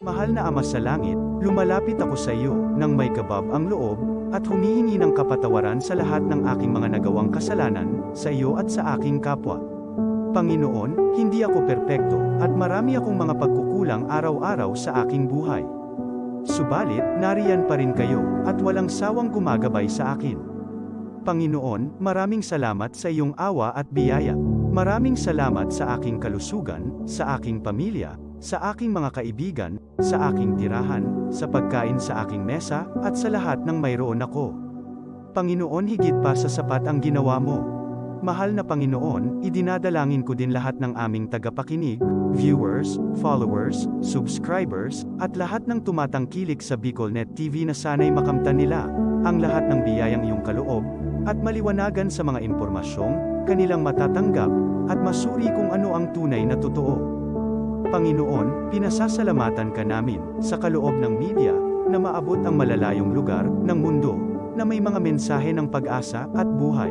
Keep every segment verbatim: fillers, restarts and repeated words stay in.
Mahal na Ama sa Langit, lumalapit ako sa iyo nang may kabab ang loob at humihingi ng kapatawaran sa lahat ng aking mga nagawang kasalanan sa iyo at sa aking kapwa. Panginoon, hindi ako perpekto at marami akong mga pagkukulang araw-araw sa aking buhay. Subalit, nariyan pa rin kayo at walang sawang gumagabay sa akin. Panginoon, maraming salamat sa iyong awa at biyaya. Maraming salamat sa aking kalusugan, sa aking pamilya, sa aking mga kaibigan, sa aking tirahan, sa pagkain sa aking mesa, at sa lahat ng mayroon ako. Panginoon, higit pa sa sapat ang ginawa mo. Mahal na Panginoon, idinadalangin ko din lahat ng aming tagapakinig, viewers, followers, subscribers, at lahat ng tumatangkilik sa Bicolnet T V na sana'y makamtan nila ang lahat ng biyayang iyong kaloob at maliwanagan sa mga impormasyong kanilang matatanggap at masuri kung ano ang tunay na totoo. Panginoon, pinasasalamatan ka namin sa kaloob ng media na maabot ang malalayong lugar ng mundo na may mga mensahe ng pag-asa at buhay.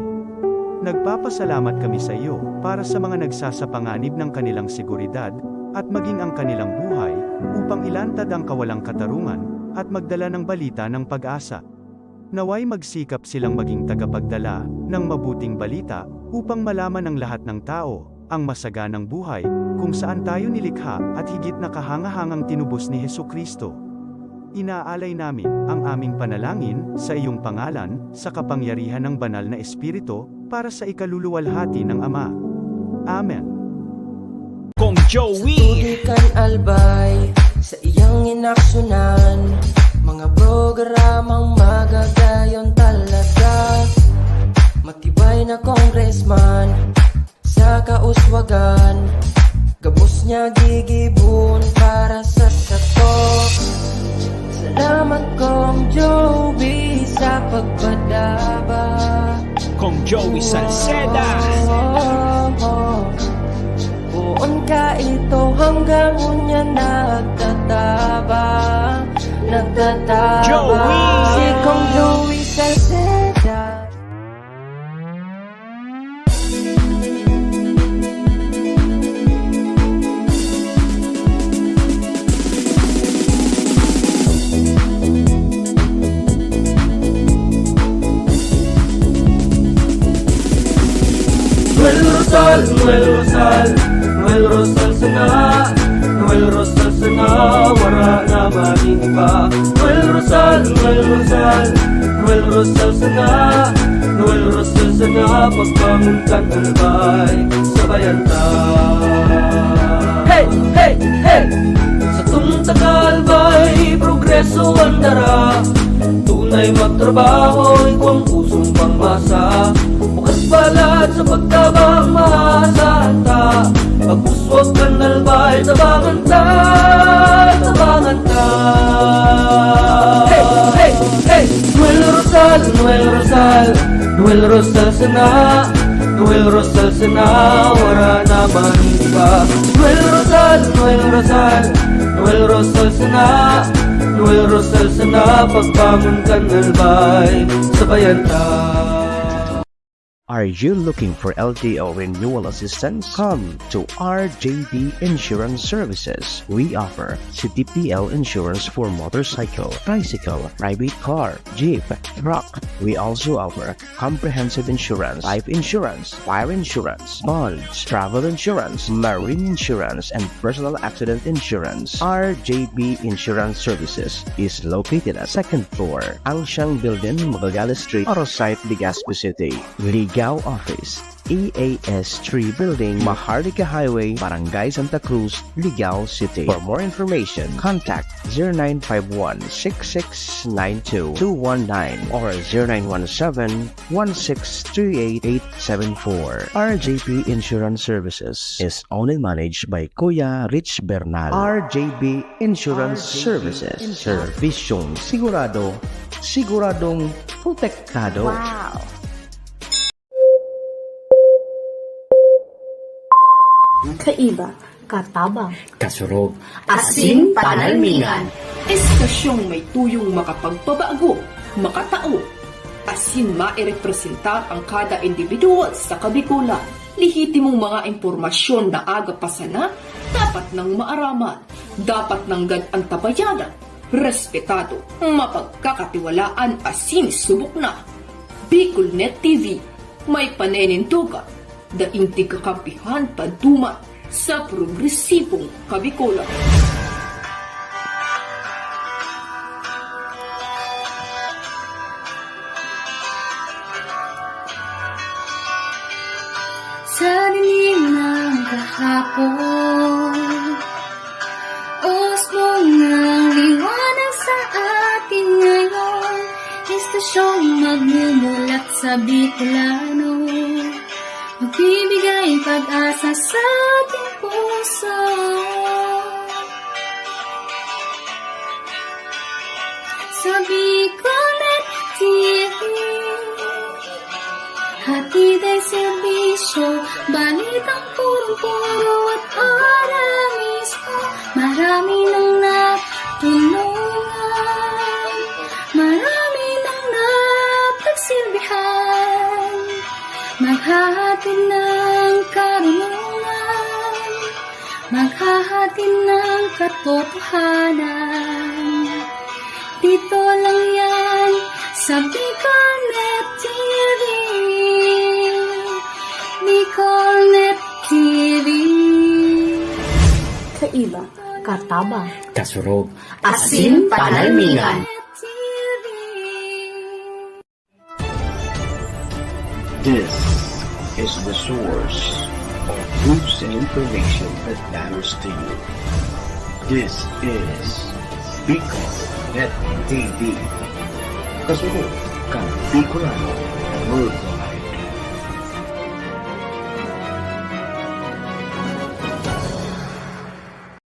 Nagpapasalamat kami sa iyo para sa mga nagsasapanganib ng kanilang seguridad at maging ang kanilang buhay upang ilantad ang kawalang katarungan at magdala ng balita ng pag-asa. Naway magsikap silang maging tagapagdala ng mabuting balita upang malaman ng lahat ng tao ang masaganang buhay kung saan tayo nilikha at higit na kahangahangang tinubos ni Jesu-Cristo. Inaalay namin ang aming panalangin sa iyong pangalan, sa kapangyarihan ng Banal na Espiritu, para sa ikaluluwalhati ng Ama. Amen. Kong Joey. Tubig kan Albay, sa iyang inaksyonan, mga programang magagayon talaga. Matibay na congressman, sa kauswagan, gabos niya gigibohon para sa sato. Salamat, Kong Joey, sa pagpadaba. Kong Joey Salceda. Poon ka ito hanggang unya nagtatabang, nagtatabang. Joey! Si Kong Joey Salceda. Noel Rosal, Noel Rosal, Noel Rosal sana, Noel Rosal sana, wara na maning iba. Noel Rosal, Noel Rosal, Noel Rosal sana, Noel Rosal sana, pagbangon kan Albay, sabayan ta. Hey! Hey! Hey! Sa tungtang Albay, progreso ang dara. Tunay magtrabaho, igwang pusong pangmasa. Bukas palad sa pagtabang, maasahan ta. Pag-uswag kan Albay, tabangan ta, tabangan ta. Hey! Hey! Hey! Noel Rosal, Noel Rosal, Noel Rosal sana, Noel Rosal sana, wara na maning iba. Noel Rosal, Noel Rosal, Noel Rosal sana, Noel Rosal sana, pagbangon kan Albay, sabayan ta. Are you looking for L T O renewal assistance? Come to R J B Insurance Services. We offer C T P L insurance for motorcycle, tricycle, private car, jeep, truck. We also offer comprehensive insurance, life insurance, fire insurance, bonds, travel insurance, marine insurance, and personal accident insurance. R J B Insurance Services is located at second floor, Ancient Building, Magallanes Street, Oro Site, Legazpi City. Ligao Office, E A S three Building, Maharlika Highway, Barangay Santa Cruz, Ligao City. For more information, contact zero nine five one, six six nine two, two one nine or zero nine one seven, one six three eight, eight seven four. R J P Insurance Services is owned and managed by Kuya Rich Bernal. R J B Insurance Services. Servisyong sigurado, siguradong protektado. Wow! Kaiba, katabang, kasurog, asin panalmingan. Estasyong may tuyong makapagpabago, makatao, asin mairepresentar ang kada individual sa Kabikolan. Lehitimong mga impormasyon na aga pa sana dapat nang maaraman. Dapat nanggad an tabayanan, respetado, mapagkakatiwalaan asin subok na. BicolNet T V, may paninindugan, daing tigkakampihan paduman sa progresibong Kabikolan. Sa dilim ng kahapon, usbong ng liwanag sa atin ngayon, estasyong magmumulat sa Bicolano, magbibigay pag-asa sa ating puso. Sa BicolNet T V, hatid ang serbisyo, balitang purong-puro at ora mismo. Marami nang natulungan, marami nang napagsilbihan, maghahatid ng karunungan, maghahatid ng katotohanan. Dito lang yan sa BicolNet T V. BicolNet T V. Kaiba, katabang, kasurog, asin panalmingan. This is the source of news and information that matters to you. This is BicolNet T V. Kasunod kan Bicolano Worldwide.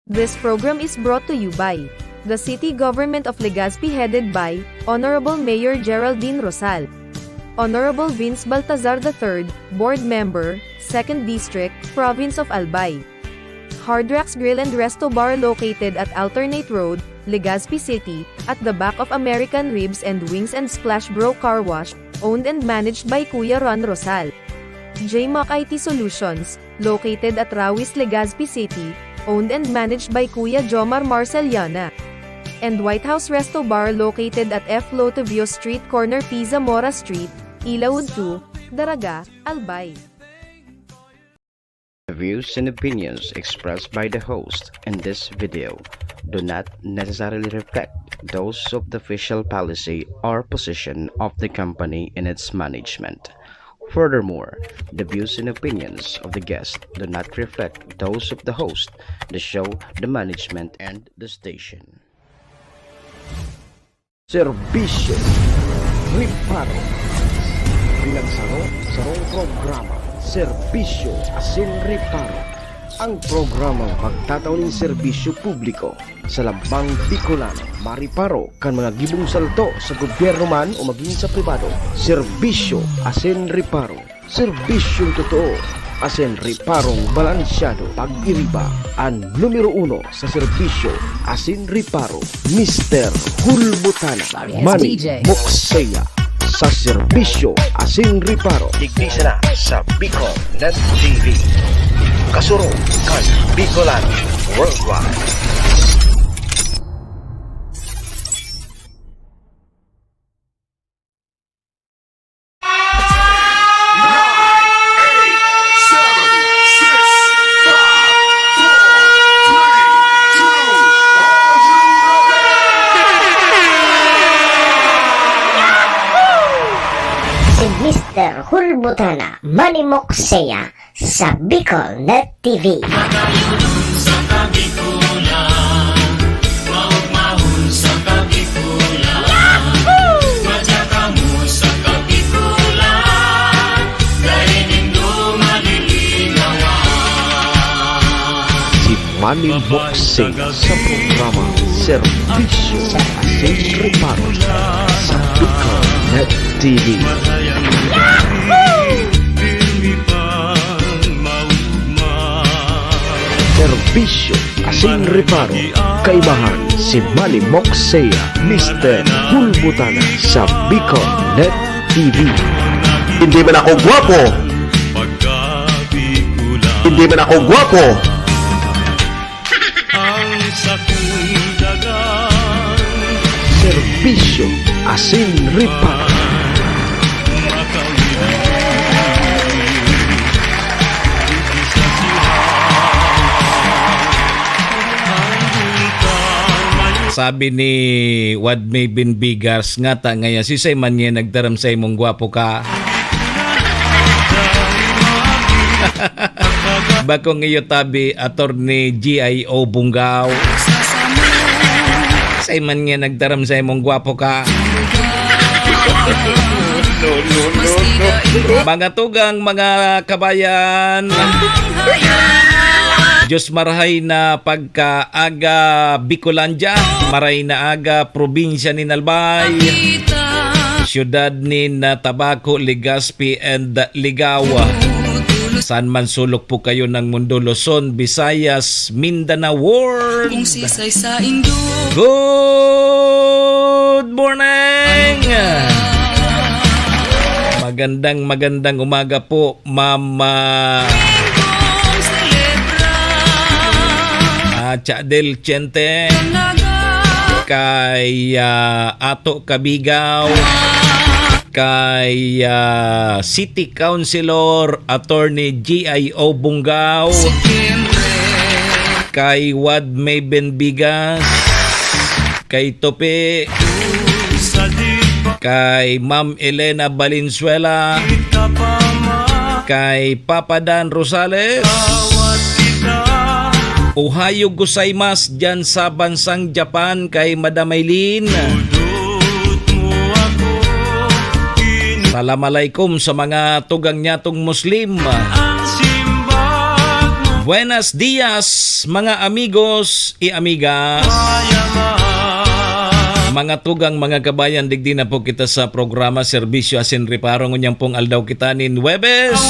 This program is brought to you by the City Government of Legazpi, headed by Honorable Mayor Geraldine Rosal, Honorable Vince Baltazar the third, Board Member, Second District, Province of Albay. Hard Rocks Grill and Resto Bar, located at Alternate Road, Legazpi City, at the back of American Ribs and Wings and Splash Bro Car Wash, owned and managed by Kuya Ron Rosal. J Mac I T Solutions, located at Rawis, Legazpi City, owned and managed by Kuya Jomar Marceliana. And White House Resto Bar, located at F Lotovio Street, corner P Zamora Street, Ilaud two, Daraga, Albay. The views and opinions expressed by the host in this video do not necessarily reflect those of the official policy or position of the company and its management. Furthermore, the views and opinions of the guest do not reflect those of the host, the show, the management, and the station. Serbisyo, reparo. Bilang saro, sarong programa, serbisyo asin reparo. Ang programang magtatao nin serbisyo publiko sa lambang Bicolano, mariparo kan mga gibong salto sa gobyerno man o magin sa pribado. Serbisyo asin reparo. Serbisyong totoo asin reparong balansyado. Pag-iriba, an numero uno sa serbisyo asin reparo, Mister Hulbutana. Manny Moksea sa serbisyo asin reparo. Digdi sana sa BicolNet T V. Kasurog kan Bicolano Worldwide. Si Mister Hulbutana, Manny Moksea, sa BicolNet T V. Magkayunon sa Kabikulan, maugmahon sa Kabikulan. Yahoo! Madya kamo sa Kabikulan, dai nindo malilinawan. Si Manny Moksea sa programa Serbisyo asin Reparo sa BicolNet T V. Yahoo! Serbisyo asin reparo, kaibahan si Manny Moksea, Mister Hulbutana sa BicolNet T V. Hindi man ako gwapo. Hindi man ako gwapo. Bisyo, asin, ripa. Sabi ni Wad May Bin Bigas, "Ngata ngaya, sisay man niya nagtaram sa imong gwapo ka?" Bakong iyo tabi, Attorney G I O Bunggaw. Sisay man niya nagtaram sa imong gwapo ka? No, no, no, no. Mga tugang, mga kabayan. Diyos marhay na pagkaaga, Bicolandia, maray na aga, probinsya nin Albay, siyudad nin, ah, Tabaco, Legazpi, and Ligao. Saan man sulok po kayo ng mundo, Luzon, Visayas, Mindanao World. Kung sisay sa indo. Good morning! Magandang, magandang umaga po, Ma'am, ah, ah, Chadel Chente, kay, ah, Ato Kabigaw, kay, ah, City Councilor Attorney G I O Bunggaw, kay Wad Maven Bigas, kay Tope, kay Ma'am Elena Valenzuela, kay Papa Dan Rosales, Ohayo gozaimasu diyan sa bansang Japan, kay Madam Aileen. Salam alaikum sa mga tugang nyatong Muslim. Buenos dias, mga amigos y amigas. Mga tugang, mga kabayan, digdi na po kita sa programa Serbisyo Asin Reparo. Ngunyan pong aldaw kita nin Huwebes.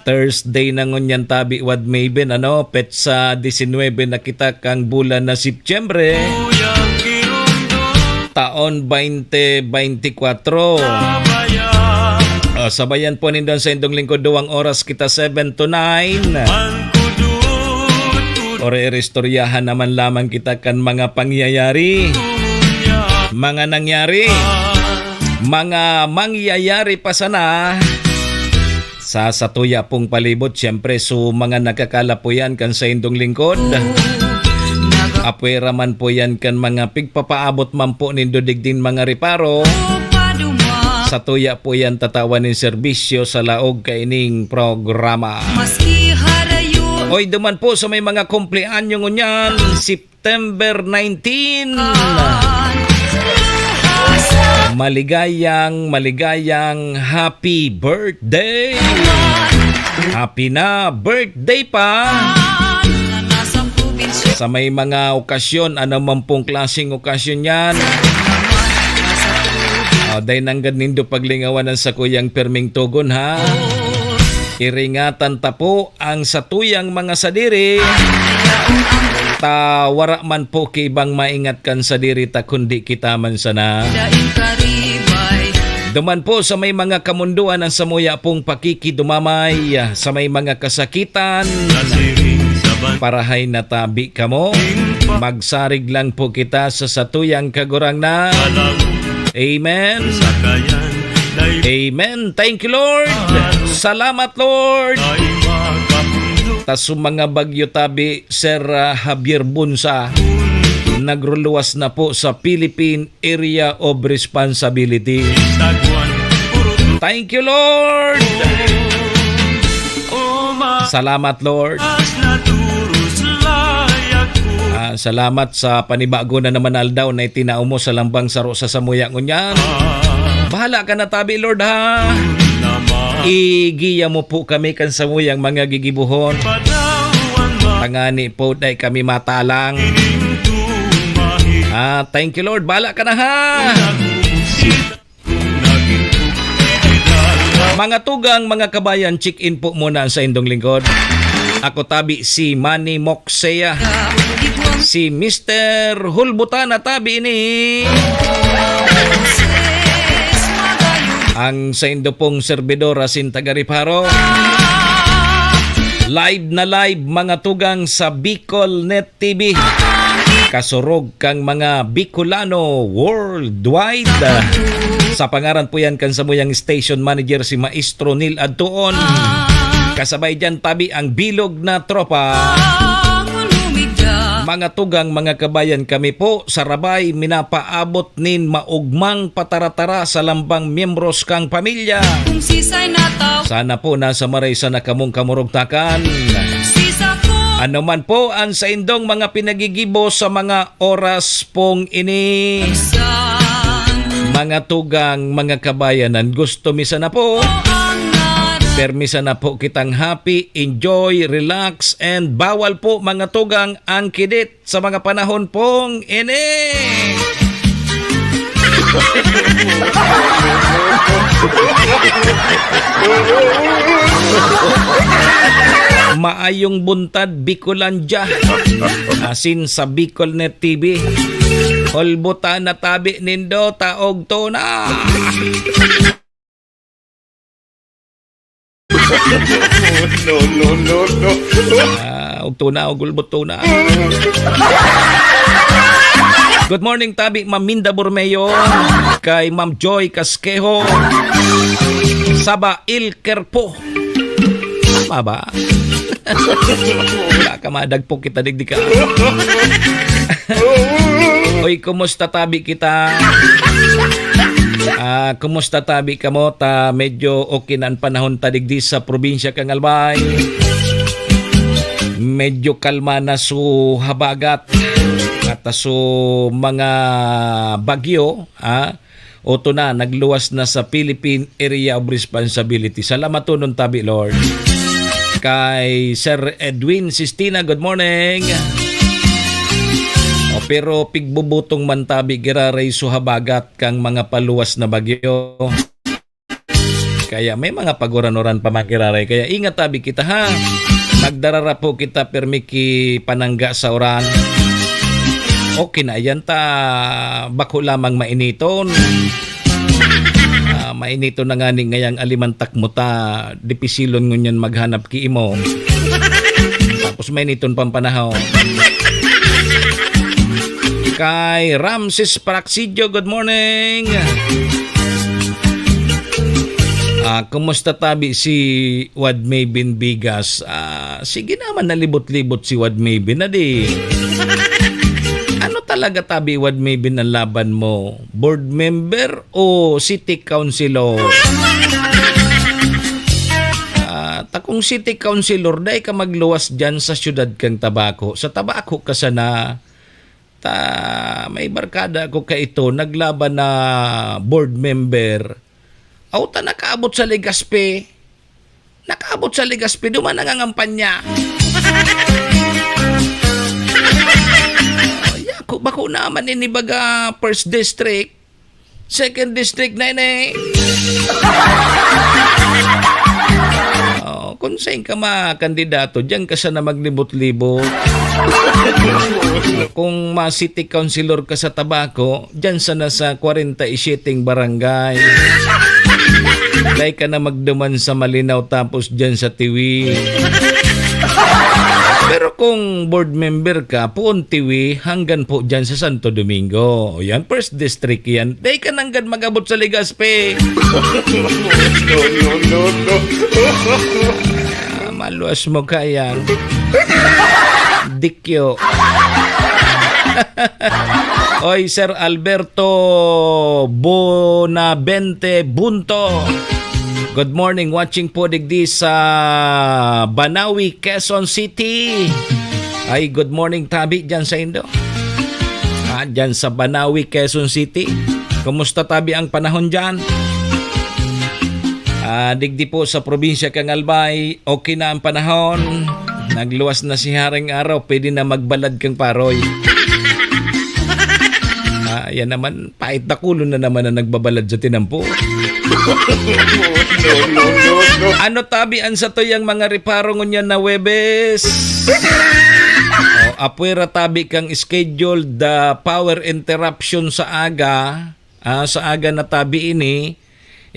Thursday na ngunyan tabi, Wad Maven, ano? Petsa disinwebe na kita kang bulan na Setyembre, taon twenty twenty-four. O, sabayan po nindon sa indong lingkod, duwang oras kita, seven to nine. Ore-, iristoryahan naman lamang kita kan mga pangyayari. Mga nangyari. Mga mangyayari pa sana. Sa satuya pong palibot, siyempre, so, mga nakakalapuyan kan saindong lingkod. Apwera man po yan kan mga pigpapaabot man po nindo digding mga reparo. Satuya po yan tatawan nin serbisyo sa laog kaining programa. Maski harayo. Oy, duman po sa may mga kumpleanyo ngunyan, si September nineteen. Maligayang, maligayang happy birthday. Happy na birthday pa. Sa may mga okasyon, ano man pong klaseng okasyon yan. O, dai nanggad nindo paglingawan ang sakuyang pirming togon, ha? Iringatan ta po ang satuyang mga sadiri, ta wara man po ki ibang maingat kan sadiri ta kundi kita man sana. Duman po sa may mga kamundoan ang samuya pong pakikidumamay, sa may mga kasakitan, parahay na tabi kamo. Magsarig lang po kita sa satuyang Kagurangnan. Amen. Amen. Thank you, Lord. Salamat, Lord. Ta sa mga bagyo tabi, Sir, ah, Javier Bunsa, nagruluwas na po sa Philippine Area of Responsibility. Thank you, Lord. Salamat, Lord. Ah, salamat sa panibago na naman aldaw na itinao mo sa lambang saro sa samuya ngunyan. Bahala ka na tabi, Lord, ha? Igiya mo po kami kan samuyang mga gigibohon. Tangani po, dai kami matalang. Ah, thank you, Lord. Bahala ka na, ha? Mga tugang, mga kabayan, check-in po muna ang saindong lingkod. Ako tabi si Manny Moksea. Si Mister Hulbutana tabi ini. Ang saindo pong servidor asin taga Reparo. Live na live, mga tugang, sa Bicol Net T V. kasurog kang mga Bicolano worldwide. Sa pangaran po yan kan samuyang station manager, si Maestro Neil Adtuon. Kasabay dyan, tabi ang bilog na tropa. Mga tugang, mga kabayan, kami po sa Rabay, minapaabot nin maugmang pataratara sa lambang miyembros kang pamilya. Kung sisay nataw- Sana po nasa maray sana kamong kamurugtakan. Sisa ko. Ano man po ang saindong mga pinagigibo sa mga oras pong ini. Isang Mga tugang, mga kabayanan, gusto mi sana po. Ang nara- Permi sana po kitang happy, enjoy, relax, and bawal po, mga tugang, ang kidit sa mga panahon pong ini. Maayong buntad, Bicolandia. Asin sa Bicolnet T V. Hulbutan na tabi nindo, taog to na. No, no, no, no. Ah, og tuna, og gulbot tuna. Good morning, tabi, Ma'am Minda Bormeo, kay Ma'am Joy Casquejo, Saba Il Kerpo. Tama ba? Baka madagpok kita, digdi ka. Uy, kumusta tabi kita? Ah, kumusta tabi kamo? Ta medyo okay na an panahon ta digdi sa probinsya kan Albay. Medyo kalma na su habagat at su mga bagyo, ah. Oto na, nagluwas na sa Philippine Area of Responsibility. Salamaton tabi, Lord. Kay Sir Edwin Sistina, good morning. O, pero pigbubutong man tabi giraray su habagat kan mga paluwas na bagyo. Kaya may mga paguran-uran pa man giraray. Kaya ingat tabi kita, ha. Magdarara po kita, permi ki panangga sa uran. Okay na yan ta, bako lamang mainiton. Ah, mainiton na ngani ngayang alimantak mo ta, dipisilon ngunyan maghanap ki imo. Tapos mainiton pang panahon. Kay Ramses Praxidio, good morning. Ah, kumusta tabi si Wad Maybin Bigas? Ah, sige naman, nalibot-libot si Wad Maybin, adi. Ano talaga tabi, Wad Maybin, ang laban mo? Board member o city councilor? Ah, ta kung city councilor, dai ka magluwas diyan sa siyudad kang Tabaco. Sa Tabaco ka sana, ta may barkada ko kaito, naglaban na board member. Aw, ta nakaabot sa Legazpi. Nakaabot sa Legazpi, duman nangangampanya. Ay, ako, bako naman ini baga first district. Second district na ini. Oh, kung saan ka makandidato, diyan ka sana maglibot-libot. Kung ma-city councilor ka sa Tabaco, diyan sana sa kwarenta y siyete barangay. Dai ka na magduman sa Malinao tapos diyan sa Tiwi. Pero kung board member ka, poon Tiwi, hanggan po diyan sa Santo Domingo. O yan, first district yan. Dai ka nanggad mag-abot sa Legazpi. No, no, no, no. Ah, maluwas mo kayang dikyo. Oy, Sir Alberto Bonavente Bunto. Good morning, watching po digdi sa Banawi, Quezon City. Ay, good morning, tabi, dyan sa indo. Ah, dyan sa Banawi, Quezon City. Kumusta, tabi, ang panahon dyan? Ah, digdi po sa probinsya kang Albay, okay na ang panahon. Nagluwas na si Haring Araw, pwede na magbalad kang paroy. Ah, yan naman, pait dakulon na naman ang nagbabalad sa tinampo. Ano, tabi, an satuyang mga reparo ngunyan na Huwebes? O, apwera, tabi, kang scheduled, ah, power interruption sa aga. Ah, sa aga na, tabi, ini,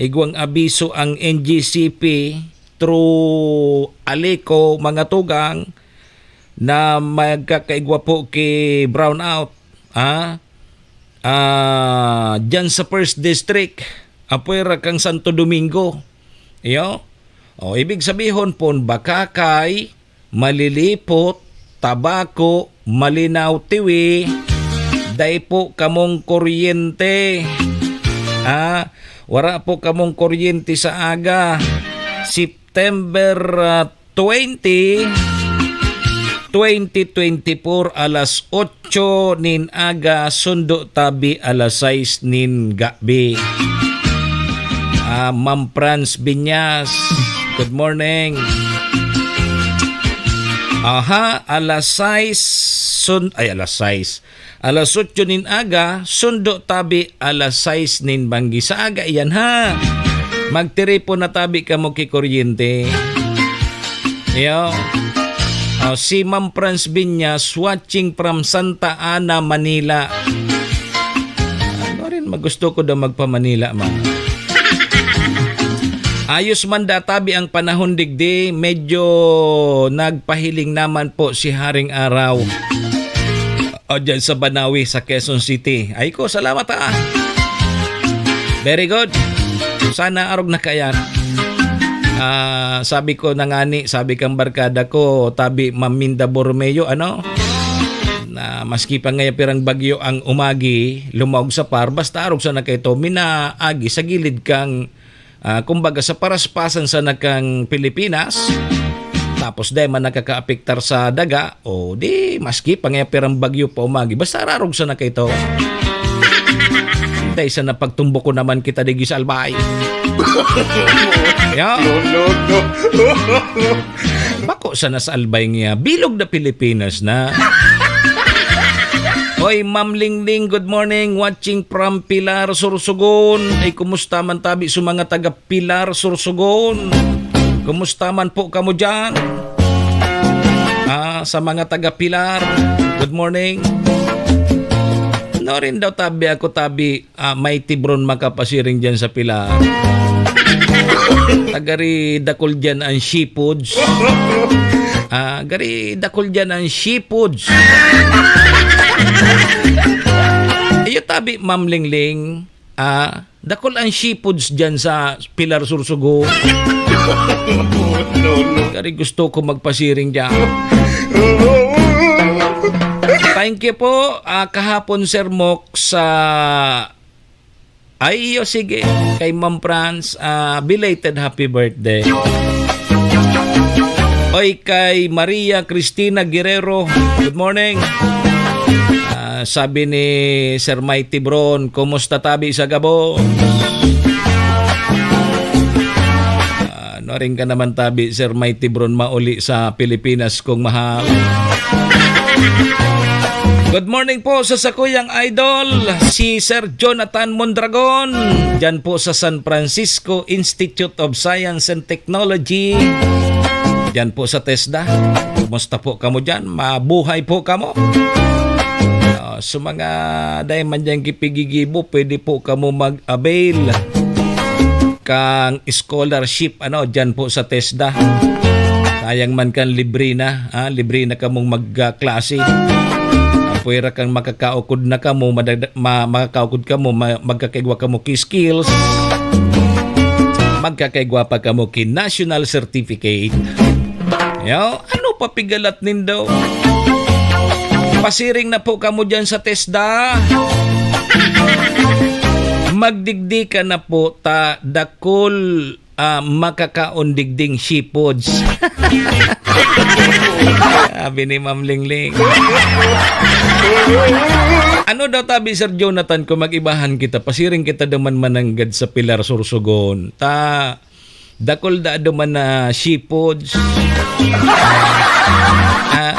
igwang abiso ang N G C P through Aleco, mga tugang. na magkakaigwa po ki brownout, ah, ah, diyan sa First District, apwera kang Santo Domingo. Iyo. O, ibig sabihon pon, baka kay malilipot, tabako, malinaw tiwi, dai po kamong kuryente. Ah, wara po kamong kuryente sa aga. September, ah, twenty, twenty twenty-four, alas otso nin aga, sundo tabi alas sais nin gabi. Ah, Ma'am Franz Binyas, good morning. Aha, alas sais, sun-, ay, alas sais. Alas otso nin aga, sundo tabi alas sais nin banggi. Sa aga iyan, ha? Magtiripon na tabi kamo ki kuryente. Iyo. Oh, si Ma'am Franz Binyas, watching from Santa Ana, Manila. Ano rin, magusto ko daw magpa-Manila, ma'am. Ayos man da tabi ang panahon digdi, medyo nagpahiling naman po si Haring Araw. O, dyan sa Banawi, sa Quezon City. Ay ko, salamat, ha. Very good. Sana arog na kayan. Ah, sabi ko na ngani, sabi kang barkada ko, tabi Maminda Borromeo, ano? Na maski pa ngaya pirang bagyo ang umagi, lumaog sa par, basta arog sana kaito, minaagi sa gilid kang, ah, kumbaga sa paraspasan sana kang Pilipinas, tapos dai man nakakaapektar sa daga, o di maski pa ngaya pirang bagyo pa umagi, basta arog sana kaito. Dai sana pagtumbok ko naman kita digi sa Albay. Yo. No, no, no. Bako sana sa Albay niya. Bilog na Pilipinas na. Hoy, Ma'am Lingling, good morning. Watching from Pilar, Sorsogon. Ay, kumusta man tabi sa mga taga Pilar, Sorsogon? Kumusta man po kamo dyan? Ah, sa mga taga Pilar, good morning. No rin daw tabi ako, tabi, ah, may tibron makapasiring dyan sa Pilar. Tagari dakul dyan ang seafoods. Ah, gari dakul dyan ang seafoods. Iyo tabi, Ma'am Lingling, ah, dakul ang seafoods dyan sa Pilar, Sorsogon. No, no. Gari gusto ko magpasiring dyan. Thank you po, ah, kahapon, Sir Mok, sa Ay, iyo, sige. Kay Ma'am Franz, ah, belated happy birthday. Oy, kay Maria Cristina Guerrero, good morning. Ah, sabi ni Sir Mighty Bron, "Kumusta tabi sa gabos?" Ah, nuaring ka naman tabi, Sir Mighty Bron, mauli sa Pilipinas kong mahal. Good morning po sa sakuyang idol, si Sir Jonathan Mondragon, dyan po sa San Francisco Institute of Science and Technology, dyan po sa TESDA. Kumusta po kamo dyan? Mabuhay po kamo? Ah, sa mga dai man dyan gipigigibo, pwede po kamo mag-avail kang scholarship, ano, dyan po sa TESDA. Sayang man kan libre na, ah, libre na kamong magklase. Apwera kang makakaukod na kamo, madagda-, ma-, makakaukod kamo, ma-, magkakaigwa kamo ki skills. Magkakaigwa pa kamo ki national certificate. Yo, ano pa pigalat nindo? Pasiring na po kamo dyan sa TESDA. Magdigdi ka na po ta dakul, ah, makakaon digding seafoods. Sabi ni Ma'am Lingling. Ano daw tabi, Sir Jonathan, kung mag-ibahan kita, pasiring kita duman mananggad sa Pilar, Sorsogon. Ta, dakul da duman na seafoods. Ah,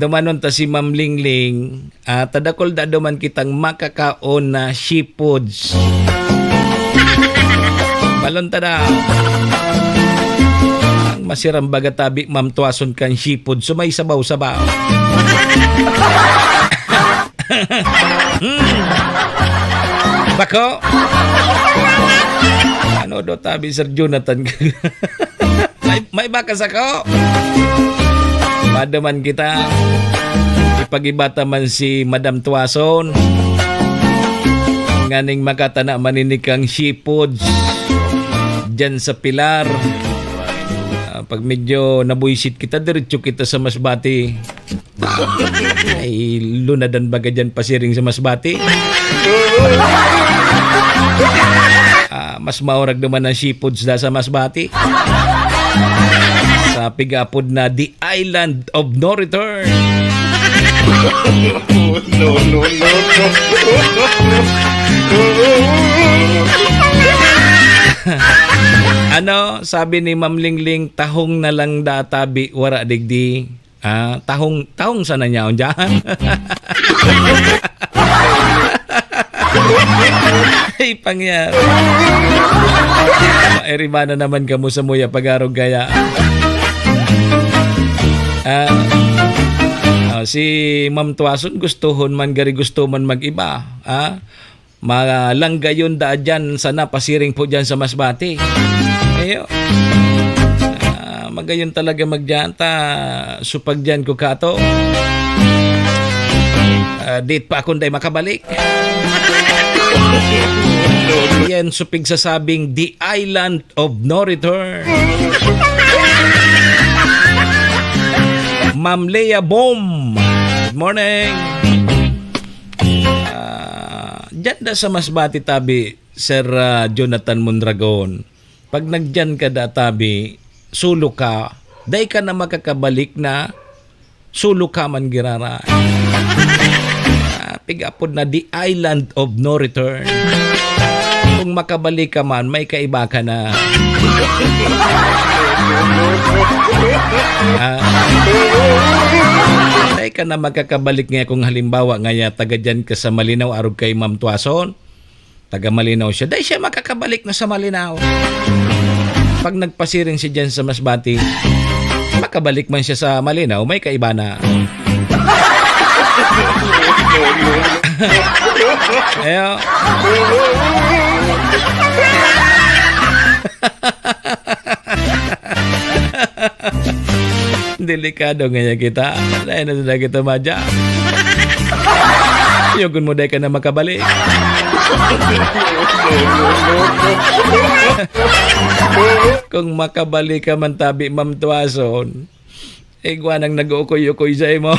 dumanon ta si Ma'am Lingling. Ah, ta dakul da duman kitang makakaon na seafoods. Balon ta daw. Ang masirang baga tabi, Ma'am, tuwason kan seafood. So, may sabaw-sabaw. Hmm. Bako? Ano daw tabi, Sir Jonathan? May, may baka sako? Paduman kita. Ipag-iba ta man si Madam Tuason. Nganing makatana man ini kang seafoods dyan sa Pilar. Ah, pag medyo nabuisit kita, diretso kita sa Masbate. Ay, lunadan baga dyan pasiring sa Masbate. Ah, mas maurag naman ang seafoods da sa Masbate. Sa pig-apod na The Island of No Return. No, no, no, no. Ano, sabi ni Ma'am Lingling, "Tahong na lang da tabi, wara digdi." Ah, tahong, tahong sana niya on dyan. Ay, pangyari. Mairiba na naman kamo sa muya pag-arog kaya. Ah, ah, si Ma'am Tuason, gustohon man, gari gusto man mag-iba. Ah, malanggayon da dyan sana pasiring po dyan sa Masbate. Ayo. Ah, magayon talaga magdyan ta, supag dyan ko kato. Ah, dit pa akong day makabalik. Yan supig sasabing The Island of No Return. Ma'am Lea Bom. Good morning. Ah, dyan da sa Masbate tabi, Sir, ah, Jonathan Mondragon. Pag nagdiyan ka da tabi, sulo ka, dai ka na makakabalik na sulo ka man girara. Ah, pig-apod na The Island of No Return. Kung makabalik ka man, may kaiba ka na. Ah. Dai ka na makakabalik nga kung halimbawa ngaya taga diyan ka sa Malinaw, arog kay Ma'am Tuason. Taga Malinaw siya. Dai siya makakabalik na sa Malinaw. Pag nagpasiring siya diyan sa Masbate, makabalik man siya sa Malinaw, may kaiba na. Ayo. Delikado ngaya kita. Dai na sana kita madya. Yogon mo, dai ka na makabalik. Kung makabalik ka man tabi, Ma'am Tuason, igwa nang nag-uukoy-ukoy sa imo.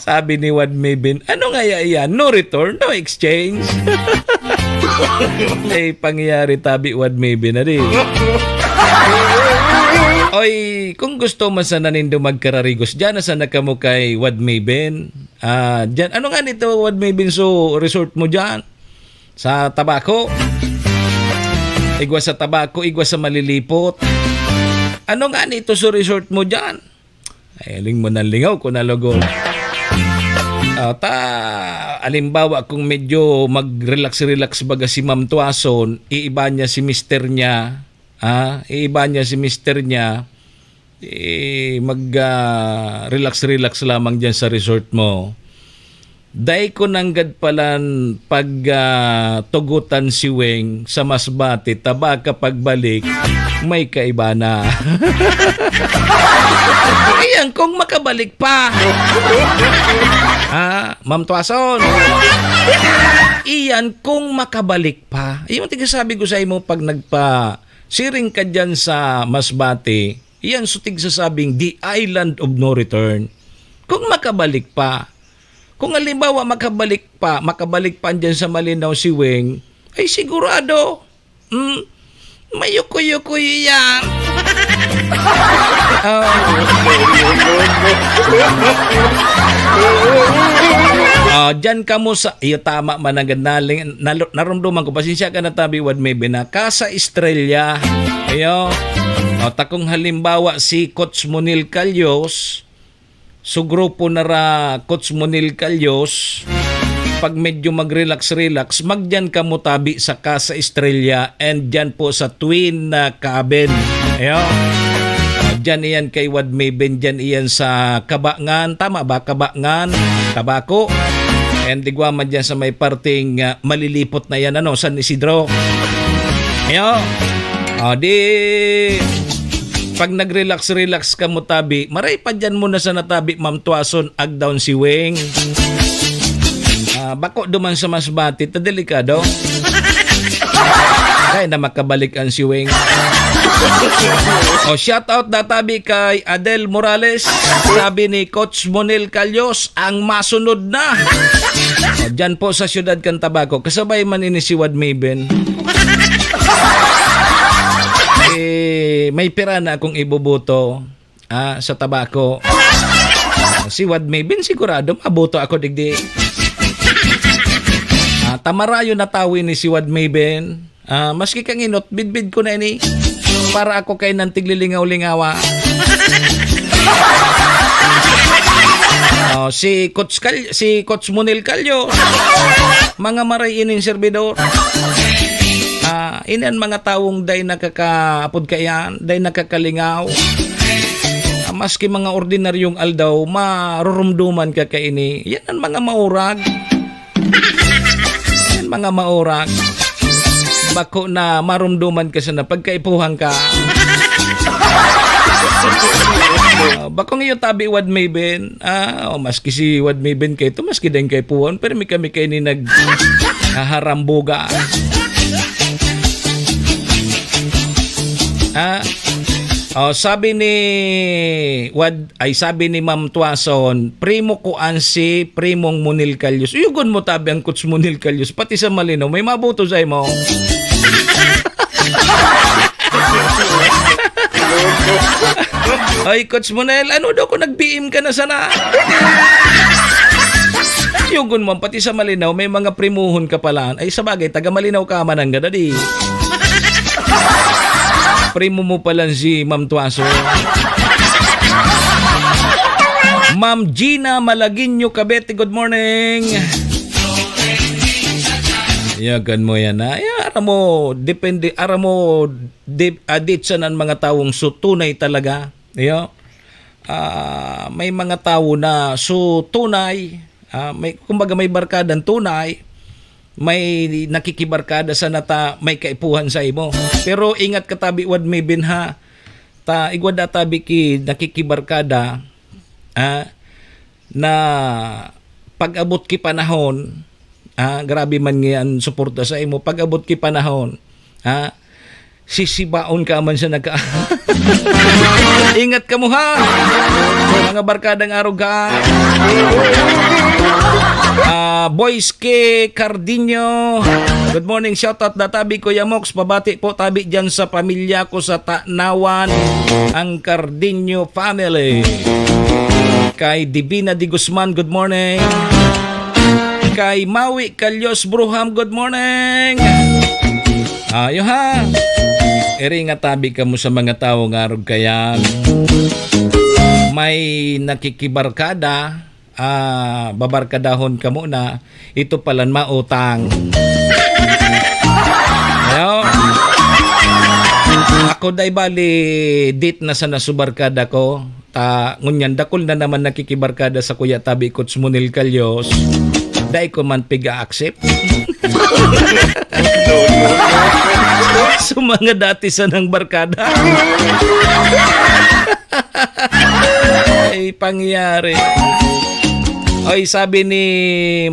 Sabi ni Wad Mibin, "Ano ngaya iyan? No return, no exchange?" Eh, pangyayari tabi, Wad Mibin, adi. Oy, kung gusto man sana nindo magkararigos, diyan na sana kamo kay Wad Mibin. Ah, diyan, ano nga nito, Wad Mibin, so resort mo diyan? Sa Tabaco? Igwa sa Tabaco, igwa sa Malilipot. Ano nga nito, so resort mo diyan? Ay, aling mo nang lingaw ko na lugod. Ah, ta, alimbawa, kung medyo mag-relax-relax baga si Ma'am Tuason, iiba niya si mister niya, ah, iiba niya si mister niya, eh, mag, ah, relax-relax lamang diyan sa resort mo. Dai ko nanggad palan pag, ah, tugutan si Weng sa Masbate, ta baka pagbalik, may kaiba na. Iyan kung makabalik pa. Ah, Ma'am Tuason. Iyan kung makabalik pa. Yung tigasabi ko sa imo, pag nagpa-siring ka dyan sa Masbate, iyan so tigsasabing, "The Island of No Return." Kung makabalik pa, Kung halimbawa makabalik pa, makabalik pa diyan sa Malinaw si Weng, ay sigurado, hmm, mayukoy-yukoy iyan. Oh. Ah, diyan kamo sa, iyo, tama man ang ganaling, nalo-, narumduman ko, pasensya ka na tabi, Wad Mebe, na Casa Estrella. Iyo. O, takong halimbawa, si Coach Monil Calios, So, grupo na ra, Coach Monil Calios, pag medyo mag-relax-relax, magdiyan kamo tabi sa Casa Estrella and diyan po sa Twin, ah, Cabin. Ayo. Diyan iyan kay Wad Maven, diyan iyan sa Kabangan. Tama ba? Kabangan, Tabaco. And igwa man diyan sa may parting, ah, Malilipot na yan, ano, San Isidro. Ayo. Ah, di, pag nag-relax-relax ka mo, tabi, maray pa dyan mo na sana, tabi, Ma'am Tuason, agdaon si Weng. Ah, bako duman sa Masbate, ta delikado. Kaya na makabalik ang si Weng. O, shout out na, tabi, kay Adel Morales. Sabi ni Coach Monel Calyos, ang masunod na. O, dyan po sa siyudad kan Tabaco, kasabay man ini si Wad Maven. Eh, may pira na akong iboboto, ah, sa Tabaco. Si Wad Maven, sigurado, maboto ako digdi. Ah, ta marayo na tawo ini si Wad Maven. Ah, maski kanginot, bidbid ko na ini. Para ako kay nantiglilingaw-lingawa. Oh, si Coach Cal-, si Coach Monel Calyos. Mga maray ining servidor. Ah, ini an mga tawong dai nakakaapod kaiyan, dai nakakalingaw. Ah, maski mga ordinaryong aldaw, marurumduman ka kaini. Yan ang mga maurag. Yan, mga maurag. Bako na marumduman ka sana pagkaipuhan ka. Ah, bakong iyo tabi, Wad Maven. Ah, o, maski si Wad Maven kaito, maski dai kaipuhan, pero may kami kaini naghaharambuga. Ah, o, sabi ni Wad, ay, sabi ni Ma'am Tuason, "Primo ko an si Primong Monel Calyos." Yugon mo tabi ang Coach Monel Calyos, pati sa Malinaw, may maboto sa imo. Ay, Coach Monel, ano daw kung nag-B M ka na sana? Yugon mo, pati sa Malinaw, may mga primuhon ka pala. Ay, sabagay, taga Malinaw ka man ang gadadi. Primo mo pala si Ma'am Tuaso. Ma'am Gina Malagueño Cavite, good morning. Yagan mo yan, ha? Ya, aram mo, depende, aram mo, di, adit sa nan mga tawong so tunay talaga. Iyo. Ah, may mga tawo na so tunay, ah, may, kumbaga, may barkadang tunay, may nakikibarkada sa nata, may kaipuhan sa imo. Pero ingat ka tabi, Wad Maven, ha. Ta, igwa da tabi ki nakikibarkada, ah, na pag-abot ki panahon, ah, grabe man nga an suporta sa imo, pag-abot ki panahon, ah, sisibaon ka man sa nagka-, ingat kamo, ha? Mga barkadang arog ka. Ah, Boys K Cardinho. Good morning, shout out da tabi, Kuya Mox. Pabati po tabi dyan sa pamilya ko sa Tanawan, ang Cardinho family. Kay Divina de Guzman, good morning. Kay Maui Calyos Bruham, good morning. Ayo ha. Iri nga tabi kamo sa mga tawo nga arog kayan. May nakikibarkada, ah, babarkadahon kamo na, ito palan mautang. Ayo. Ako, dai bali, dit na sana subarkada ko. Ta, ngunyan, dakul na naman nakikibarkada sa kuya tabi, Coach Monel Calyos. Dai ko man piga-accept. Sa mga dati sanang barkada. Ay, pangyari. Oy, sabi ni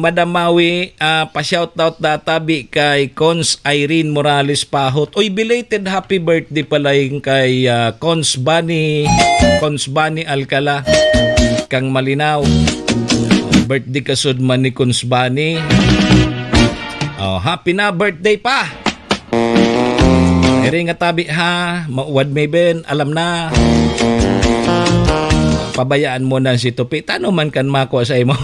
Madam Mawi, ah, pa-shoutout da tabi kay Cons Irene Morales Pahot. Uy, belated happy birthday pala yung kay, ah, Cons Bani, Cons Bani Alcala, kang Malinaw. Birthday kasud man ni Cons Bani. Oh, happy na birthday pa! Iri nga tabi ha, ma-, Wad Maven, alam na. Pabayaan mo na si Tupi. Tano man kan makwa sa imo.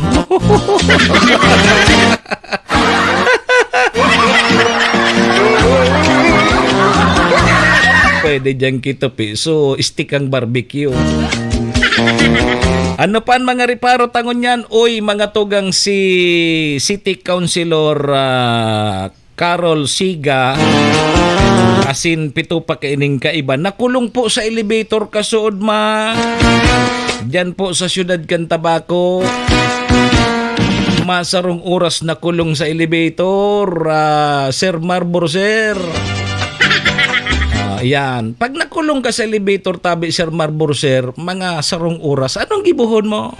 Pwede dyan ki Tupi. So, stick ang barbecue. Ano pa ang mga reparo ta ngunyan? Uy, mga tugang si City Councilor, ah, Carol Siga, asin pito pa kaining kaiba. Nakulong po sa elevator, kasuod ma. Diyan po sa siyudad kan Tabaco. Masarong oras nakulong sa elevator, ah, Sir Marbor, sir. Ah, Ayan. Pag nakulong ka sa elevator, tabi, Sir Mar Burser, mga sarong oras, anong gibohon mo?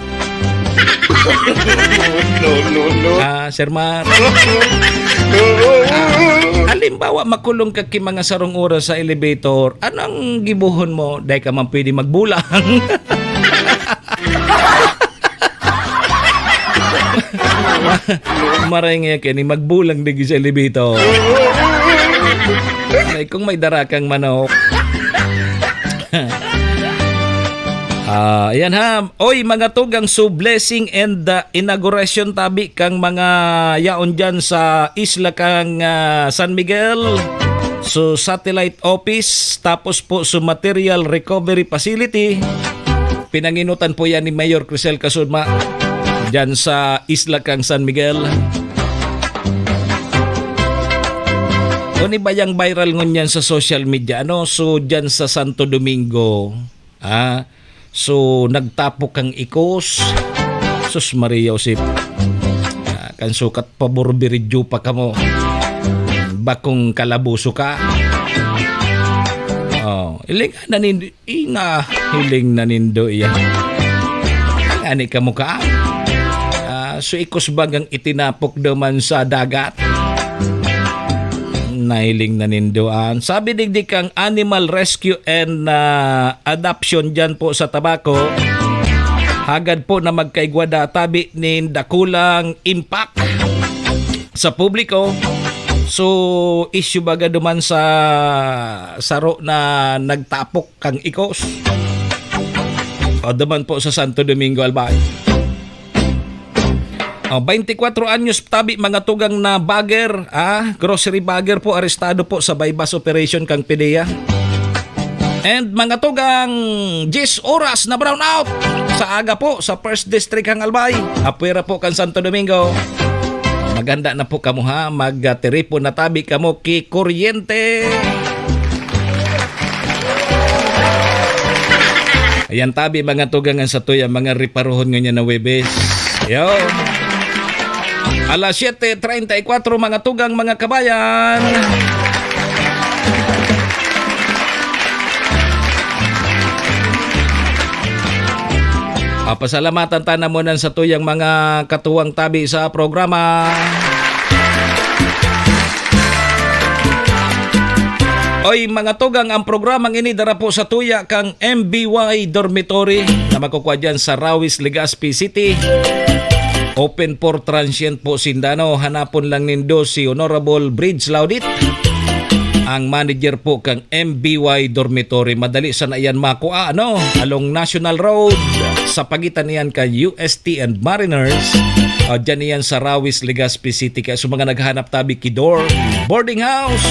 No, no, no. Ah, Sir Mar. Ah, halimbawa, makulong ka ki mga sarong oras sa elevator, anong gibohon mo? Dai ka man pwede magbulang. Maray nga kani, magbulang digdi sa elevator. Ay, kung may dara kang manok. Ah, ayan ha. Oy, mga tugang, so blessing and, ah, inauguration tabi kang mga yaon dyan sa isla kang, ah, San Miguel. So, satellite office, tapos po so material recovery facility. Pinanginutan po yan ni Mayor Crisel Casudma dyan sa isla kang San Miguel. Kung iba yang viral ngunyan sa social media, ano, so dyan sa Santo Domingo, ah, so nagtapok kang ikos. Sus Maria Josep. Ah, kan sukat paborbiridyo pa kamo. Bakong kalabuso ka. Oh, iling na nin-, Ina, hiling na nindo iyan. Ngani kamo ka? Ah, so ikos bagang itinapok duman sa dagat? Nahiling na nindo an. Sabi digdi kang Animal Rescue and, ah, Adoption dyan po sa Tabaco, hagad po na magkaigwa da tabi nin dakulang impact sa publiko. So, issue baga duman sa saro na nagtapok kang ikos. O, duman po sa Santo Domingo, Albay. O, twenty-four anyos tabi, mga tugang na bagger, ah, grocery bagger po, arestado po sa buy-bust operation kang PDEA. And mga tugang, diyes oras na brownout sa aga po sa First District kang Albay. Apwera po kan Santo Domingo. Maghanda na po kamo, ha. Magtiripon na tabi kamo ki kuryente. Ayan tabi, mga tugang, an satuya mga reparohon ngunyan na Huwebes. Yo. Alas siyete treinta y cuatro, mga tugang, mga kabayan. Ah, pasalamatan ta na muna sa tuyang mga katuwang tabi sa programa. Oy, mga tugang, ang programang ini dara po sa tuya kang M B Y Dormitory na makukwa dyan sa Rawis, Legazpi City. Open for transient po sinda, no? Hanapon lang nindo si Honorable Bridge Laudit, ang manager po kang M B Y Dormitory. Madali sana iyan makua, ano? Along National Road, sa pagitan niyan kan U S T and Mariners. Ah, dyan iyan sa Rawis, Legazpi City. Kaya sa mga naghahanap tabi ki dorm, boarding house,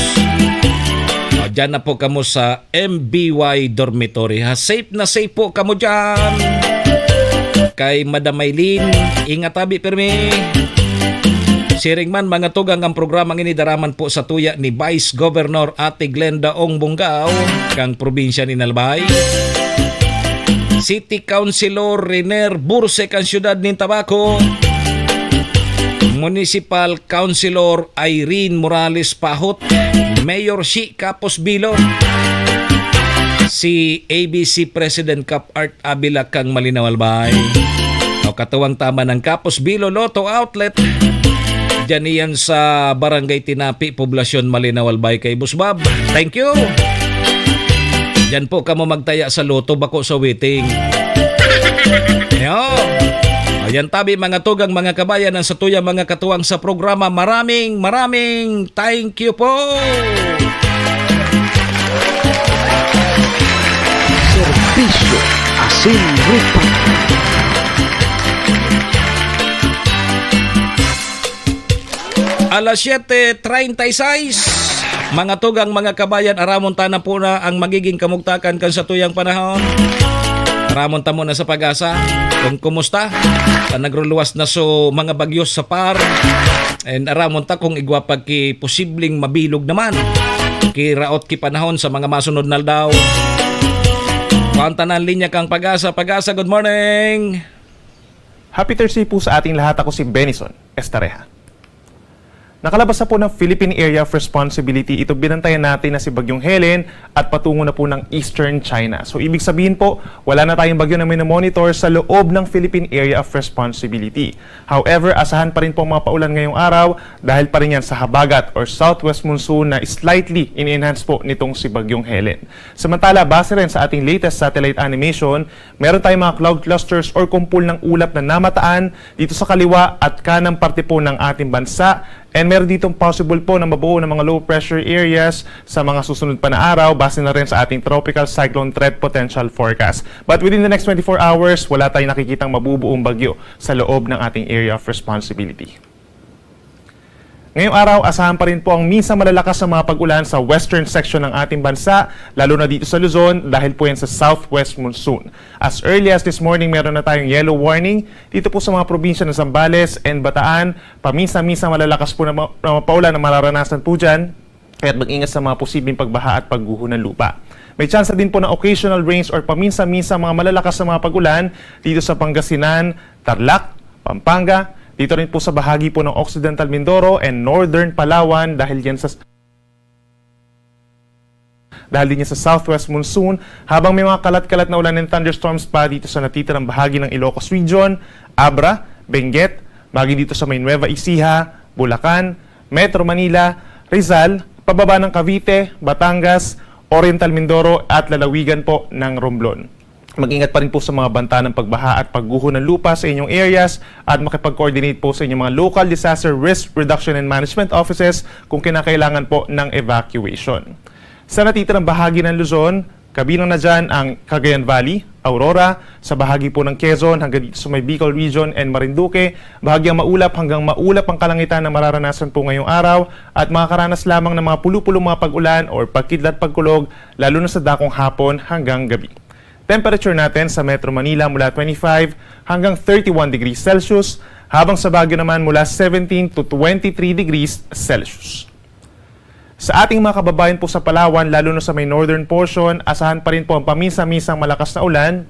ah, dyan na po kamo sa M B Y Dormitory, ha. Safe na safe po kamo dyan. Kay Madam Maylene, ingat tabi pirmi. Siring man, mga tugang, ang programang ini dara man po sa tuya ni Vice Governor Ate Glenda Ong Bongao, kang probinsya ni Albay. City Councilor Riner Burse, kang siyudad nin Tabaco. Municipal Councilor Irene Morales Pahot, Mayor Shi Kapos Bilo, si A B C President Cap Art Avila kang Malinaw Albay. O, katuwang tama ng Kapos Bilo Lotto Outlet. Diyan iyan sa Barangay Tinapi, Poblasyon Malinaw Albay kay Boss Bob. Thank you. Diyan po kamo magtaya sa loto, bako sa waiting. Yo. Ayan tabi, mga tugang, mga kabayan, ang satuya mga katuwang sa programa. Maraming, maraming thank you po. Serbisyo asin rupa. Alas siyete treinta y seis. Mga tugang, mga kabayan, aramon ta na po na ang magiging kamugtakan kan satuyang panahon. Aramon ta muna sa PAGASA kung kumusta. Sa nagruluwas na so mga bagyo sa par. And aramon ta kung igwa pa ki posibleng mabilog naman ki raot ki panahon sa mga masunod na aldaw. Kuan ta na an linya kang PAGASA. PAGASA, good morning. Happy Thursday po sa ating lahat. Ako si Benison Estareja. Nakalabas na po ng Philippine Area of Responsibility itong binantayan natin na si Bagyong Helen at patungo na po ng Eastern China. So, ibig sabihin po, wala na tayong bagyo na minomonitor sa loob ng Philippine Area of Responsibility. However, asahan pa rin po ang mga paulan ngayong araw dahil pa rin yan sa habagat or southwest monsoon na slightly in-enhance po nitong si Bagyong Helen. Samantala, base rin sa ating latest satellite animation, meron tayong mga cloud clusters or kumpol ng ulap na namataan dito sa kaliwa at kanang parte po ng ating bansa. And meron ditong possible po na mabuo ng mga low pressure areas sa mga susunod pa na araw, base na rin sa ating tropical cyclone threat potential forecast. But within the next twenty-four hours, wala tayong nakikitang mabubuong bagyo sa loob ng ating area of responsibility. Ngayong araw, asahan pa rin po ang minsan malalakas na mga pag-ulan sa western section ng ating bansa, lalo na dito sa Luzon, dahil po yan sa southwest monsoon. As early as this morning, meron na tayong yellow warning dito po sa mga probinsya ng Zambales and Bataan. Paminsan-minsan malalakas po na ma- na paulan ang mararanasan po dyan. Kaya't mag-ingat sa mga posibleng pagbaha at pagguho ng lupa. May tsansa din po ng occasional rains or paminsan-minsan mga malalakas na mga pag-ulan dito sa Pangasinan, Tarlac, Pampanga, dito rin po sa bahagi po ng Occidental Mindoro and Northern Palawan dahil yan sa dahil din yan sa southwest monsoon, habang may mga kalat-kalat na ulan and thunderstorms pa dito sa natitirang bahagi ng Ilocos Region, Abra, Benguet, bahagi dito sa may Nueva Ecija, Bulacan, Metro Manila, Rizal, pababa ng Cavite, Batangas, Oriental Mindoro at lalawigan po ng Romblon. Mag-ingat pa rin po sa mga banta ng pagbaha at pagguho ng lupa sa inyong areas at makipag-coordinate po sa inyong mga local disaster risk reduction and management offices kung kinakailangan po ng evacuation. Sa natitirang bahagi ng Luzon, kabilang na dyan ang Cagayan Valley, Aurora, sa bahagi po ng Quezon hanggang dito sa may Bicol Region and Marinduque, bahagyang maulap hanggang maulap ang kalangitan na mararanasan po ngayong araw at makakaranas lamang ng mga pulu-pulong mga pag-ulan or pagkidlat pagkulog, lalo na sa dakong hapon hanggang gabi. Temperature natin sa Metro Manila mula twenty-five hanggang thirty-one degrees Celsius, habang sa Baguio naman mula seventeen to twenty-three degrees Celsius. Sa ating mga kababayan po sa Palawan, lalo na sa may northern portion, asahan pa rin po ang paminsan-minsang malakas na ulan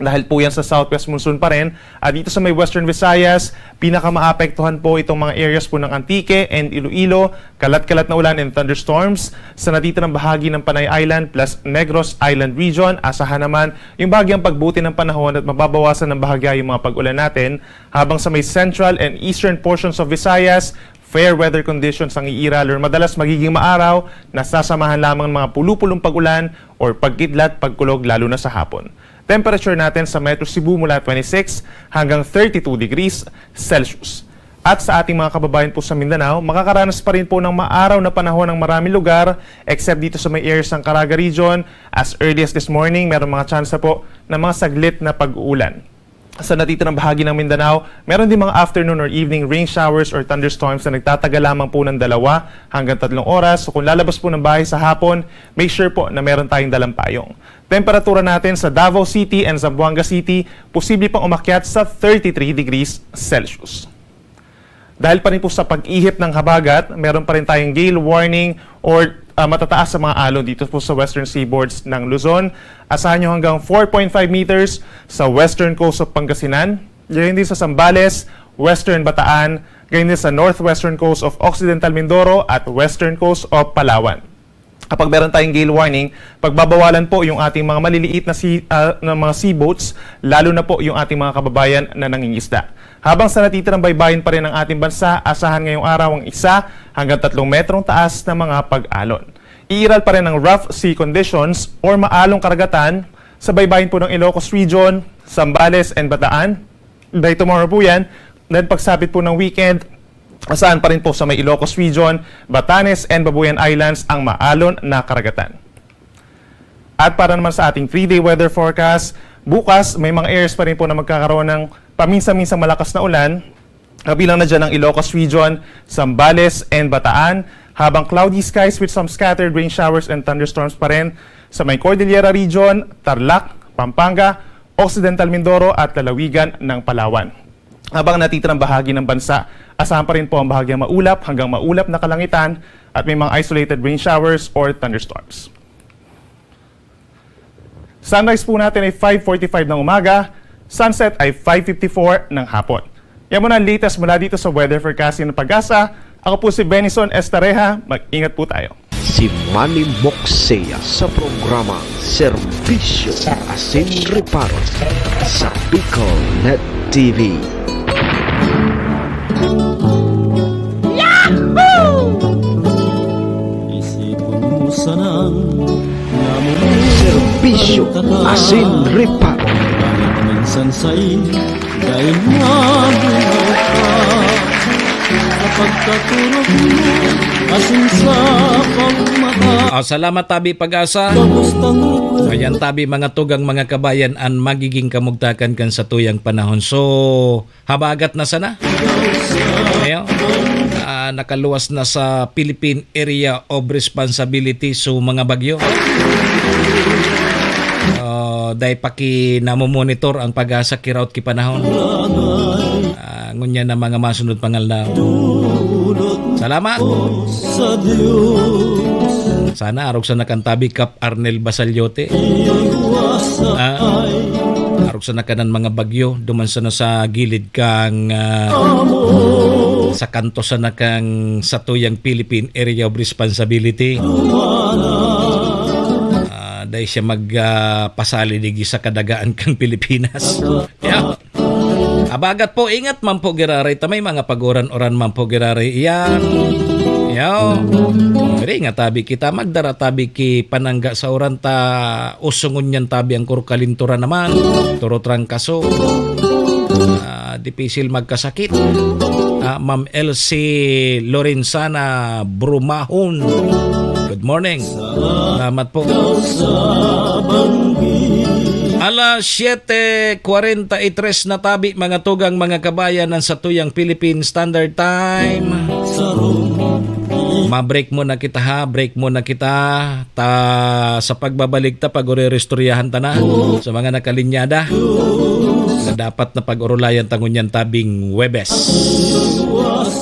dahil po yan sa southwest monsoon pa rin. At dito sa may Western Visayas, pinakamaapektuhan po itong mga areas po ng Antique and Iloilo. Kalat-kalat na ulan and thunderstorms sa natitirang bahagi ng Panay Island plus Negros Island Region. Asahan naman yung bahagyang pagbuti ng panahon at mababawasan ng bahagya yung mga pag-ulan natin. Habang sa may central and eastern portions of Visayas, fair weather conditions ang iiral or madalas magiging maaraw, nasasamahan lamang ng mga pulu-pulong pag-ulan or pagkidlat, pagkulog, lalo na sa hapon. Temperature natin sa Metro Cebu mula twenty-six hanggang thirty-two degrees Celsius. At sa ating mga kababayan po sa Mindanao, makakaranas pa rin po ng maaraw na panahon ang maraming lugar, except dito sa may areas ng Caraga Region. As early as this morning, meron mga tsansa po ng mga saglit na pag-uulan. Sa natitirang bahagi ng Mindanao, meron din mga afternoon or evening rain showers or thunderstorms na nagtatagal lamang po ng dalawa hanggang tatlong oras. So kung lalabas po ng bahay sa hapon, make sure po na meron tayong dalang payong. Temperatura natin sa Davao City and Zamboanga City, posible pang umakyat sa thirty-three degrees Celsius. Dahil pa rin po sa pag-ihip ng habagat, meron pa rin tayong gale warning or, ah, matataas sa mga alon dito po sa western seaboards ng Luzon. Asahan nyo hanggang four point five meters sa western coast of Pangasinan, gayon din sa Zambales, western Bataan, gayon din sa northwestern coast of Occidental Mindoro at western coast of Palawan. Kapag meron tayong gale warning, pagbabawalan po yung ating mga maliliit na, si, ah, na mga seaboats, lalo na po yung ating mga kababayan na nangingisda. Habang sa natitirang baybayin pa rin ng ating bansa, asahan ngayong araw ang isa hanggang tatlong metrong taas na mga pag-alon. Iiral pa rin ang rough sea conditions or maalong karagatan sa baybayin po ng Ilocos Region, Zambales and Bataan. By tomorrow po yan, then pagsapit po ng weekend, asahan pa rin po sa may Ilocos Region, Batanes and Babuyan Islands ang maalon na karagatan. At para naman sa ating three-day weather forecast, bukas may mga areas pa rin po na magkakaroon ng paminsan-minsang malakas na ulan, kabilang na dyan ang Ilocos Region, Zambales and Bataan, habang cloudy skies with some scattered rain showers and thunderstorms pa rin sa may Cordillera Region, Tarlac, Pampanga, Occidental Mindoro at lalawigan ng Palawan. Habang natitirang bahagi ng bansa, asahan pa rin po ang bahagyang maulap hanggang maulap na kalangitan at may mga isolated rain showers or thunderstorms. Sunrise po natin ay five forty-five ng umaga, sunset ay five fifty-four ng hapon. Yan muna ang latest mula dito sa Weather Forecasting ng PAGASA. Ako po si Benison Estareja. Mag-ingat po tayo. Si Manny Moxea sa programang Serbisyo Asin Reparo sa Bicol Net T V. Isipon mo sanang namumuhay Serbisyo Asin Reparo. Kahit minsan sa'y dahil mabuhay ka. Sa pagkatulog mo, asin sa pagmata. Ah, salamat tabi Pag-asa. Ayan tabi mga tugang, mga kabayan, an magiging kamugtakan kan satuyang panahon. So, habagat na sana. Ayo. Ah, nakaluwas na sa Philippine Area of Responsibility so mga bagyo. Ah, dai pa ki namomonitor ang Pag-asa ki route ki panahon. Ah, ngunyan na mga masunod pangaldaw. Salamat. Sana arog sa nakantabi Kap Arnel Basalyote. Ah, arog sa nakanan mga bagyo, duman sana sa gilid kang, ah, sa kanto sana kang satuyang Philippine Area of Responsibility. Ah, dai siya mag, ah, pasali digi sa kadagaan kan Pilipinas. Yeah. Abagat po, ingat man po giraray ta may mga paguran-uran man po giraray iyan. Yaw. Diri nga tabi kita, magdara tabi ki panangga sa uran ta, usungon niyan tabi ang kurkalintura naman. Turo trangkaso. Ah, dipisil magkasakit. Ah, Ma'am Elsie Lorenzana Brumahon. Good morning. Salamat po. Alas siyete kwarenta y tres na tabi, mga tugang, mga kabayan, ang satuyang Philippine Standard Time. Ma-break muna kita ha, break muna kita. Ta, sa pagbabalik ta, pag-urerestoryahan ta na sa mga nakalinyada na dapat na pag-urulayan ta ngunyan tabing Webes.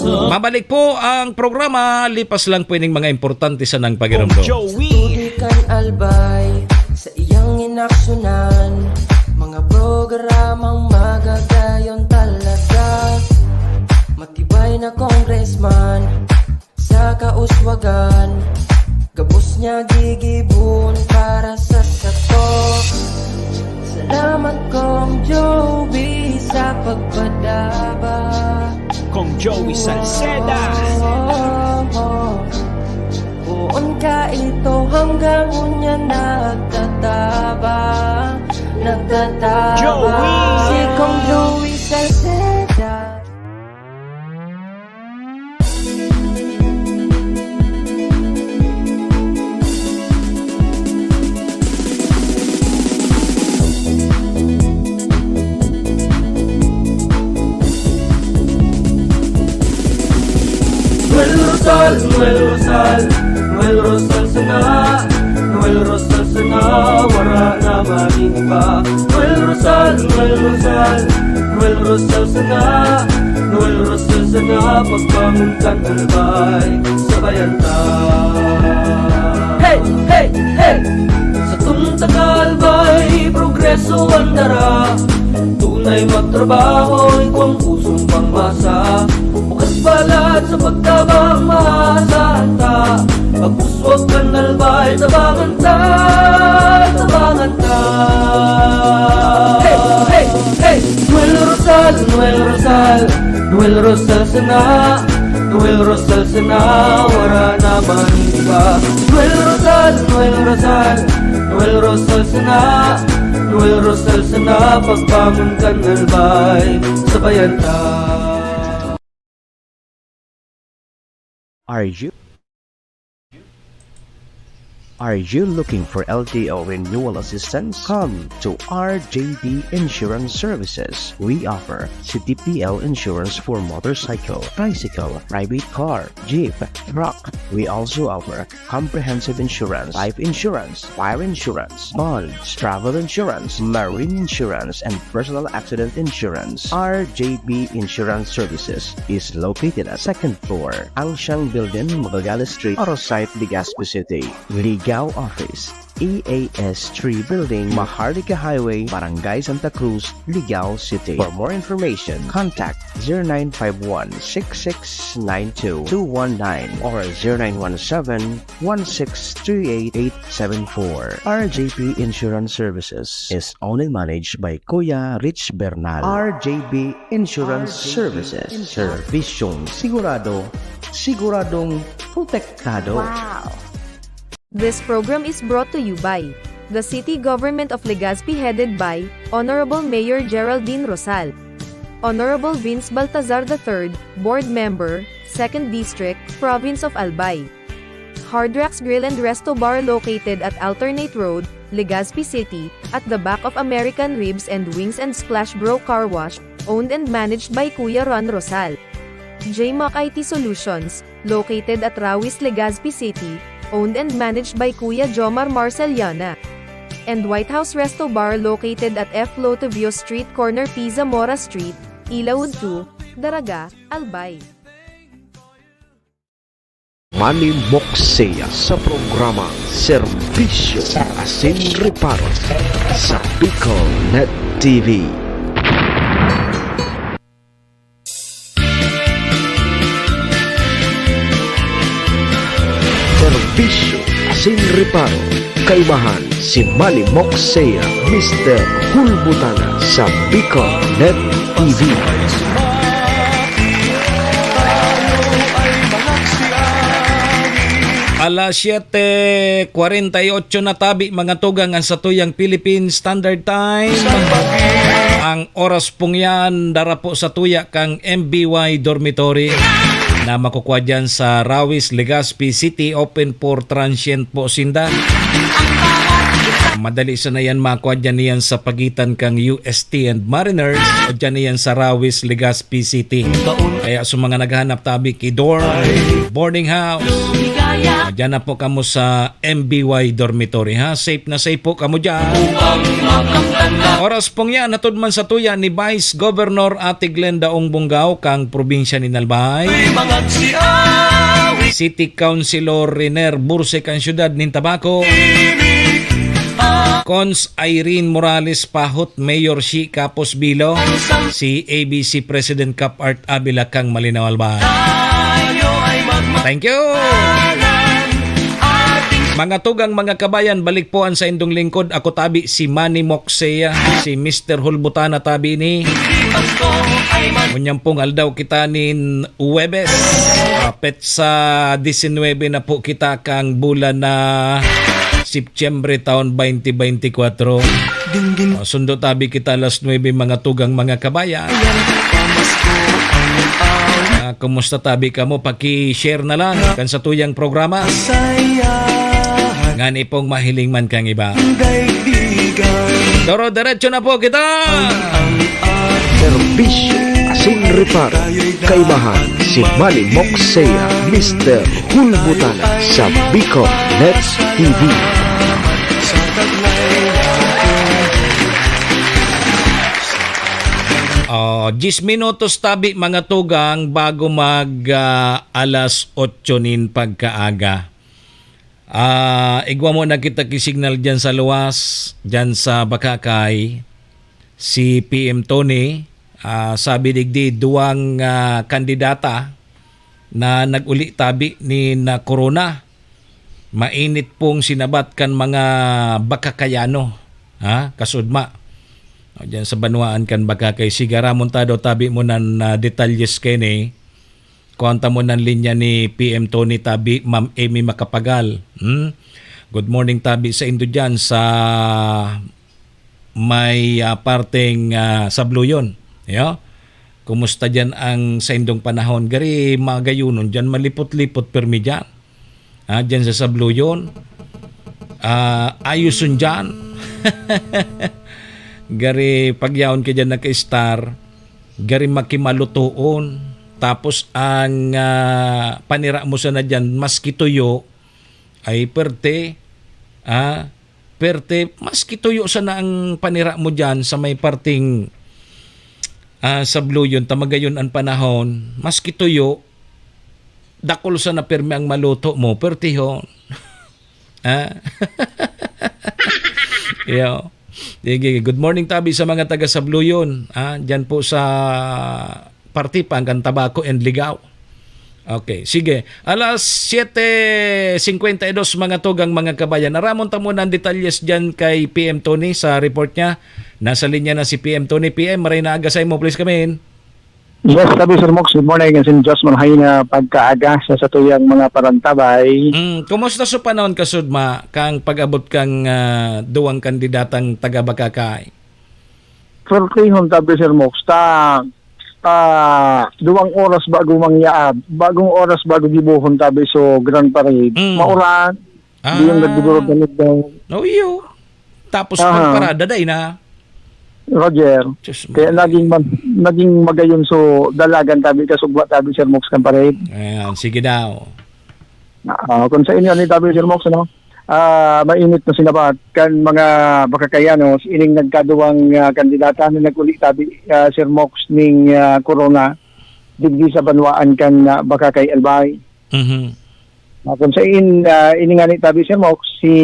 Mabalik po ang programa, lipas lang po ining mga importante sanang pagiromdom. Tubig kan Albay sa iyang inaksyonan. Mga programang magagayon talaga. Matibay na congressman sa kauswagan. Gabos niya gigibohon para sa sato. Salamat Cong Joey sa pagpadaba. Cong Joey Salceda. Poon ka ito hanggang unya nagtatabang, nagtatabang. Joey! Si Cong Joey Salceda. Noel Rosal, Noel Rosal, Noel Rosal sana. Noel Rosal sana, wara na maning iba. Noel Rosal, Noel Rosal, Noel Rosal sana. Noel Rosal sana, pagbangon kan Albay, sabayan ta. Hey, hey, hey! Satong taga Albay, progreso an dara. Tunay magtrabaho, igwang pusong pangmasa. Bukas balat sa pagtabang, maasahan ta. Pag-uswag kan Albay, tabangan ta, tabangan ta. Hey, hey, hey! Noel Rosal, Noel Rosal, Noel Rosal sana. Noel Rosal sana, wara na man iba. Noel Rosal, Noel Rosal, Noel Rosal sana. Noel Rosal sana, pagbangon kan Albay, sabayan ta. Are you? Are you looking for L T O renewal assistance? Come to R J D Insurance Services. We offer C T P L insurance for motorcycle, tricycle, private car, jeep, truck. We also offer comprehensive insurance, life insurance, fire insurance, bonds, travel insurance, marine insurance, and personal accident insurance. R J B Insurance Services is located at second floor, Angshang Building, Magallanes Street, Arosite, Legazpi City. Legazpi Ligao Office, E A S three Building, Maharlika Highway, Barangay Santa Cruz, Ligao City. For more information, contact zero nine five one six six nine two two one nine or zero nine one seven one six three eight eight seven four. R J P Insurance Services is owned and managed by Kuya Rich Bernal. R J B Insurance Services. Servisyong sigurado, siguradong protektado. Wow! This program is brought to you by the City Government of Legazpi, headed by Honorable Mayor Geraldine Rosal, Honorable Vince Baltazar the third, Board Member, Second District, Province of Albay. Hard Rocks Grill and Resto Bar, located at Alternate Road, Legazpi City, at the back of American Ribs and Wings and Splash Bro Car Wash, owned and managed by Kuya Ron Rosal. J Mac I T Solutions, located at Rawis, Legazpi City, owned and managed by Kuya Jomar Marceliana. And White House Resto Bar, located at F Lotovio Street, corner P Zamora Street, Ilaud two, Daraga, Albay. Manny Moxea sa programang Serbisyo Asin Reparo sa Bicol Net T V. Serbisyo Asin Reparo, kaibahan si Manny Moxea, Mister Hulbutana sa Bicol Net T V. Alas siyete kwarenta y otso na tabi, mga tugang, an satuyang Philippine Standard Time. Ang oras pong yan, dara po sa tuya kang M B Y Dormitory na makukwa dyan sa Rawis, Legazpi City, open for transient po sinda. Madali sana yan makwa dyan niyan sa pagitan kang U S T and Mariners o dyan niyan sa Rawis, Legazpi City. Kaya sa mga naghahanap tabi ki dorm, boarding house, dyan na po kamo sa M B Y Dormitory, ha? Safe na safe po kamo dyan. Oras pong yan, hatod man sa tuya ni Vice Governor Ate Glenda Ong Bongao kang probinsya ni Albay. City Councilor Riner Burse kang siyudad nin Tabaco. Cons Irene Morales Pahot, Mayor Shi Kapos Bilo, si A B C President Cap Art Avila kang Malinao Albay. Thank you! Mga tugang, mga kabayan, balik po an saindong lingkod. Ako tabi si Manny Moxea, si Mister Hulbutana tabi ni. Ngunyan pong aldaw kita nin Huwebes, ah, petsa disinwebe na po kita kang bulan na Setyembre taon twenty twenty-four. Ah, sundo tabi kita alas nuebe, mga tugang, mga kabayan. Ah, kumusta tabi kamo? Paki-share na lang kan satuyang programa. Ngani pong mahiling man kang iba. Doro-derecho na po kita! Serbisyo Asin Reparo, kaibahan si Manny Moxea, Mister Hulbutana sa Bicol Net T V. Oh, diyes minutos tabi, mga tugang, bago mag, ah, alas otso nin pagkaaga. Ah, igwa mo na kita ki signal diyan sa luwas, diyan sa Bacacay, si P M Tony, ah, sabi digdi, duwang, ah, kandidata na nag-uli tabi nin corona. Mainit pong sinabat kan mga Bacacayano, ha, kasudma. O, diyan sa banwaan kan Bacacay, si Garamon Tado, tabi mo nan, ah, detalyes kaini. Kuwanta mo nan linya ni P M Tony tabi, Ma'am Amy Macapagal. Hmm? Good morning tabi saindo diyan sa may, ah, parteng, ah, Sabloyon. Yo? Kumusta diyan ang saindong panahon? Gari magayunon diyan, malipot-lipot pirmi diyan. Ah, diyan sa Sabloyon. Ah, ayoson diyan. Gari pagyaon ka diyan naka-star, gari makimalutoon. Tapos ang, ah, panira mo sana diyan, maski tuyo, ay perte, ah, perte, maski tuyo sana ang panira mo diyan sa may parteng, ah, Sabloyon, ta magayon an panahon, maski tuyo, dakul sana pirmi ang maluto mo, pertihon. Ah. Iyo. Sige, good morning tabi sa mga taga Sabluyon, ah, diyan po sa Partipan, kan Tabaco and Ligao. Okay, sige. Alas siyete singkwenta y dos, mga tugang, mga kabayan. Aramon ta muna ang detalyes diyan kay P M Tony sa report niya. Nasa linya na si P M Tony. P M, maray na aga sa imo, please come in. Yes, sabi Sir Mox, good morning. Asin Diyos malahay na pagkaaga sa satuyang mga parantabay. Mm, kumusta sa panahon kasudma kang pag-abot kang, ah, duwang kandidatang taga Bacacay? Pertihon tabi, Sir Mox, ta, ta duwang oras bago mangyaab, bagong oras bago gibohon tabi so Grand Parade. Mm. Mauran, Ah. Di yung nagdudurog-durog daw. Oh, iyo. Tapos Aha. pagparada, dai na. Roger. Diyos mo. Kaya naging mag-, naging magayon so dalagan tabi kasugwa tabi, Sir Mox, kan parade. Ayan, sige daw. Ah, kung sa inyo ni tabi, Sir Mox, ano? Ah, mainit na sinabat kan mga Bacakayanos, ining nagkaduwang, ah, kandidata na nag-uli tabi, ah, Sir Mox, ning, ah, Corona, digdi sa banwaan kan, ah, Bacacay, Albay. Mhm. Ah, kung sa in, ah, ini nga ni tabi, Sir Mox, si,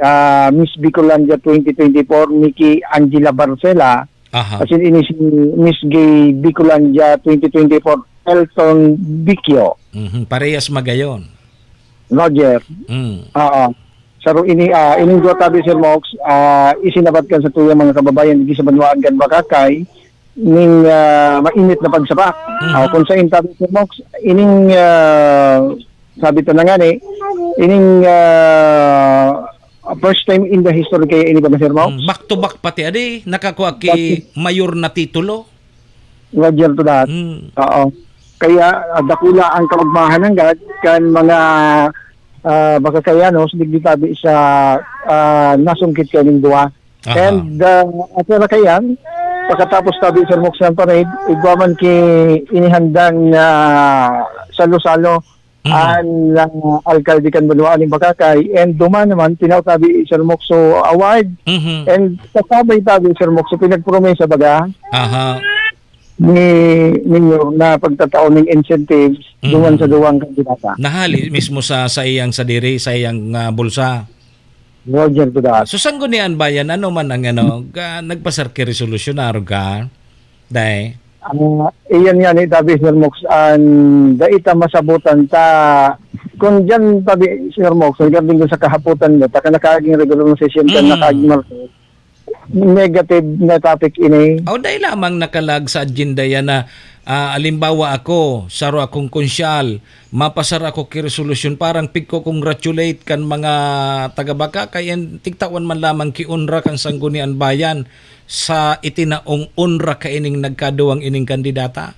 ah, Miss Bicolandia twenty twenty-four, Nikki Angela Barcela, Aha. asin ini si Miss Gay Bicolandia twenty twenty-four, Elton Bicchio. Mhm. Parehas magayon. Roger. Mm. Oo. Saro ini, ah, ining duwa tabi, Sir Mox, ah, isinabat kan sa tuyang mga kababayan digdi sa banwaan kan Bacacay, ning, ah, mainit na pagsabak. Mhm. Ah, kung sa intabi, Sir Mox, ining, ah, sabi ta na nga ni, ining, ah, first time in the history kaya ini ba, Sir Mox? Mm, back to back pati, adi, nakakuha ki Back to mayor na titulo. Roger to that. Mm. Oo. Kaya, ah, dakula ang kaugmahan nanggad kan mga, ah, Bacakayanos, digdi tabi sa, ah, nasungkit kaining duwa. Aha. And, ah, after na kaiyan, pagkatapos tabi sa Muksan Parade, igwa man ki inihandang, ah, salo-salo Mhm. an, ah, alkalde kan banwaan nin Bacacay. And duman naman, tinao tabi Sir Mokso Award. Mhm. And kasabay tabi Sir Mokso, pinagpromesa baga Aha. ni, ninyo na pagtatao ning incentives duman sa Mhm. duwang kandidata. Nahali mismo sa, sa iyang sadiri, sa iyang, ah, bulsa. Roger to that. So, Sanggunian Bayan, ano man ang ano, ga-, nagpasar ki resolusyon, arog ka? Dai? Ah, iyan nga ni tabi, Sir Mox, an dai ta masabutan ta. Kung diyan tabi, Sir Mox, regarding dun sa kahapotan mo, ta ka nakaaging regular na session, ka Mm. nakaaging Martes, negative na topic ini. Aw, dai lamang nakalag sa agenda yan na, ah, alimbawa ako, saro akong konsyal, mapasar ako ki resolusyon, parang pigko-congratulate kan mga taga-Bacacay, and tigtawan man lamang ki onra kan Sanggunian Bayan sa itinaong onra kaining nagkaduwang ining kandidata?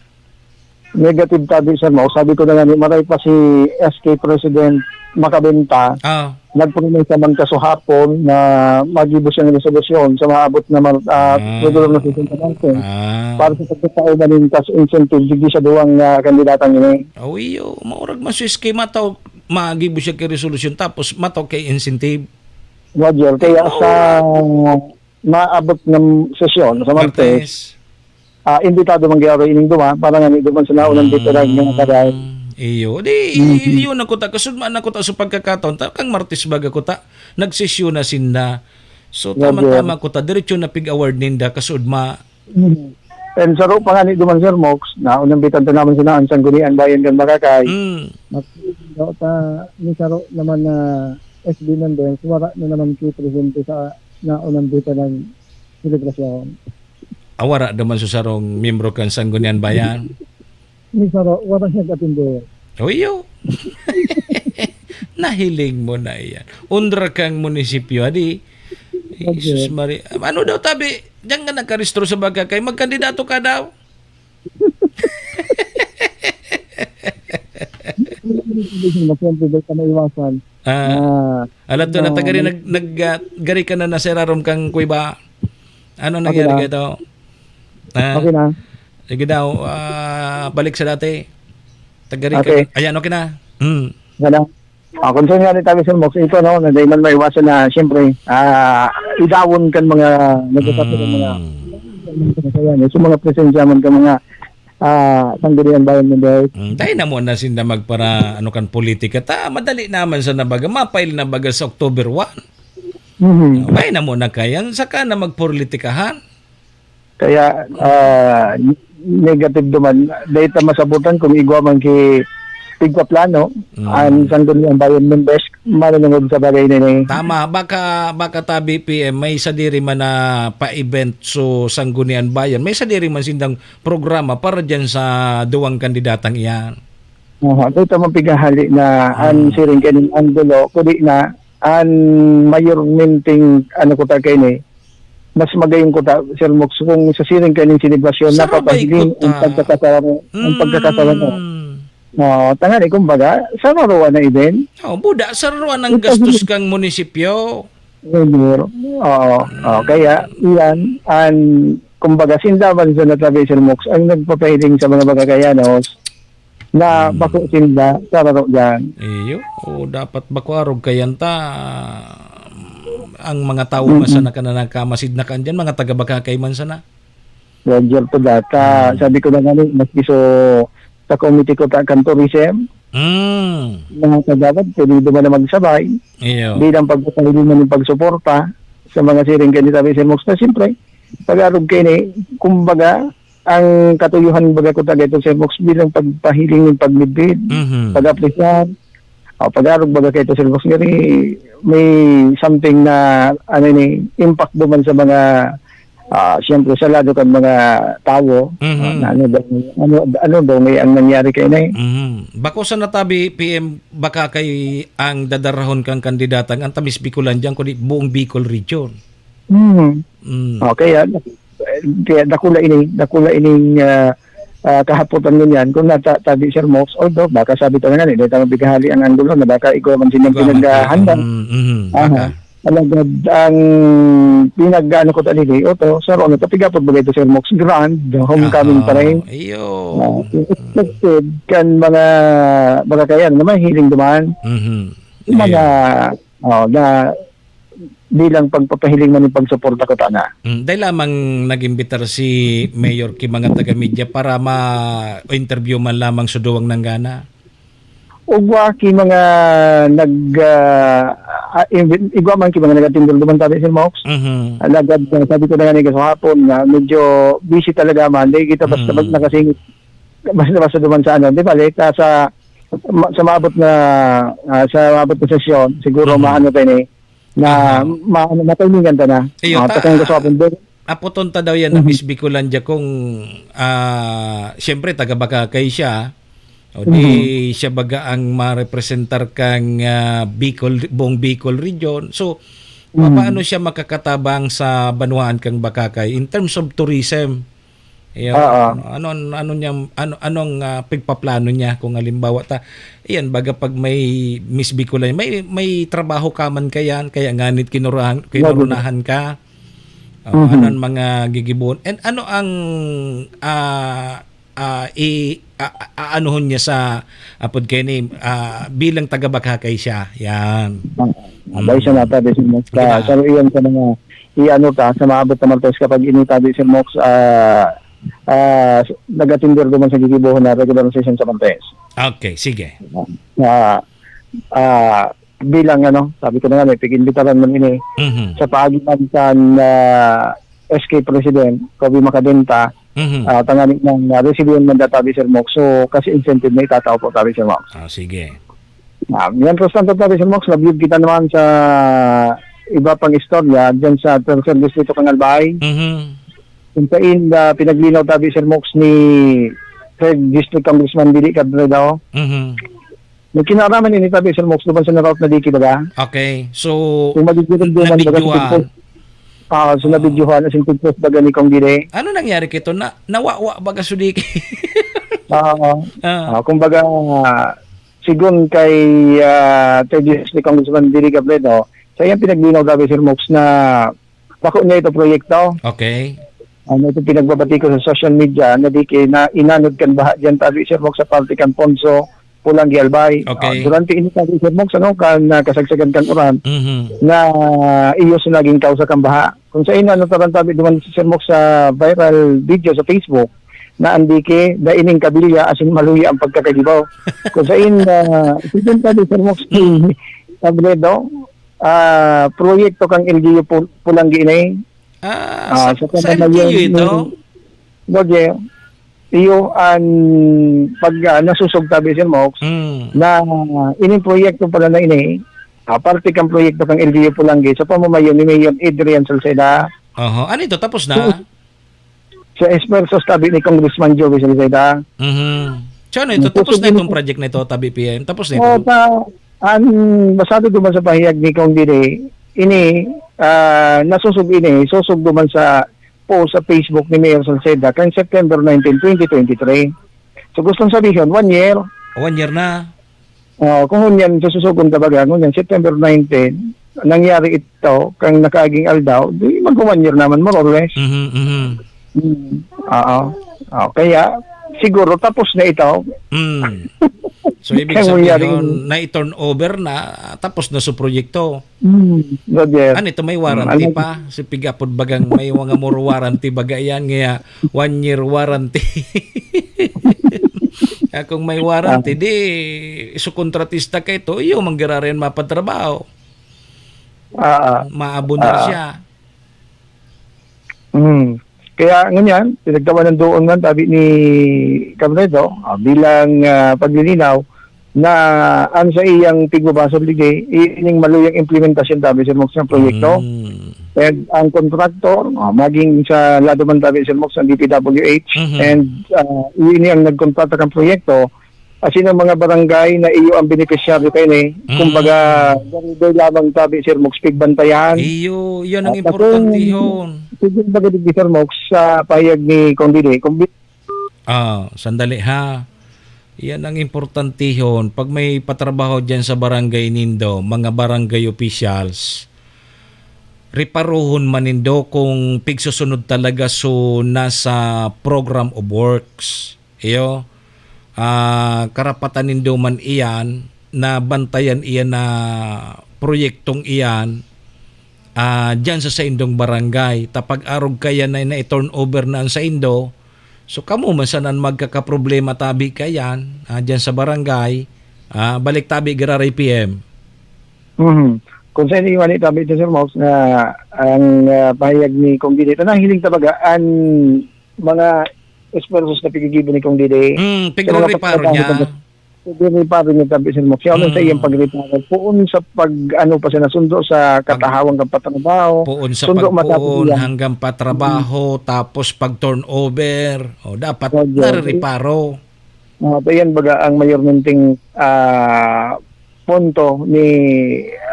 Negative tabi, sir, no? Sabi ko na nga, ni maray pa si S K President Macabenta, Ah. nagpromesa man kasuhapon na magibo siyang resolusyon sa maabot na mar-, ah, Ah. regular na session sa Martes Ah. para sa pagkatao man nin cash incentive digdi sa duwang, ah, kandidatang ini. Awi, oh, maurag man si S K mataw, magibo siya kay resolusyon tapos mataw kay incentive. Roger, kaya Ay, sa maurag. maabot na sesyon sa Martes, Martes. ah, imbitado man gyaro ining duwa para nga ni duman sa naunang Mm, veteran nga karay. Iyo. Di, i-, Mhm. iyon na kuta. Kasud man na kuta sa pagkakataon. Ta-, kang Martes baga kuta, nagsesyon na sinda. So, Roger. tama-tama kuta. Diretso na pig-award ninda. Kasud ma- Mhm. And saro pa nga ni duman, Sir Mox, naunang bitan ta naman sina ang Sanggunian Bayan kan Bacacay. Mm. Mas, ta, ni saro naman na S B Mendez, wala na naman ki presente sa naunang bitan ng selebrasyon. Awara duman sa sarong miyembro kan Sanggunian Bayan? Ni saro, wala siya katindi. Oy, yo. Nahiling mo na iyan. Undra kang munisipyo, adi. Okay. Jesus Maria. Ano daw tabi? Diyan ka nakarestro sa Bacacay. Magkandidato ka daw? Siyempre, di ka maiwasan Ah, na ala to na, na tagari nag-, nag-, ah, gari ka na nasa irarom kang kuweba. Ano Okay nangyari na. ka ito? Ah, Okay na. sige daw, ah, balik sa dati. Tagari ka Okay. na. Ayan, okay na. Hmm. Wala. Ah, kung saan nga ni tabi, Sir Mox, ito, no, na di man maiwasan na, siyempre, ah, idawon kan mga nagtatapos ng mga, Mm. mga, so, mga presensya man kan mga ah, Sangguniang Bayan members. Mm, dai na mo na sinda magpara-, ano kan politika. Ta, madali naman sa nabaga, mapail na baga sa October one. Mhm. Dai na mo na kayan, saka na magpolitikahan. Kaya, ah, negative duman. Dai ta masabutan kung igwa man ki tigpaplano, Mm. ang Sangguniang Bayan members, manunungod sa bagay na ini. Tama, baka, baka tabi, P M, may sadiri man na pa-event so Sangguniang Bayan. May sadiri man sindang programa para dyan sa duwang kandidatang iyan. Aha, dai ta mapighahali na an Mm. siring kaning anggulo, kundi na an mayormenteng ano kuta kaini, mas magayon kuta, Sir Mox, kung sa siring kaning selebrasyon, Sa Robay napapahiling ang kuta. pagkakasararo-, ang Mm. pagkakasararo. Oo, tangani, kumbaga, sararoan na event. Oh, buda, sararoan ang Ito, gastos sige. kang munisipyo. Mayor. Oo, oo. Mm. Kaya, iyan, an, kumbaga, sinda man sa natabi, Sir Mox, ang nagpapahiling sa mga Bagakayanos na Mm. bako sinda, sararo diyan. Iyo, o dapat bako arog kayan ta, ang mga tawo Mm-mm. man sana ka na nagkamasid na kan diyan, mga taga Bagakay man sana. Roger Podata, Mm. sabi ko na nga ni, maski so, sa committee ko ta kan tourism, Mm. mga kagawad, pwede naman na magsabay Iyo. bilang pagpapahiling ng pagsuporta sa mga siring kanita, Sir Mox, na siyempre, pag-arog kayo ni, kumbaga, ang katuyuhan baga ko taga ito, Sir Mox, bilang pagpahiling ng pagmidbid, Mhm. pag-apresyar, o pag-arog baga kayo ito, Sir Mox, ngari, may something na, ano ni, impact duman sa mga, ah, siyempre, sa lado kan mga tawo, Mhm. ah, na ano daw, ano, ano daw may ang nangyari kayo na eh. Mhm. Bako sa natabi, P M, baka kay ang dadarahon kang kandidatang ang tamis Bicolandia, kundi buong Bicol Region. Mhm. Mm. Okay, ah, kaya dakula ini, dakula ining, ah, ah, kahapotan ngunyan kung nata-, tabi, Sir Mox, although baka sabi ta na nga, hindi tayo mabighali ang anggulo na baka igwa man sinyang Igwa man pinaghahanda. tayo. Mm, mhm, Aha. baka. Alagad ang pinag-ano ko tani, di, oto, sa Rono, patigapot bagay ito, Sir Mox, grand homecoming Aha, pa rin. iyo. Ah, expected kan mga, mga kaya na mahiling duman. Mhm. Yung mga, Iyo. oh, na bilang pagpapahiling man yung pagsuporta ko tana. Mm, dahil lamang nag-imbitar si Mayor ki mga taga-media para ma-interview man lamang sa duwang nanggana. Ugwa ki mga nag, ah, ah, invi-, igwa man ki mga nag-atindol duman tabi, Sir Mox. Mhm. Alagad, ah, sabi ko na nga ni kasuhapon na medyo busy talaga man. Di kita basta Mm. bag nakasingit, basta-basta duman sa ano. Di ba, like, ah, sa, ma-, sa maabot na, ah, sa maabot na sesyon, siguro Mhm. maano tayo ni, na Aha. ma-, ano, matimingan ta na. Iyo, Ah, ta-, takang gusto akong bel- aputon ta daw yan na Mhm. Miss Bicolandia kung, ah, siyempre, taga Boracay siya. O di Mhm. siya baga ang marepresentar kang, ah, Bicol, buong Bicol region. So, Mhm. papaano siya makakatabang sa banwaan kang Boracay in terms of tourism? Iyo, Oo. ano, ano, ano niya, ano, anong, ah, pigpaplano niya kung halimbawa ta, iyan, baga pag may Miss Bicolandia, may, may trabaho ka man kayan, kaya nganit kinurahan, Lagi. kinurunahan ka? O, Mhm. ano ang mga gigibohon? And ano ang, ah, ah, i-, a-, a-, aanuhon niya sa, apod kayo ni, ah, bilang taga Boracay siya? Yan. Ah, Mm. bay siya nata, di siya mas ka-, Gina- sa iyan sa mga, i-ano ta, sa maabot na Martes kapag initabi si Mox, ah, ah, nag-attender duman sa gigibohon na regular session sa Martes. Okay, sige. Ah, ah, bilang ano, sabi ko na nga, may pag-imbitaran man ini Mhm. sa paagi man kan, ah, S K President, Kobe Macadenta, Mhm. ah, tanganing nang, ah, resibihan man data, Sir Mox. So, kasi incentive na itatao po, tabi, Sir Mox. Ah, sige. Ah, mientras tanto, tabi, Sir Mox, nabiyog kita naman sa iba pang istorya dyan sa Tercer Distrito, Kangalbay. Mhm. Kung sain, ah, pinaglinaw, tabi, Sir Mox, ni Third District Congressman Dili Cadredo. Mhm. May kinaraman ini, tabi, Sir Mox, duman sa naraot na diki, baga. Okay. So, Kung magigirong duman, baga, nabidyohan. sa pagpos-, ah, sa Ah. nabidyohan, as in, pagpos, baga, ni Kong Dili. Ano nangyari kito? Na, nawawa, baga, sudiki? Oo. Ah. Ah, kumbaga, sigon kay, ah, Third District Congressman Dili Cadredo, sa iyang pinaglinaw, tabi, Sir Mox, na bako niya ito proyekto. Okay. Ano ito pinagbabati ko sa social media, na di kay na inanod kan baha diyan, tabi, Sir Mox, sa parte kan Ponso, Pulang, Albay. Okay. Ah, durante ini, tabi, Sir Mox, ano, kan, ah, kasagsagan kan uran, Mhm. na iyo sa naging kausa kan baha. Kung sa ino, ano, taran, tabi, duman si Sir Mox sa viral video sa Facebook, na andiki, dai ning kabilya, asin maluya ang pagkakagibaw. Kung sain, ah, sigunta ni Sir Mox, Sabredo, ah, proyekto kan L G U Pul-, Pulanggi ini. Ah, Ah, sa sa, sa pamamayan L G U ito? ni Roger, iyo an pag, ah, nasusog tabi, Sir Mox, Hmm. na ining proyekto pala na ini, ah, parte kan proyekto kan L G U Pulanggi sa pamamayan ni Mayor Adrian Salceda. Aha. Ano ito? Tapos na? Sa esfuerzos tabi ni Congressman Joey Salceda. Mhm. So, ano ito? Tapos na itong project na ito, tabi P M? Tapos na ito? O, ta-, an, basado duman sa pahayag ni Kong Didi, ini, ah, nasusog ini, susog duman sa post sa Facebook ni Mayor Salceda kan September nineteen, twenty twenty-three. So, gustong sabihon, one year. One year na. Oh, kung ngunyan, sa susugon ka baga, ngunyan, September nineteen, nangyari ito, kang nakaaging aldaw, di mag-one year naman, more or less. Mhm, mhm. Hmm, oo. Oh, kaya, siguro, tapos na ito. Hmm. So, ibig Kaya mangyari sabihin, yun. na-turn over na, tapos na sa proyekto. Hmm, Roger. Ano ito, may warranty Hmm, ano pa? Si pigapod bagang may mga more warranty baga yan, kaya one year warranty. Ah, kung may warranty, Ah. di, so kontratista ka ito, iyo, manggirarin mapatrabaho. Ah, ah. Maabunar Ah. siya. Hmm. Kaya ngunyan, pinagtawanan doon man, tabi ni Cabredo, ah, bilang, ah, paglilinaw, na an saiyang pigbabasol digdi, ining maluyang implementasyon, tabi, sa mga proyekto. Mm. And ang kontraktor, ah, maging sa lado man, tabi, Sir Mox, ang D P W H, Mhm. and, ah, ini ang nagkontrata kan proyekto, asin ang mga barangay na iyo ang benepisyaryo kaini, Mm. kumbaga, garidoy lamang, tabi, Sir Mox, pigbantayan. Iyo, yan ang At importante akong yun. Sige, baga digdi, Sir Mox, sa pahayag ni Kong Didi, kung bi- Ah, sandali ha. Yan ang importantehon. Pag may patrabaho diyan sa barangay nindo, mga barangay officials, reparohon man nindo kung pigsusunod talaga so nasa program of works. Iyo, ah, karapatan nindo man iyan na bantayan iyan na proyektong iyan, ah, diyan sa saindong barangay. Ta pag arog kaya na, na i-turn over na ang saindo, so kamo man sana an magkakaproblema tabi kaiyan, ah, diyan sa barangay, ah, balik tabi giraray P M. Mhm. Kung sa inyo man tabi ito, Sir Mox, na ang, ah, pahayag ni Kong Didi, ito nahiling talaga ang mga esfuerzos na piggigibo ni Kong Didi Hmm, sa mga pigre-reparo niya. pagtrabaho Pwede ni pare ni tabi, Sir Mox. Siya sa iyang Mm. pagreparo. Poon sa pag, ano pa siya nasundo sa Pag-, katahawang kan patrabaho. poon sa Sundo pagpoon matapos iyan. hanggang patrabaho, Mm. tapos pag turnover. O, dapat Roger. narereparo. Ah, ito yan, baga, ang mayormenteng, ah, punto ni,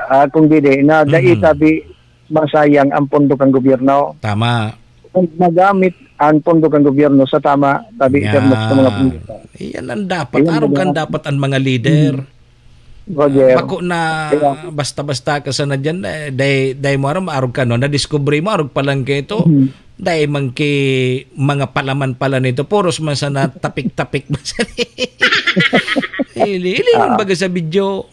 ah, Kong Didi, na dai Mhm. tabi masayang ang pondo kan gobyerno. Tama. Kung magamit ang pondo kan gobyerno sa tama, tabi, Yan. Sir Mox, sa mga proyekto. Iyan ang dapat. Iyan Arog ang kan dapat. dapat ang mga leader. Hmm. Roger. Bako na Kaya basta-basta ka sana dyan, eh, dai, dai mo aram, arog ka, no? Nadiskubre mo, arog pa lang ka ito. Mhm. Dai man ki mga palaman pala nito. Puros man sana tapik-tapik man sana. Ili, ili, Ah. baga sa video.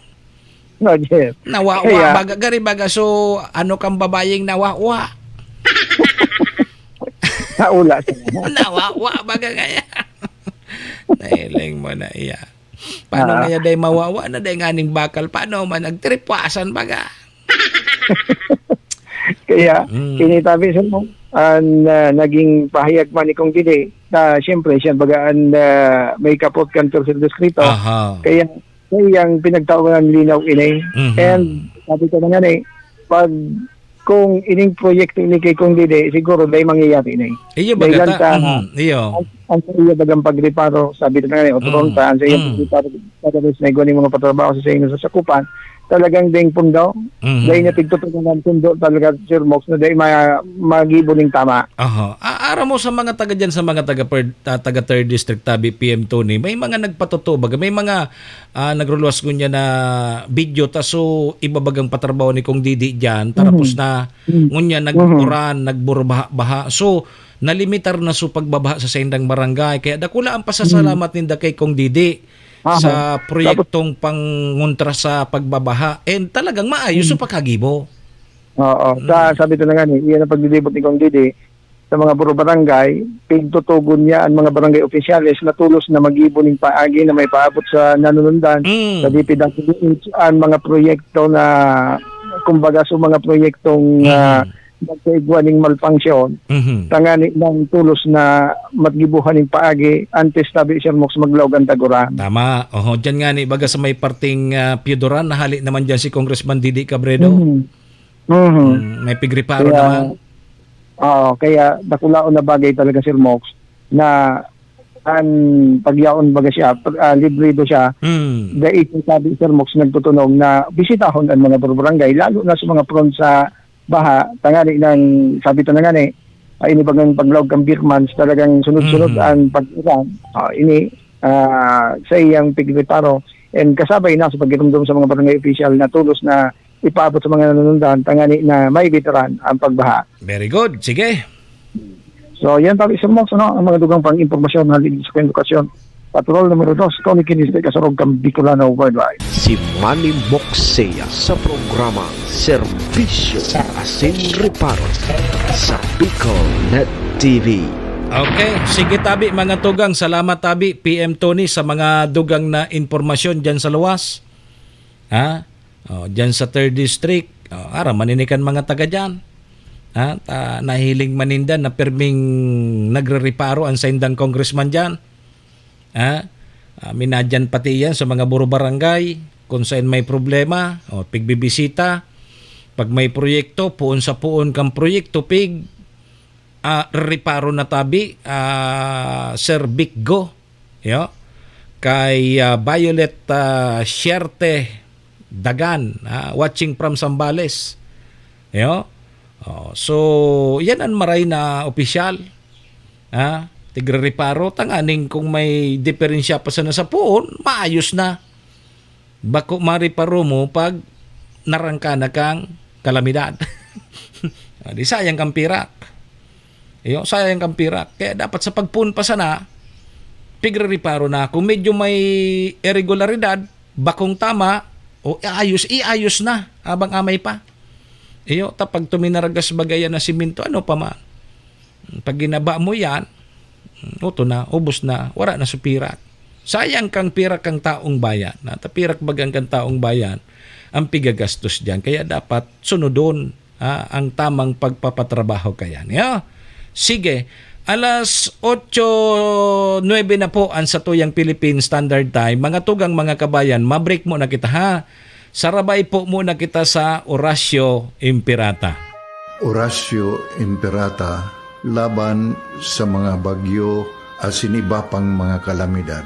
No, Jeff. Nawawa, Kaya baga, gari baga, so, ano kang babayeng nawawa? Naula siya. Nawawa, baga kaya. Nahiling mo na iya. Paano Ah. ngaya day mawawa na day nganing bakal? Paano man nagtripwasan, baga? Kaya, Mm. ini tabi, Sir Mox, ang, ah, naging pahayag man ni Kong Didi, na siyempre, siya baga ang, ah, may kapot kan tercer distrito. Aha. Kaya, kaya ang pinagtawagan linaw ini. Mhm. And sabi ko na nga ni, pag kung ining proyekto ini kay Kong Didi, siguro dai mangyayari ini. Iyo, Dahil baga lang ta-, sa mhm, iyo. ang, ang sa iya bagang pagreparo, sabi ko na nga ni, o, Mm. turon ta, ang sa iya Mm. pagreparo, kada vez na igwa ning mga patrabaho sa sayo na sasakupan, talagang ding pundo, Mhm. dai niya tigtutukan ang pundo talaga, Sir Mox, na dai ma-, magibo ning tama. Aha. A-, aram mo sa mga taga dyan, sa mga taga per-, ta-, taga third district, tabi, P M Tony, may mga nagpatutuo, baga, may mga, ah, nagruluwas ngunyan na video, ta so iba bagang patrabaho ni Kong Didi dyan, Mhm. tarapos na, Mhm. ngunyan, Mhm. nag-uran, nagburbaha-baha. So, nalimitar na so pagbabaha sa saindang barangay. Kaya dakula ang pasasalamat Mhm. ninda kay Kong Didi Aha. sa Tapos proyektong pangontra sa pagbabaha. And talagang maayos Mhm. so pagkagibo. Oo. Sa, Mm. sabi ko na nga ni, iyan ang paglilibot ni Kong Didi. sa mga buro barangay, pigtutugon niya ang mga barangay opisyales na tulos na mag-ibo ning paagi na maipaabot sa nanunundan, Mm. sa D P W H, ang mga proyekto na, kumbaga, sa mga proyektong, Mm. ah, nagkaigwa ning malfunction, Mhm. tangani ng tulos na maggibuhan ning paagi, antes tabi, Sir Mox, maglaog ang taguran. Tama. Oho, dyan nga ni, baga sa may parting, ah, Pioduran, nahali naman dyan si Congressman Didi Cabredo. Mhm. Mhm. Mm, may pigreparo Kaya, naman. Oo, kaya dakulaon na bagay talaga, Sir Mox, na an pagyaon baga siya, pag, ah, libre do siya, Hmm. dai ko sabi, Sir Mox, nagtutunog na bisitahon ang mga barangay, lalo na sa mga prone sa baha, tangani ng, sabi to na nga ni, ah, ini bagang paglaog kan Birmans, talagang sunod-sunod Hmm. ang pag-ulan. Ah, ini, ah, sa iyang pigreparo, and kasabay na sa pagirumdom sa mga barangay official na tulos na ipaabot sa mga nanunundan, tangani na maibitaran ang pagbaha. Very good. Sige. So, yan tabi, Sir Mox, ano, ang mga dugang pang impormasyon na sa edukasyon. Patrol numero dos, Tony Kinis, Kasurog, kang Bicolano Worldwide. Si Manny Moxea sa programa Serbisyo asin Reparo sa Bicol Net T V. Okay, sige tabi, mga tugang. Salamat tabi, P M Tony, sa mga dugang na impormasyon dyan sa luwas. Ha? Oh, dyan sa third District, oh, ara, maninikan mga taga dyan. Ha? Ta, nahiling maninda na pirming nagrereparo ang saindang congressman dyan. Ha? Ah, minadyan pati yan sa mga buro barangay, kung saan may problema, o pigbibisita. Pag may proyekto, puon sa puon kang proyekto, pig, ah, reparo na tabi, ah, Sir Bicgo, yo? Kay, ah, Violet, ah, Sierte Dagan, ah, watching from Zambales. Yo? Oh, so, yan ang maray na opisyal. Ha? Tigrereparo, tanganing kung may diferensya pa sana sa puon, maayos na. Bako mareparo mo pag narangka na kang kalamidad. Ah, di sayang kang pirak. Iyo, sayang kang pirak. Kaya dapat sa pagpuon pa sana, pigrereparo na. Kung medyo may irregularidad, bakong tama, o iayos, iayos na habang amay pa. Iyo, ta pag tuminaragas bagayan na simento, ano pa man? Pag ginaba mo yan, oto na, ubos na, wala na sa pirak. Sayang kang pirak kang taong bayan. Na, ta pirak bagang kang taong bayan, ang pigagastos diyan. Kaya dapat sunodon, ah, ang tamang pagpapatrabaho kaya. Niya? Sige, alas otso nuebe na po ang satuyang Philippine Standard Time. Mga tugang, mga kabayan, mabreak muna kita, ha? Sarabay po muna kita sa Orasyo Imperata. Orasyo Imperata laban sa mga bagyo asin iba pang mga kalamidad.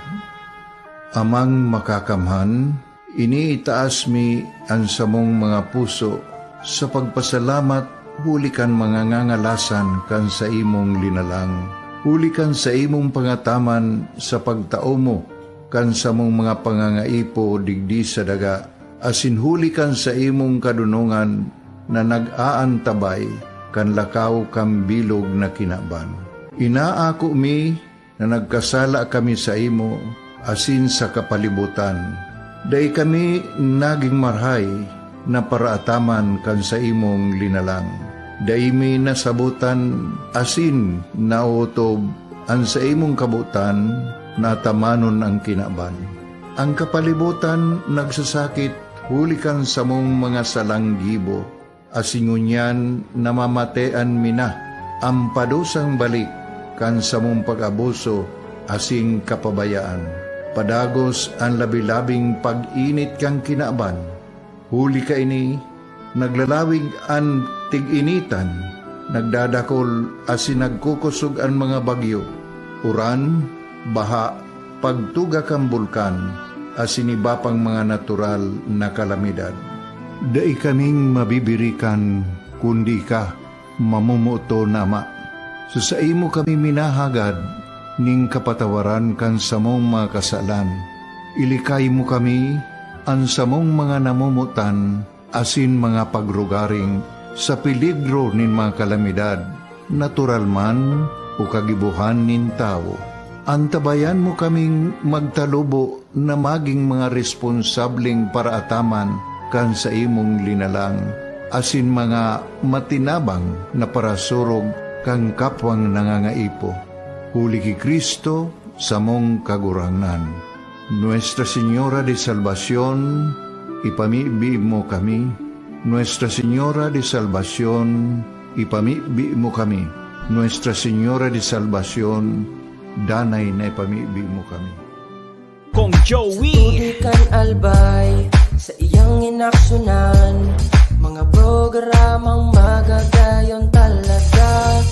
Amang Makakamhan, iniitaas mi an samong mga puso sa pagpasalamat huli kan mga ngangalasan kan saimong linalang, huli kan saimong pangataman sa pagtao mo kan samong mga pangangaipo digdi sa daga, asin huli kan saimong kadonongan na nag-aantabay kan lakaw kan bilog na kinaban. Inaako mi na nagkasala kami saimo asin sa kapalibotan. Dai kami nagin marahay na paraataman kan saimong linalang. Dai mi nasabotan asin naotob an saimong kabotan na atamanon an kinaban. An kapalibotan nagsasakit huli kan samong mga salang gibo, asin ngunyan namamatean mi na an padusang balik kan samong pag-abuso asin kapabayaan. Padagos an labi-labing pag-init kan kinaban. Huli kaini, naglalawig an tig-initan, nagdadakol asin nagkukosog an mga bagyo, uran, baha, pagtuga kan bulkan, asin iba pang mga natural na kalamidad. Dai kaming mabibirikan, kundi ika, mamomoton na Ama. Sa saimo kami minahagad ning kapatawaran kan samong mga kasalan. Ilikay mo kami, an samong mga namomotan, asin mga pagrugaring sa peligro nin mga kalamidad, natural man o kagibohan nin tawo. Antabayan mo kaming magtalubo na magin mga responsableng paraataman kan saimong linalang, asin mga matinabang na parasurog kan kapwang nangangaipo, huli ki Cristo, samong Kagurangnan. Nuestra Señora de Salvacion, ipamibi mo kami. Nuestra Señora de Salvacion, ipamibi mo kami. Nuestra Señora de Salvacion, danay na ipamibi mo kami. Kong Joey. Tubig kan Albay, sa iyang inaksyonan, mga programang magagayon talaga.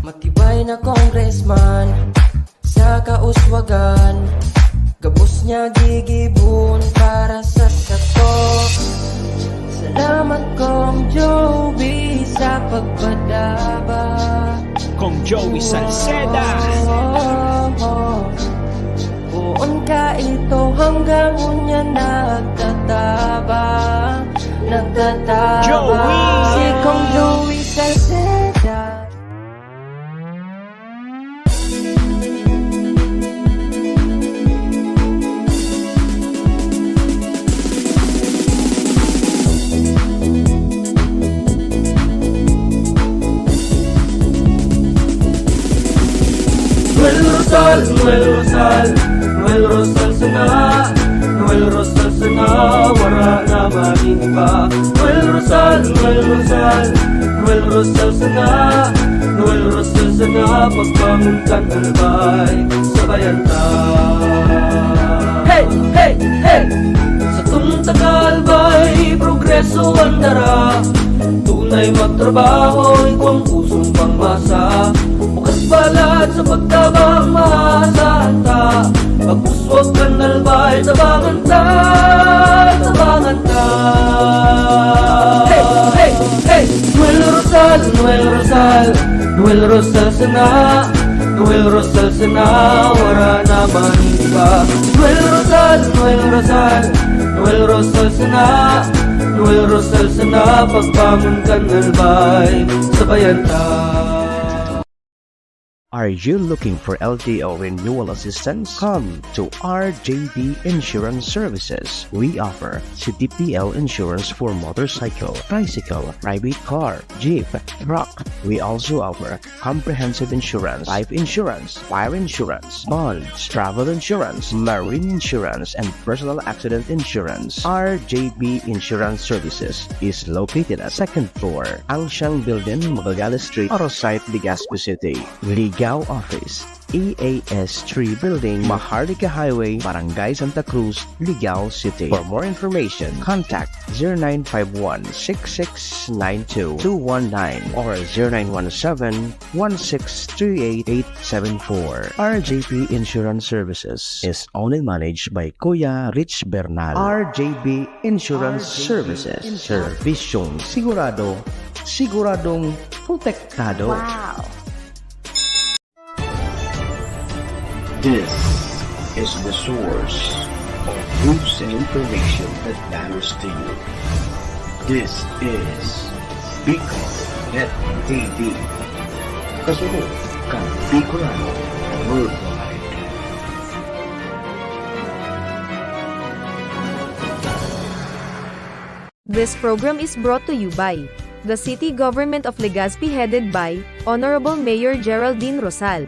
Matibay na congressman, sa kauswagan, gabos niya gigibon para sa sato. Salamat, Kong Joey, sa pagpadaba. Kong Joey Salceda. Poon ka ito hanggang unya nagtatabang, nagtatabang. Joey! Si Kong Joey Salceda. Noel Rosal, Noel Rosal, Noel Rosal sana, Noel Rosal sana, wara na maning iba. Noel Rosal, Noel Rosal, Noel Rosal sana, Noel Rosal sana, pagbangon kan Albay, sabayan ta. Hey, hey, hey! Sa tunta ka Albay, progreso ang dara. Tunay magtrabaho, ikaw ang pusong pangmasa. Bukas palad sa pagtabang, maasahan ta. Pag-uswag kan Albay, tabangan ta, tabangan ta. Hey, hey, hey! Noel Rosal, Noel Rosal, Noel Rosal sana, Noel Rosal sana, wara na man iba. Noel Rosal, Noel Rosal, Noel Rosal sana, Noel Rosal sana, pagbangon kan Albay, sabayan ta. Are you looking for L T O renewal assistance? Come to R J B Insurance Services. We offer C T P L insurance for motorcycle, tricycle, private car, jeep, truck. We also offer comprehensive insurance, life insurance, fire insurance, bonds, travel insurance, marine insurance, and personal accident insurance. R J B Insurance Services is located at second floor, Angsiang Building, Magallanes Street, Oro Site, Legazpi City. Ligao Office, E A S three Building, Maharlika Highway, Barangay Santa Cruz, Ligao City. For more information, contact zero nine five one six six nine two two one nine or zero nine one seven one six three eight eight seven four. R J P Insurance Services is owned and managed by Kuya Rich Bernal. R J B Insurance Services. Serbisyong sigurado, siguradong protektado. Wow! This is the source of news and information that matters to you. This is Bicol Net T V. Kasunod kan Bicolano Worldwide. This program is brought to you by the City Government of Legazpi, headed by Honorable Mayor Geraldine Rosal,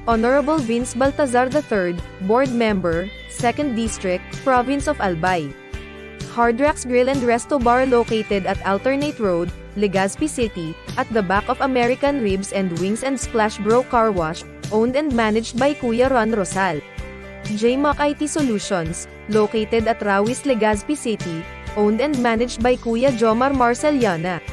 Honorable Vince Baltazar the third, Board Member, Second District, Province of Albay. Hard Rocks Grill and Resto Bar, located at Alternate Road, Legazpi City, at the back of American Ribs and Wings and Splash Bro Car Wash, owned and managed by Kuya Ron Rosal. J Mac I T Solutions, located at Rawis, Legazpi City, owned and managed by Kuya Jomar Marceliana.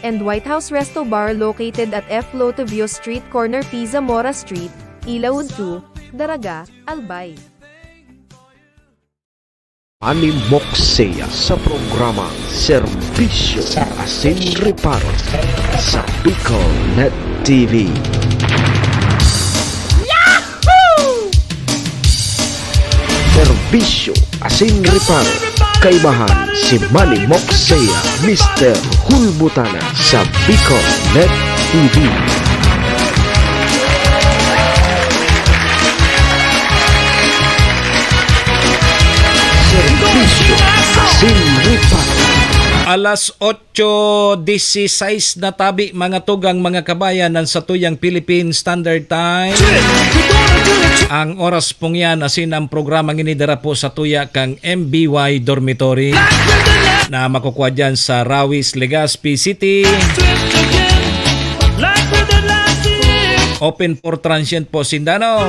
And White House Resto Bar, located at F Lotovio Street, corner P Zamora Street, Ilaud two, Daraga, Albay. Manny Moxea sa programang Serbisyo Asin Reparo sa Bicol Net T V. Serbisyo Asin Reparo. Kaibahan si Manny Moxea, Mister Hulbutana sa Bicol Net T V. Serbisyo Asin Reparo. Alas otso disisais na tabi, mga tugang, mga kabayan, ng satuyang Philippine Standard Time. Ang oras pong yan, asin ang programang ini dara po sa tuya kang M B Y Dormitory na makukuha dyan sa Rawis, Legazpi City. Open for transient po, sindano.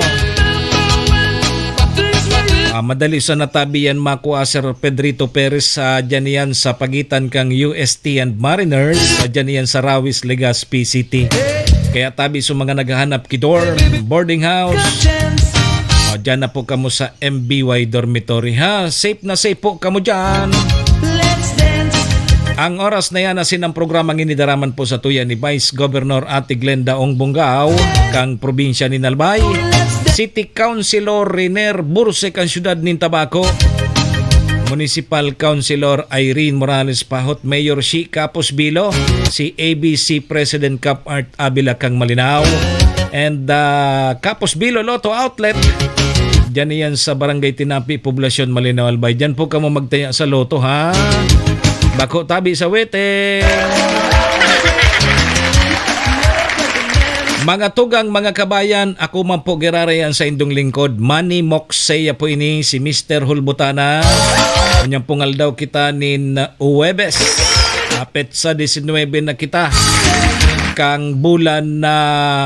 Ah, madali sa natabi yan, makua Sir Pedrito Perez, sa dyan yan sa pagitan kang U S T and Mariners, sa dyan yan sa Rawis, Legazpi City. Kaya tabi sa mga naghahanap ki dorm, boarding house, ah, dyan na po kamo sa M B Y Dormitory, ha? Safe na safe po kamo dyan. Ang oras na yan, asin ang programang ini dara man po sa tuya ni Vice Governor Ate Glenda Ong Bongao, kang probinsya ni Albay, City Councilor Riner Burse, kang siyudad nin Tabaco, Municipal Councilor Irene Morales Pahot, Mayor Shi Capos Bilo, si A B C President Cap Art Avila kang Malinao, and, ah, Capos Bilo Lotto Outlet. Diyan iyan sa Barangay Tinapi, Poblacion, Malinao, Albay. Diyan po kamo magtaya sa loto, ha? Bako tabi sa wete. Mga tugang, mga kabayan, ako man po giraray an saindong lingkod, Manny Moxeya po ini, si Mister Hulbutana. Kanyang pong aldaw kita nin Huwebes. Ah, petsa disinwebe na kita kang bulan na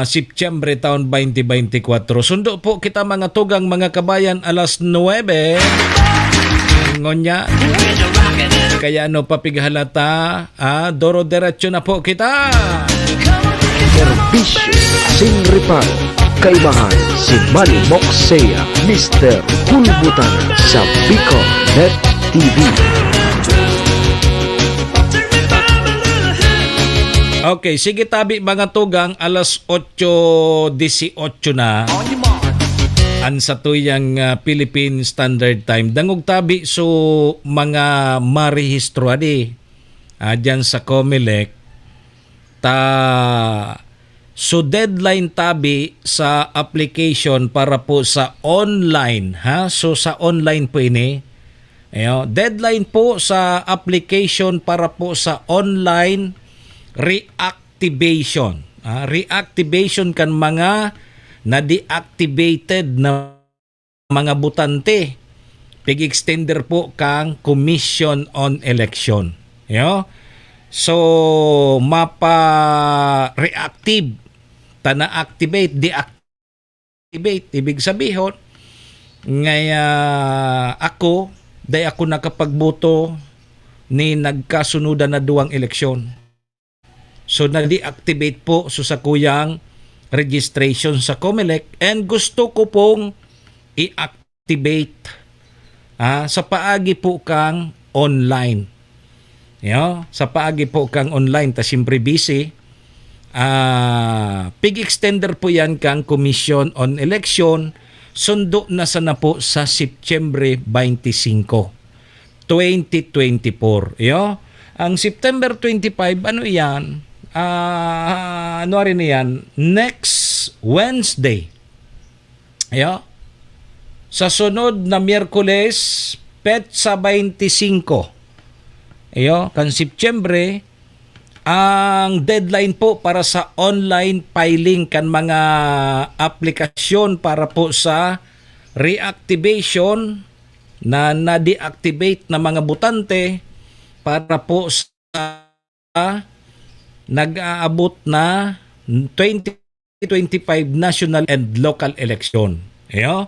Setyembre taon twenty twenty-four. Sundo po kita, mga tugang, mga kabayan, alas nuebe. Ngonya. Kaya ano pa pighalata? Ah, doro-derecho na po kita. Serbisyo asin reparo. Kaibahan si Manny Moxeya, Mister Hulbutan sa Bicol Net T V. Okay, sige tabi, mga tugang, alas otso dieciocho na. An satuyang, ah, Philippine Standard Time. Dangog tabi, so, mga marehistro adi, ah, dyan sa Comelec. Ta, so, deadline tabi sa application para po sa online, ha? So, sa online po ini. Ayo, deadline po sa application para po sa online reactivation. Ah, reactivation kan mga na-deactivated na mga botante. Pig-extender po kang Commission on Election. Yo? So, mapa-reactive. Ta na-activate, deactivate. Ibig sabihon, ngaya ako, dai ako nakapagboto ni nagkasunodan na duwang eleksyon. So, na-deactivate po so sakuyang registration sa Comelec, and gusto ko pong i-activate, ah, sa paagi po kang online. Yo, sa paagi po kang online, ta siyempre busy. Ah, pig-extender po yan kang Commission on Election, sundo na sana po sa Setyembre twenty-five. twenty twenty-four. Iyo, ang September twenty-five, ano iyan? Ah, ano rin iyan? Next Wednesday. Iyo, sa sunod na Miyerkules, petsa twenty-five. Iyo, kan Setyembre, ang deadline po para sa online filing kan mga aplikasyon para po sa reactivation na na-deactivate na mga botante para po sa nag-aabot na twenty twenty-five national and local election. Iyo?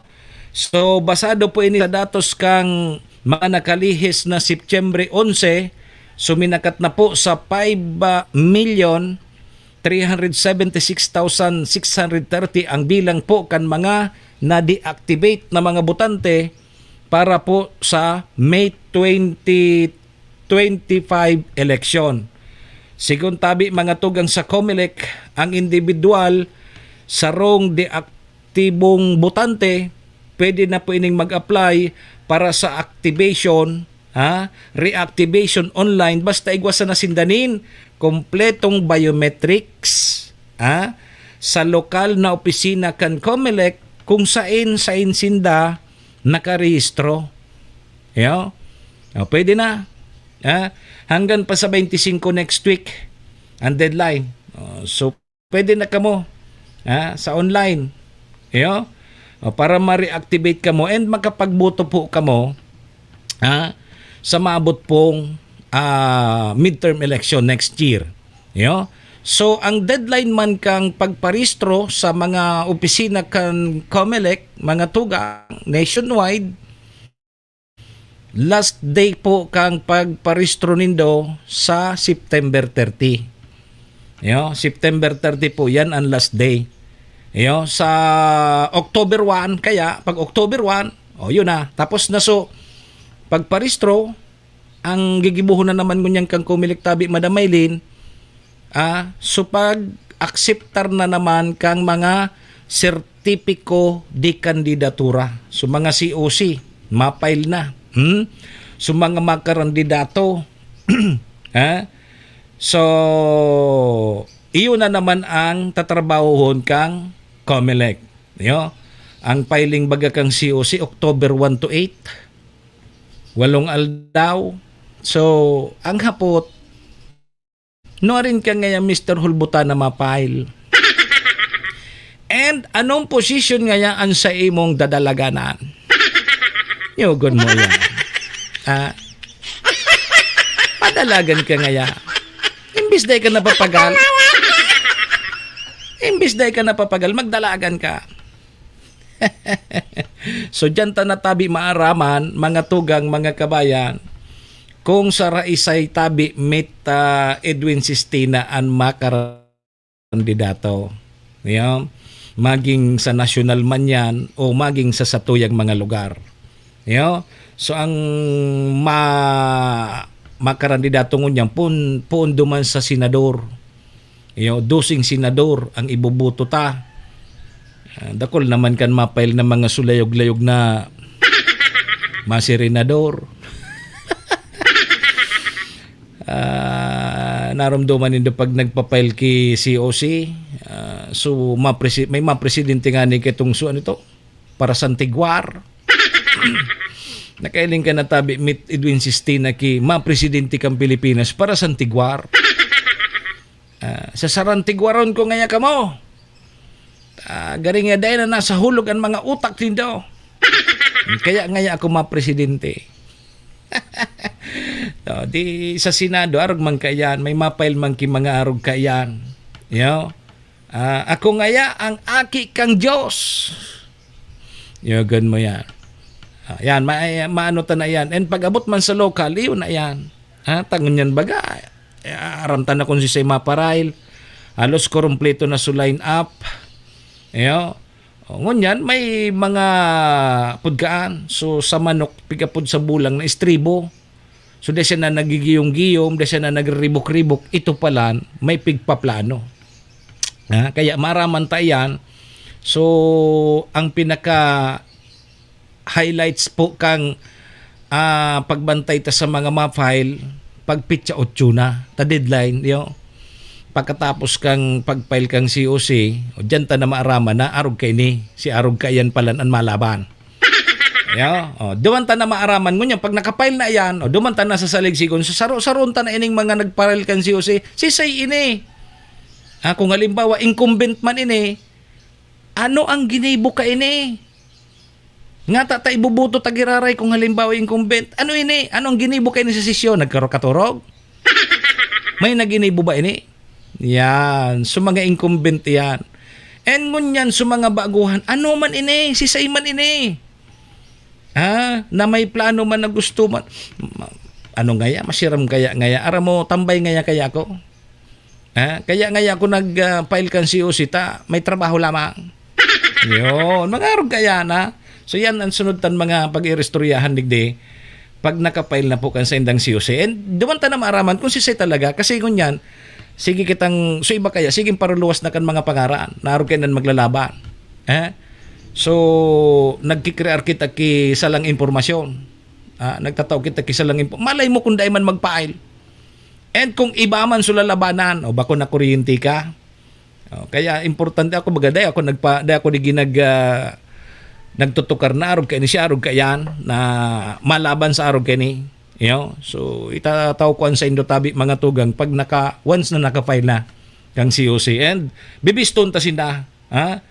So, basado po ini sa datos kang mga nakalihis na Setyembre onse, suminakat na po sa five million three hundred seventy-six thousand six hundred thirty ang bilang po kan mga na-deactivate na mga botante para po sa May twenty twenty-five eleksyon. Sigon tabi, mga tugang, sa Comelec, ang indibidwal, sarong deaktibong botante, pwede na po ining mag-apply para sa activation, ha? Reactivation online, basta igwa sana sinda nin kompletong biometrics, ha? Sa lokal na opisina kan Comelec, kung sain, sain sinda nakarehistro. Yo? O, pwede na. Ha? Hanggang pa sa twenty-five next week ang deadline. Oh, so, pwede na kamo, ha, sa online. Iyo? O, para ma-reactivate kamo and makapagboto po kamo, ha, sa maabot pong, ah, midterm election next year. Iyo? So, ang deadline man kang pagparehistro sa mga opisina kan Comelec, mga tugang, nationwide, last day po kang pagparehistro nindo sa September thirty. Yo, September thirty po, yan ang last day. Yo, sa October one, kaya pag October one, o yun na, tapos na. So, pagparehistro, ang gigibohon na naman ngunyan kang Comelec tabi, Madam Maylin, ah, so pag-akseptar na naman kang mga sertipiko de kandidatura. So, mga C O C, ma-file na. Hmm? So, mga makarandidato. Ha? So, iyon na naman ang tatrabahohon kang Comelec. Yo? Ang filing baga kang C O C, October one to eight. Walong aldaw. So, ang hapot, nuarin ka ngaya, Mister Hulbutan, na ma-file? And anong position ngaya an sa imong dadalaganan? Yogon mo yan. Ah, padalagan ka ngaya. Imbis dai ka napapagal. Imbis dai ka napapagal, magdalagan ka. So, diyan ta natabi maaraman, mga tugang, mga kabayan, kung sa Raisay tabi, mit, ah, Edwin Sistina an makarandidato. Yo? Maging sa nasyonal man yan o maging sa satuyang mga lugar. Yo? So, ang ma-, makarandidato ngunyan, pun-, puon duman sa senador. Iyo, doseng senador ang iboboto ta. Ah, dakul naman kan ma-file na mga sulayog-layog na masirinador. Ah, naromdoman nindo pag nagpa-file ki C O C, ah, so, mapresi-, may mapresidente nga ni ketong su-, ano to? Para Santiguar. Nakailing ka na tabi, mit Edwin Sistina ki mapresidente kang Pilipinas para Santiguar. Ah, sa Sarantiguaron ko ngaya kamo. Ah, garing nga dai na nasa hulog ang mga utak nindo. Kaya ngaya ako mapresidente. O, di sa Senado, arog man kaiyan, may ma-file man ki mga arog kaiyan. Yo? Ah, ako ngaya ang aki kang Diyos. Yogon mo yan. Ah, yan, ma-, maano ta na yan. And pag-abot man sa local, iyon na yan. Ha? Tangon yan baga. Eh, aram ta na kung si Sema Parail. Halos kurumpleto na su line up. Iyo. O, ngunyan, may mga pagkaan. So, sa manok, pigapod sa bulang na istribo. So, dai siya na nagigiyom-giyom, dai siya na nagriribok-ribok. Ito pala, may pigpaplano. Ha? Kaya maraman ta iyan. So, ang pinaka highlights po kang, ah, pagbantay ta sa mga ma-file, pag petsa otso na, ta deadline, yo. Pagkatapos kang pag-file kang C O C, o diyan ta na maaraman na arog kaini, si arog kaiyan palan an malaban. Yo, o, duman ta na maaraman. Ngunyan, pag naka-file na iyan, o, duman ta na sa saligsigon. So, saro-saron ta na ining mga nagpa-file kan C O C. Sisay ini? Ah, kung halimbawa, incumbent man ini, ano ang ginibo kaini? Ngata ta iboboto ta giraray kung halimbawa incumbent. Ano ini? Ano ang ginibo kaini sa sesyon? Nagkarokaturog? May naginibo ba ini? Yan. So, mga incumbent yan. And ngunyan, so, mga baguhan, ano man ini? Sisay man ini? Ha? Na may plano man na gusto man. Ma-, ano ngaya? Masiram kaya ngaya? Aram mo, tambay ngaya kaya ako? Ha? Kaya ngaya ako nag, ah, file kan C O C ta, may trabaho lamang. Yun, mga arog kaya na. So, yan ang sunod tan mga pag-iristoryahan digdi. Pag naka-file na po kan saindang C O C. And duman ta na maaraman kung sisay talaga. Kasi ngunyan, sige kitang, so iba kaya, sige paruluwas na kan mga pangaran. Na arog kayo nan maglalaban. Eh? So, nagkikrear kita ki salang impormasyon. Ah, nagtatao kita ki salang impo-, malay mo kung dai man mag-file. And kung iba man so lalabanan, o bako na kuryente ka. O, kaya importante ako, baga, dai ako nagpa-, dai ako di ginag-, ah, nagtutukar na arog kaini siya, arog kaiyan, na malaban sa arog kaini. Yo, so, itatao ko an saindo tabi, mga tugang, pag naka, once na naka-file na kang C O C. And bibiston ta sinda, ha?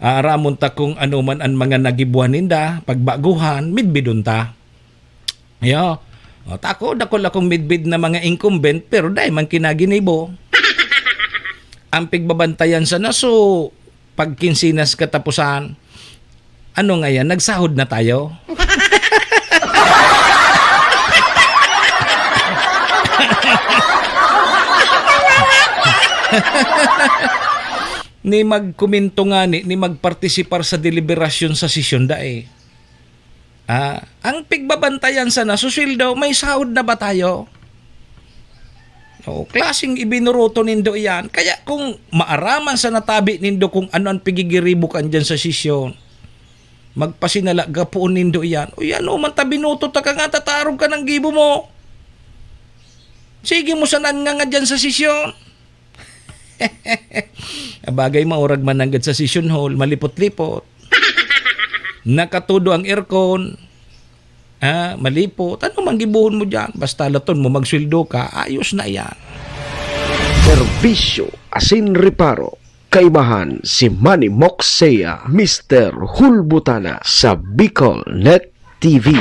Aaramon ta kung ano man an mga nagibuhan ninda, pagbaguhan, midbidon ta. Yo. O, tako, dakul akong midbid na mga incumbent, pero dai man kinaginibo. Ang pigbabantayan sana, so, pag kinsinas katapusan, ano nga yan, nagsahod na tayo? Ni magkomento ngani, ni magpartisipar sa deliberasyon sa sesyon, dai. Ah, ang pigbabantayan sana, susweldo, may sahod na ba tayo? O, klaseng ibinuruto nindo iyan. Kaya kung maaraman sa natabi nindo kung ano ang pigigiribo kan diyan sa sesyon, magpasinala, gapoon nindo iyan. Uy, ano man ta, binuto ta ka nga, tatarog ka ng gibo mo. Sige mo sanan nga nga diyan sa sesyon. Bagay, maurag man nanggad sa session hall, malipot-lipot. Nakatudo ang aircon. Ah, malipot. Ano man gibohon mo diyan? Basta laton mo, magsweldo ka, ayos na yan. Serbisyo asin reparo. Kaibahan si Manny Moxea, Mister Hulbutana sa Bicol Net T V.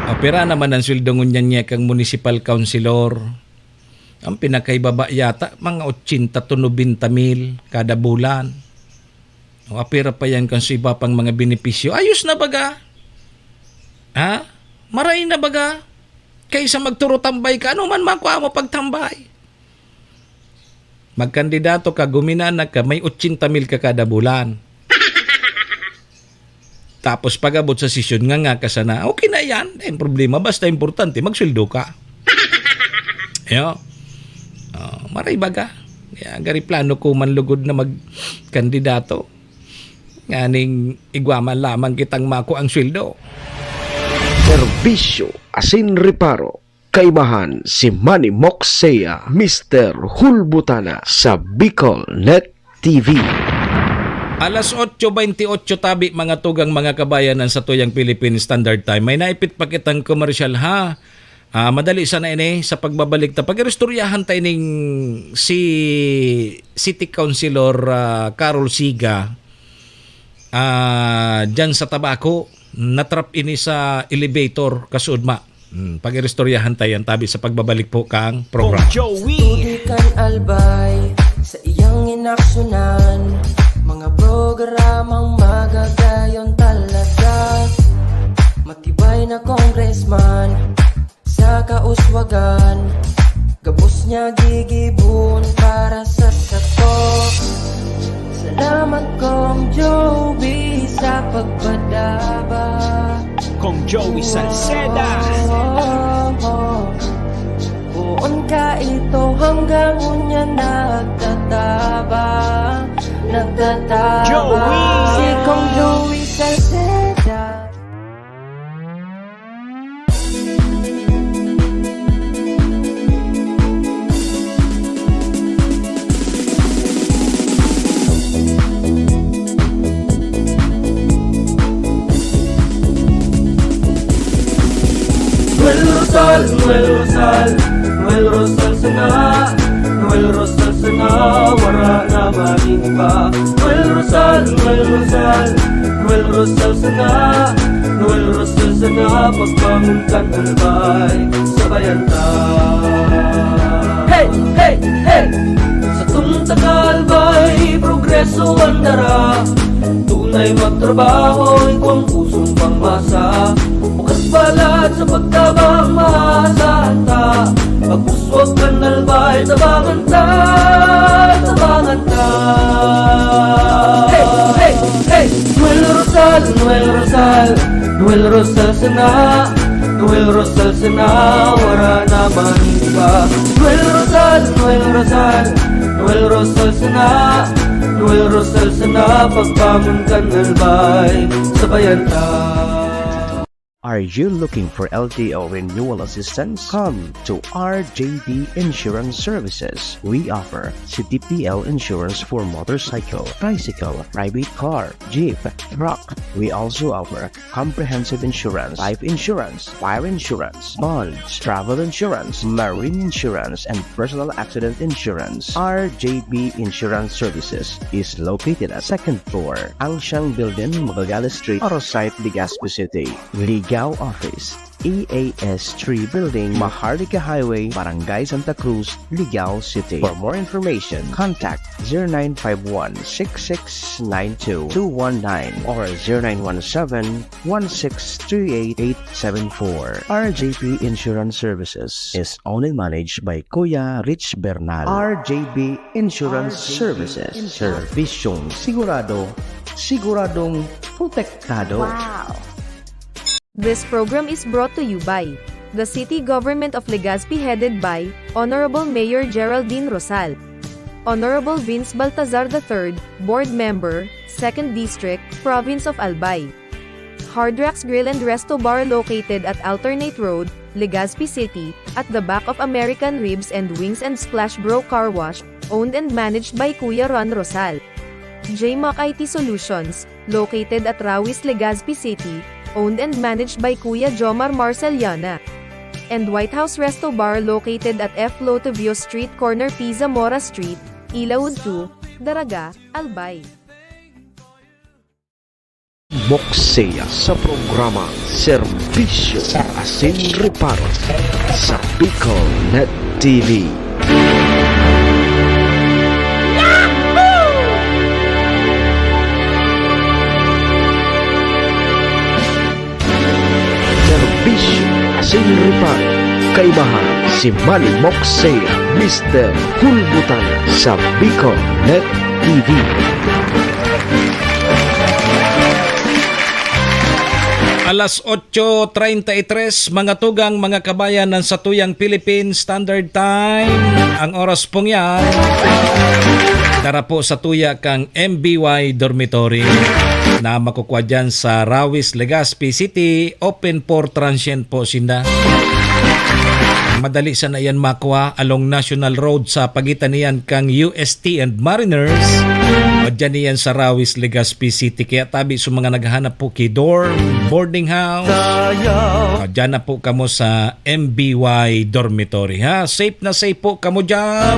Apira naman ang sweldo ngunyan niya kang municipal councilor. Ang pinakaibaba yata, mga ochenta to nobenta mil kada bulan. O, apira pa yan kan sa iba pang mga benepisyo. Ayos na baga? Ha? Maray na baga? Kaysa magturo tambay ka, ano man makuha mo pagtambay? Magkandidato ka, guminana ka, may ochenta mil ka kada bulan. Tapos pag-abot sa sesyon, nganga ka sana. Okay na yan. Dai problema. Basta importante, magsweldo ka. Yo. Oh, maray baga. Kaya gari plano ko man lugod na magkandidato. Nganing igwa man lamang kitang mako ang sweldo. Serbisyo asin reparo. Kaibahan si Manny Moxea, Mister Hulbutana sa Bicol Net T V. Alas otso bentiocho tabi, mga tugang, mga kabayan, ang satuyang Philippine Standard Time. May naipit pa kitang komersyal, ha? Ah, madali sana ini sa pagbabalik ta. Pag-iristoryahan ta ining si City Councilor, ah, Carol Siga, ah, dyan sa Tabaco. Natrap ini sa elevator, kasuodma. Hmm, pag-iristoryahan ta yan tabi sa pagbabalik po kang program. Kong Joey. Tubig kan Albay, sa iyang inaksyonan, mga programang magagayon talaga. Matibay na congressman, sa kauswagan, gabos niya gigibon para sa sato. Salamat, Kong Joey, sa pagpadaba. Kong Joey Salceda. Poon ka ito hanggang unya nagtatabang, nagtatabang. Joey. Si Kong Joey Salceda. Noel Rosal, Noel Rosal, Noel Rosal sana, Noel Rosal sana, wara na maning iba. Noel Rosal, Noel Rosal, Noel Rosal sana, Noel Rosal sana, pagbangon kan Albay, sabayan ta. Hey, hey, hey! Satong taga Albay, progreso an dara. Tunay magtrabaho, igwang pusong pangmasa. Bukas palad sa pagtabang, maasahan ta. Pag-uswag kan Albay, tabangan ta, tabangan ta. Hey, hey, hey! Noel Rosal, Noel Rosal, Noel Rosal sana, Noel Rosal sana, wara na man iba. Noel Rosal, Noel Rosal, Noel Rosal sana, Noel Rosal sana, pagbangon kan Albay, sabayan ta. Are you looking for L T O renewal assistance? Come to R J B Insurance Services. We offer C T P L insurance for motorcycle, tricycle, private car, jeep, truck. We also offer comprehensive insurance, life insurance, fire insurance, bonds, travel insurance, marine insurance, and personal accident insurance. R J B Insurance Services is located at second floor, Angsiang Building, Magallanes Street, Oro Site, Legazpi City. Ligao Office, E A S three Building, Maharlika Highway, Barangay Santa Cruz, Ligao City. For more information, contact zero nine five one six six nine two two one nine or zero nine one seven one six three eight eight seven four. R J P Insurance Services is owned and managed by Kuya Rich Bernal. R J B Insurance Services. Serbisyong sigurado, siguradong protektado. Wow! This program is brought to you by the City Government of Legazpi, headed by Honorable Mayor Geraldine Rosal, Honorable Vince Baltazar the third, Board Member, Second District, Province of Albay. Hard Rocks Grill and Resto Bar, located at Alternate Road, Legazpi City, at the back of American Ribs and Wings and Splash Bro Car Wash, owned and managed by Kuya Ron Rosal. J Mac I T Solutions, located at Rawis, Legazpi City, owned and managed by Kuya Jomar Marceliana. And White House Resto Bar, located at F Lotivio Street, corner P Zamora Street, Ilaud two, Daraga, Albay. Moksea sa programa Serbisyo Asin Reparo sa Bicol Net T V. Serbisyo Asin Reparo, kaibahan si Manny Moksea, Mister Hulbutana sa Bicol Net T V. Alas otso treinta y tres, mga tugang, mga kabayan, ng satuyang Philippine Standard Time. Ang oras pong yan, dara po sa tuya kang M B Y Dormitory na makukuha dyan sa Rawis, Legazpi City, open for transient po sinda. Madali sana yan makwa along National Road sa pagitan niyan kang U S T and Mariners. O dyan niyan sa Rawis, Legazpi City. Kaya tabi sa mga naghahanap po ki dorm, boarding house. O, dyan na po kamo sa M B Y Dormitory, ha? Safe na safe po kamo dyan.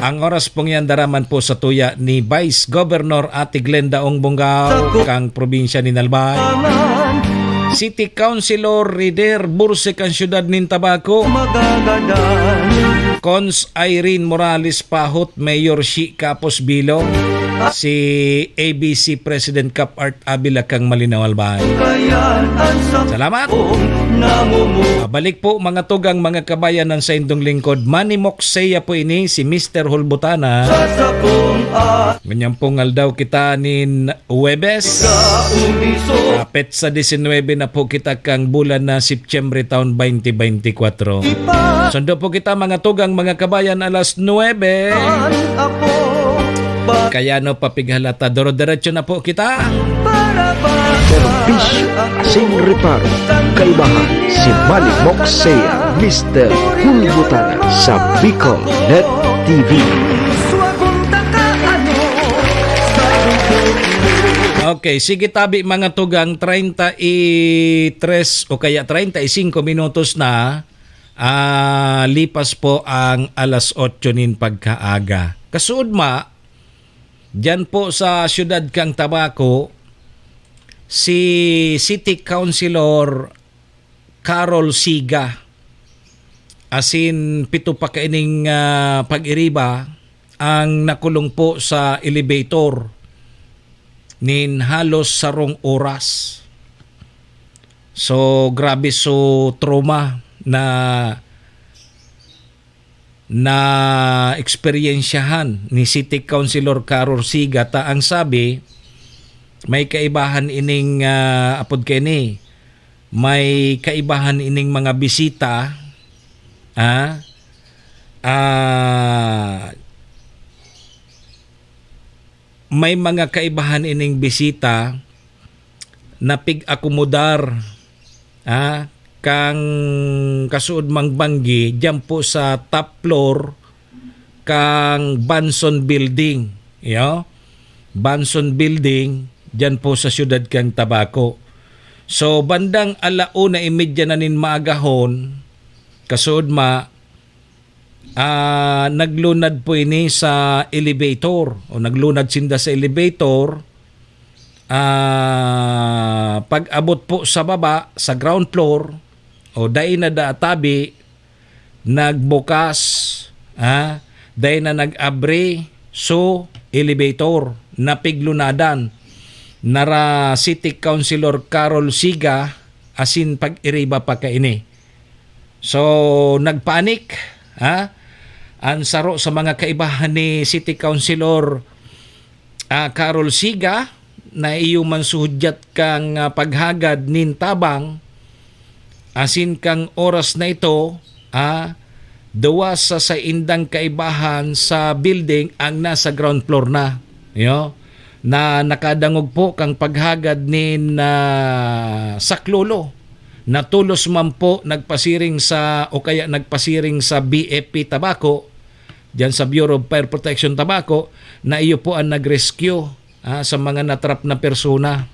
Ang oras pong yan daraman po sa tuya ni Vice Governor Ate Glenda Ong Bongao, kang probinsya ni Albay. City Councilor Rider Burse, kang siyudad nin Tabaco. Cons Irene Morales Pahot, Mayor Shi Capos Bilo. Si A B C President Cap Art Avila, kang Malinao, Albay. Salamat. Pabalik po, mga tugang, mga kabayan, ng saindong lingkod. Manny Moksea po ini, si Mister Hulbutana. Ngunyan pong aldaw kita nin Huwebes, ah, petsa disinwebe na po kita kang bulan na Setyembre taon twenty twenty-four. Sundo po kita, mga tugang, mga kabayan, alas nuebe. Kaya no papighalata, doro-diretso na po kita. Serbisyo Asin Reparo, kaibahan si Manny Moksea, Mister Hulbutana sa Bicol Net T V. Okay, sige tabi, mga tugang, treinta y tres o kaya treinta y cinco minutos na, ah, lipas po ang alas otso nin pagkaaga. Kasuodma, diyan po sa siyudad kang Tabaco, si City Councilor Carol Siga, asin pito pa kaining, ah, pag-iriba ang nakulong po sa elevator nin halos sarong oras. So, grabe so trauma na naeksperyensyahan ni City Councilor Carol Siga, ta ang sabi, may kaibahan ining, ah, apod kaini, may kaibahan ining mga bisita, ah, ah, may mga kaibahan ining bisita napig-akomodar, ah, kang kasuod mang banggi diyan po sa top floor kang Banson Building. Iyo? Banson Building, diyan po sa siyudad kang Tabaco. So, bandang ala una y media na nin maagahon, kasuod ma, ah, naglunad po ini sa elevator, o naglunad sinda sa elevator. Ah, pag-abot po sa baba, sa ground floor, o dai na da tabi, nagbukas, ah, dai na nag-abri, so, elevator, napiglunadan. Nara City Councilor Carol Siga, asin pag-iriba pa kaini. So, nagpanik, ha? An saro sa mga kaibahan ni City Councilor, ah, Carol Siga, na iyo man suhudyat kang, ah, paghagad nin tabang, asin kang oras na ito, ah, duwa sa saindang kaibahan sa building ang nasa ground floor na. Iyo, na nakadangog po kang paghagad nin, ah, saklolo na tolos man po nagpasiring sa, o kaya nagpasiring sa B F P Tabaco, diyan sa Bureau of Fire Protection Tabaco, na iyo po ang nag-rescue, ah, sa mga natrap na persona.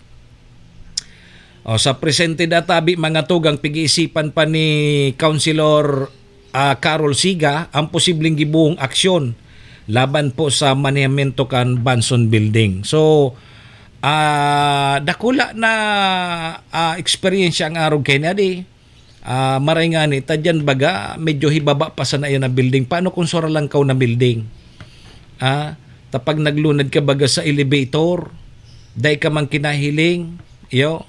O, sa presente databi, mga tugang, pig-iisipan pa ni Councilor, ah, Carol Siga ang posibleng gibohong aksyon laban po sa manehamiento kan Banson Building. So, ah, dakula na, ah, eksperyensya ang arog kaini, adi. Ah, maray ngani, ta diyan baga, medyo hibaba pa sana iyan na building. Paano kung sura lang kaw na building? Ah, ta pag naglunad ka baga sa elevator, dai ka man kinahiling, iyo,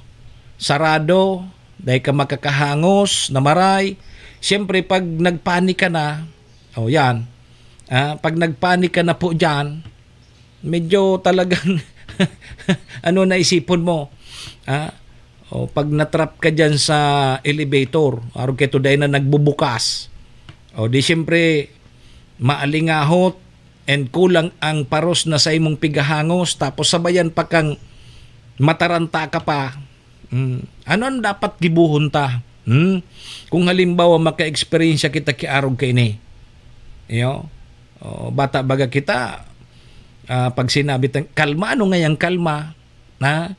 sarado, dai ka makakahangos na maray. Siyempre, pag nagpanik ka na, o yan, ah, pag nagpanik ka na po diyan, medyo talagang ano na isipon mo, ah, o pag natrap ka diyan sa elevator, arog kaito dai na nagbubukas. O di siyempre, maalingahot and kulang ang paros na sa imong pigahangos, tapos sabayan pa kang mataranta ka pa. Hmm. Ano ang dapat gibohon ta? Hmm? Kung halimbawa maka-eksperyensya kita ki arog kaini. Iyo? O, bata baga kita, ah, pag sinabi tang, "Kalma, ano ngayang kalma?" Ha?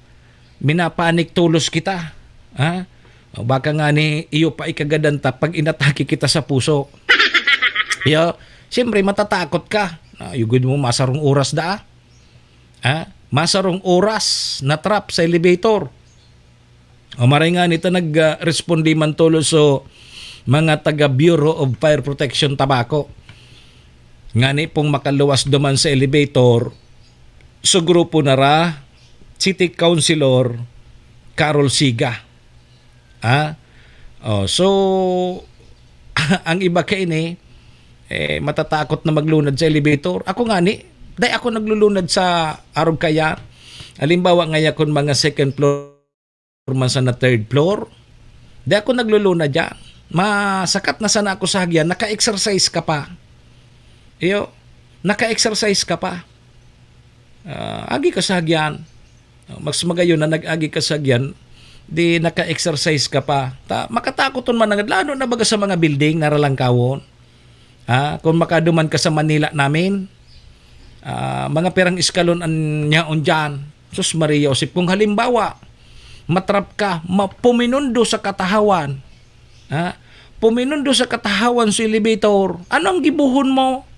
Minapanik tolos kita. Ha? O, baka ngani iyo pa ikagadan ta pag inatake kita sa puso. Iyo? Siyempre, matatakot ka. Na, yugod mo, masarong oras da, ah. Ha? Masarong oras, natrap sa elevator. O maray ngani ta nag, ah, responde man tolos so mga taga Bureau of Fire Protection Tabaco. Ngani pong makaluwas duman sa elevator, so grupo na ra, City Councilor Carol Siga. Ah? O, so, ang iba kaini, eh, matatakot na maglunad sa elevator. Ako ngani, dai ako naglulunad sa arog kaya. Halimbawa, ngaya kun mga second floor man sana third floor, di ako naglulunad diyan. Masakat na sana ako sa hagyan, naka-exercise ka pa. Iyo, naka-exercise ka pa. Ah, agi ka sa hagyan. Mas magayon na nag-agi ka sa hagyan, di naka-exercise ka pa. Ta, makatakoton man ang, lalo na baga sa mga building na ralangkawon. Ha? Kung makaduman ka sa Manila namin, ah, mga pirang eskalon an yaon diyan. Sus Maria Josep, kung halimbawa, matrap ka, ma-, puminundo sa katahawan. Ha? Puminundo sa katahawan sa elevator. Ano ang gibohon mo?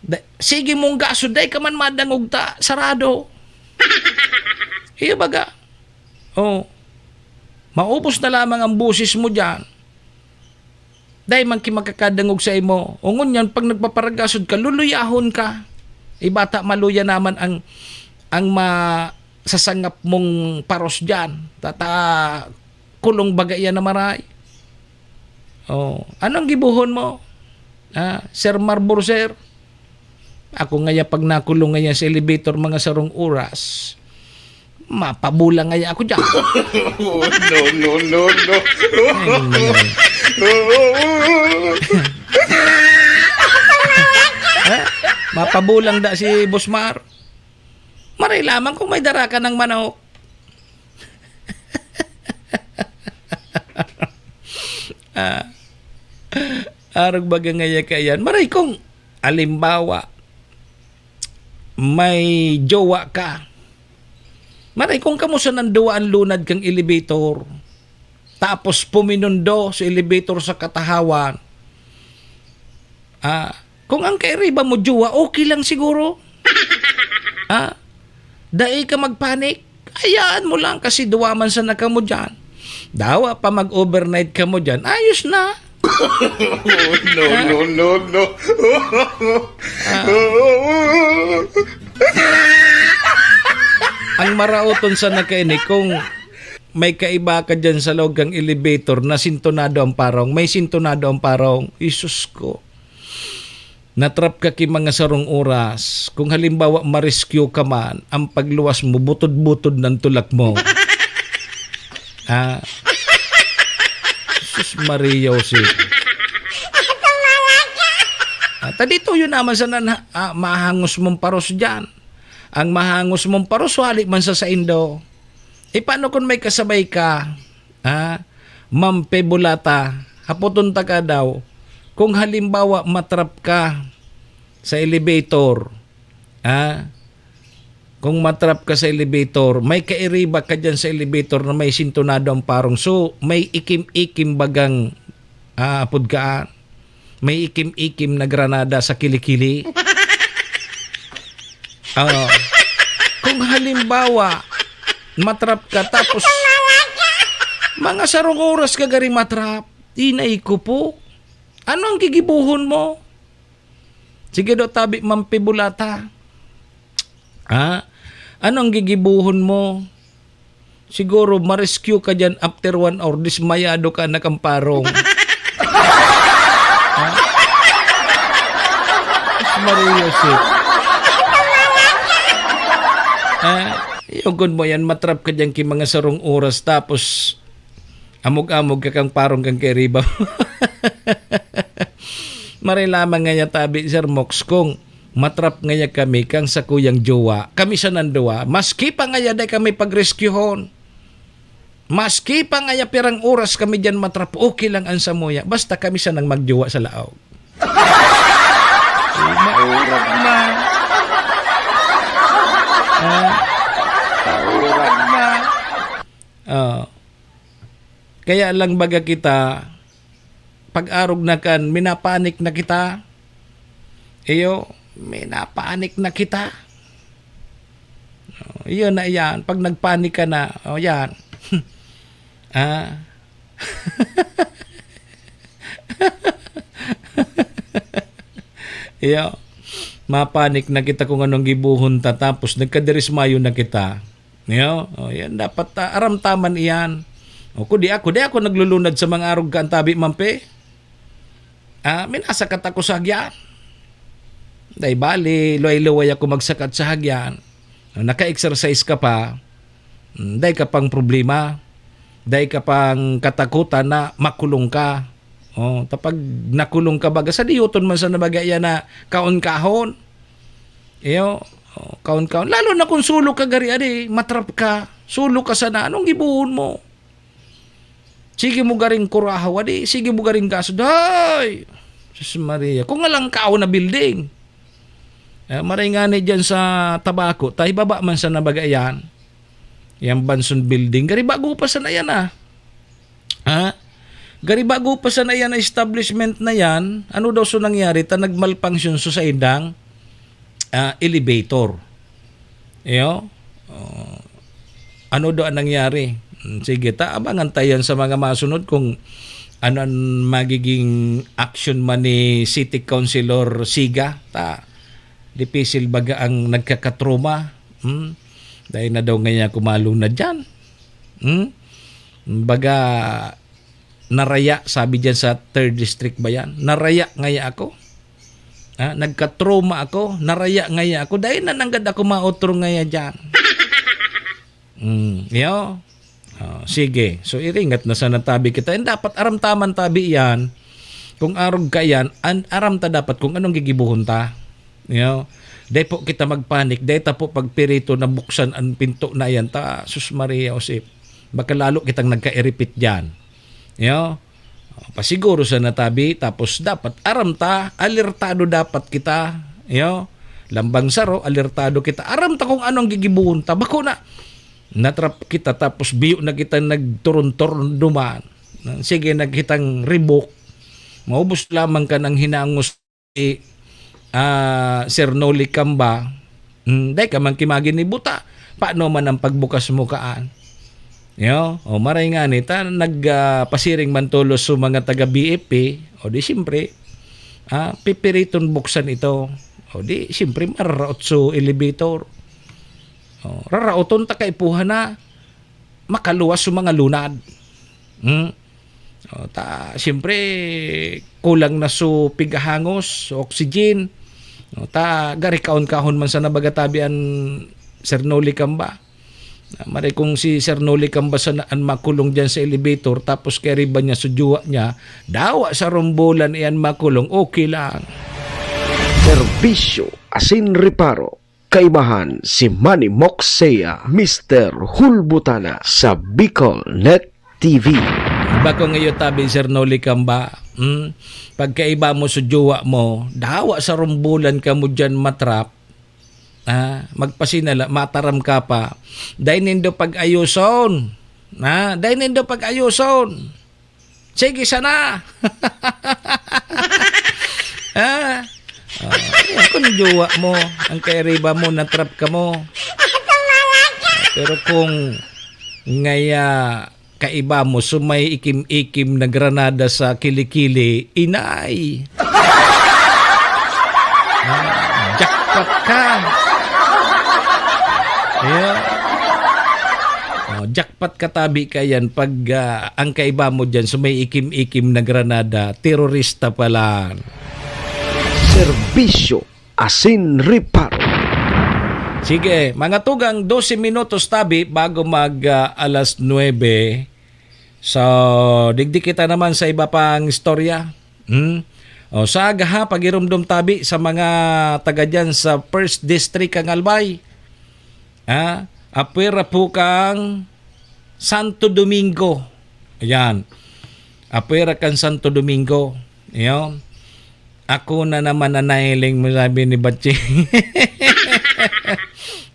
Da-, sige mong gasod, dai ka man madangog ta, sarado. Iyo baga. Oh. Maubos na lamang ang boses mo diyan. Dai man ki makakadangog sa imo. O ngunyan, pag nagpaparagasod ka, luluyahon ka. Iba ta maluya naman ang, ang masasangap mong paros diyan. Tata, kulong baga iyan na maray. Oh, anong gibohon mo? Ah, Sir Marburger? Ako ngaya pag nakulong ngaya sa elevator mga sarong oras, mapabulang ngaya ako diyan. No, no, no, no. Ay, no. Eh, mapabulang da si Boss Mar. Maray lamang kung may dara ka ng manok. Ah, arog baga ngaya kaiyan. Maray kung, alimbawa, may jowa ka. Maray kung kamo sa nanduwa an lunad kang elevator, tapos puminundo sa elevator sa katahawan. Ah, kung ang kairiba mo jowa, okay lang siguro. Ah, dai ka magpanik. Hayaan mo lang kasi duwa man sana kamo diyan. Dawa pa mag-overnight kamo diyan. Ayos na. No, no, no, no. Ang maraoton sana kaini kung may kaiba ka diyan sa laog kang elevator na sintonado ang parong. May sintonado ang parong. Isus ko. Natrap ka ki mga sarong oras. Kung halimbawa, ma-rescue ka man, ang pagluwas mo, butod-butod ng tulak mo. Ah. Sus Maria Jose. Ah, ta dito yun naman sana na, ah, mahangos mong paros dyan. Ang mahangos mong paros, wali man sa saindo. E, paano kung may kasabay ka? Ah, Ma'am Pebulata, hapoton ta ka daw, kung halimbawa matrap ka sa elevator, ah, kung matrap ka sa elevator, may kairiba ka dyan sa elevator na may sintonado ang parong. So, may ikim-ikim bagang, ah, apod ka, ah, may ikim-ikim na granada sa kilikili. Oo. Kung halimbawa, matrap ka, tapos mga sarong oras ka gari matrap, inay ko po. Ano ang gigibuhon mo? Sige do, tabi, Ma'am Pibulata. Ha? Ano ang gigibuhon mo? Siguro, ma-rescue ka dyan after one hour, dismayado ka, nakamparong. Ha? Sus Maria Jose. Ha? Yun mo yan, matrap ka dyan ki mga sarong oras, tapos amog-amog ka kang parong kang kairiba. Maray lamang ngaya tabi, Sir Mox, kung matrap ngaya kami kang sakuyang jowa, kami sa nanduwa, maski pa ngaya dai kami pagreskyuhon, maski pa ngaya pirang oras kami diyan matrap, okay lang ang samuya, basta kami sanang magjowa sa laog. Eh, maurag na. Ah, maurag na. Ah. Kaya lang baga kita, pag-arog na kan, minapanik na kita. Iyo, minapanik na kita. Oh, iyon na iyan. Pag nagpanik ka na, oh, yan. Ah. Iyo, mapanik na kita kung anong gibohon ta, tapos nagkadirismayo na kita. Yo, oh, yan dapat, ah, aramtaman iyan. O, kung di ako, di ako naglulunad sa mga arog ka, ang tabi, Mampe. Ah, minasakat ako sa hagyan. Dai bali, luway-luway ako magsakat sa hagyan. Ah, naka-exercise ka pa, mm, dai ka pang problema, dai ka pang katakutan na makulong ka. Oh, tapag nakulong ka baga, sa diyoton man sa nabaga yan na kaon-kahon. Iyo, oh, kaon-kaon. Lalo na kung sulo ka gari, adi, matrap ka. Sulo ka sana. Anong gibohon mo? Sige mo garing kurahaw, adi. Sige mo garing gasod. Hay! Sus Maria. Kung alang kaon na building. Eh, maray nga ni dyan sa Tabaco, tay baba man sa nabaga yan. Yang Banson Building. Gari bago pa sana yan, ah. Ha? Gari bago pa sana yan na establishment na yan, ano daw so nangyari? Ta nagmalfunction so sa indang, ah, elevator. Iyo? Oh, ano daw ang nangyari? Hmm, sige, ta, abangan ta yan sa mga masunod kung ano ang magiging action man ni City Councilor Siga. Ta, dipisil baga ang nagkakatroma. Hmm? Dahil na daw ngayon kumalong na dyan. Hmm? Baga, naraya, sabi diyan sa third district ba yan? Naraya ngaya ako. Ah, nagka-trauma ako, naraya ngaya ako. Dahil na nanggad ako maotro ngaya dyan. Mm, yo. Oh, sige. So, iringat na sana tabi kita. And dapat aram taman tabi yan. Kung arog ka yan, an-, aram ta dapat kung anong gigibuhon ta. Yo. Dai po kita magpanik. Dai ta po pagpirito na buksan ang pinto na yan. Ta, sus Maria Josep. Baka lalo kitang nagkairipit dyan. Yo, pasiguro sa natabi, tapos dapat aram ta, alertado dapat kita. Yo, lambang saro, alertado kita. Aram ta kung anong gigibuhon ta. Bako na, natrap kita, tapos biyo na kita nagturon-turon duman. Sige, naghitang ribok. Maubos lamang ka ng hinangos si, ah, Sir Noli Camba, hmm, dai ka man kimagin ni buta. Paano man ang pagbukas mo kaan? Yo, o maray nga ni, ta nag, ah, pasiring man tolos sa mga taga B F P, o di siyempre, ah, pipiriton buksan ito. O di siyempre, mararaot sa elevator. O, raraoton ta kaipuhan na makaluwas sa mga lunad. Hmm? O, ta, siyempre, kulang na so pigahangos, oxygen. O, ta, gari kaon-kahon man sana baga tabi an Sir Noli Camba. Ah, maray kung si Sir Noli Camba sana an makulong diyan sa elevator, tapos kay riba niya sa jowa niya, dawa sa rumbulan iyan makulong, okay lang. Serbisyo asin reparo. Kaibahan si Manny Moxea, Mister Hulbutana sa Bicol Net T V. Bako ngayon tabi, Sir Noli Camba. Hmm? Pagkaiba mo sa jowa mo, dawa sa rumbulan ka mo dyan matrap. Ah, magpasinala, mataram ka pa. Dai nindo pag-ayuson. Ah, dai nindo pag-ayuson. Sige sana. Ah, oh, ayan, kung jowa mo, ang kairiba mo, natrap ka mo. Pero kung ngaya kaiba mo, sumay ikim-ikim na granada sa kilikili, inay. Ah, jackpot ka. Yeah. Oh, jackpot ka tabi ka yan pag, ah, ang kaiba mo dyan, sumay ikim-ikim na granada, terorista pala. Serbisyo asin reparo. Sige, mga tugang, dose minutos tabi bago mag, ah, alas nuebe. So, digdi kita naman sa iba pang istorya. Hmm? O, sa aga ha, pagirumdom tabi sa mga taga dyan sa First District kang Albay. Ha? Apwera po kang Santo Domingo. Ayan. Apwera kang Santo Domingo. Ayan. Ako na naman ang nahiling mo, sabi ni Batching.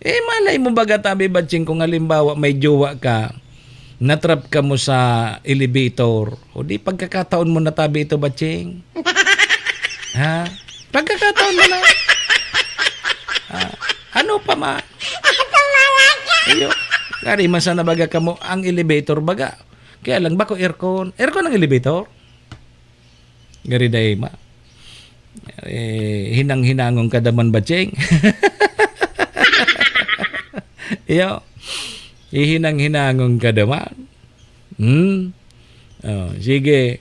Eh, malay mo baga, tabi, Batching, kung halimbawa may jowa ka, natrap ka mo sa elevator, o di pagkakataon mo na tabi ito, Batching. Ha? Pagkakataon mo na. Ah, ano pa man? Iyo, gari man sana baga kamo ang elevator baga. Kaya lang, bako aircon. Aircon ang elevator? Gari dai ma. Eh, hinang-hinangon ka daman, Batching. Iyo. Hihinang-hinangon ka daman. Hmm? Oh, sige.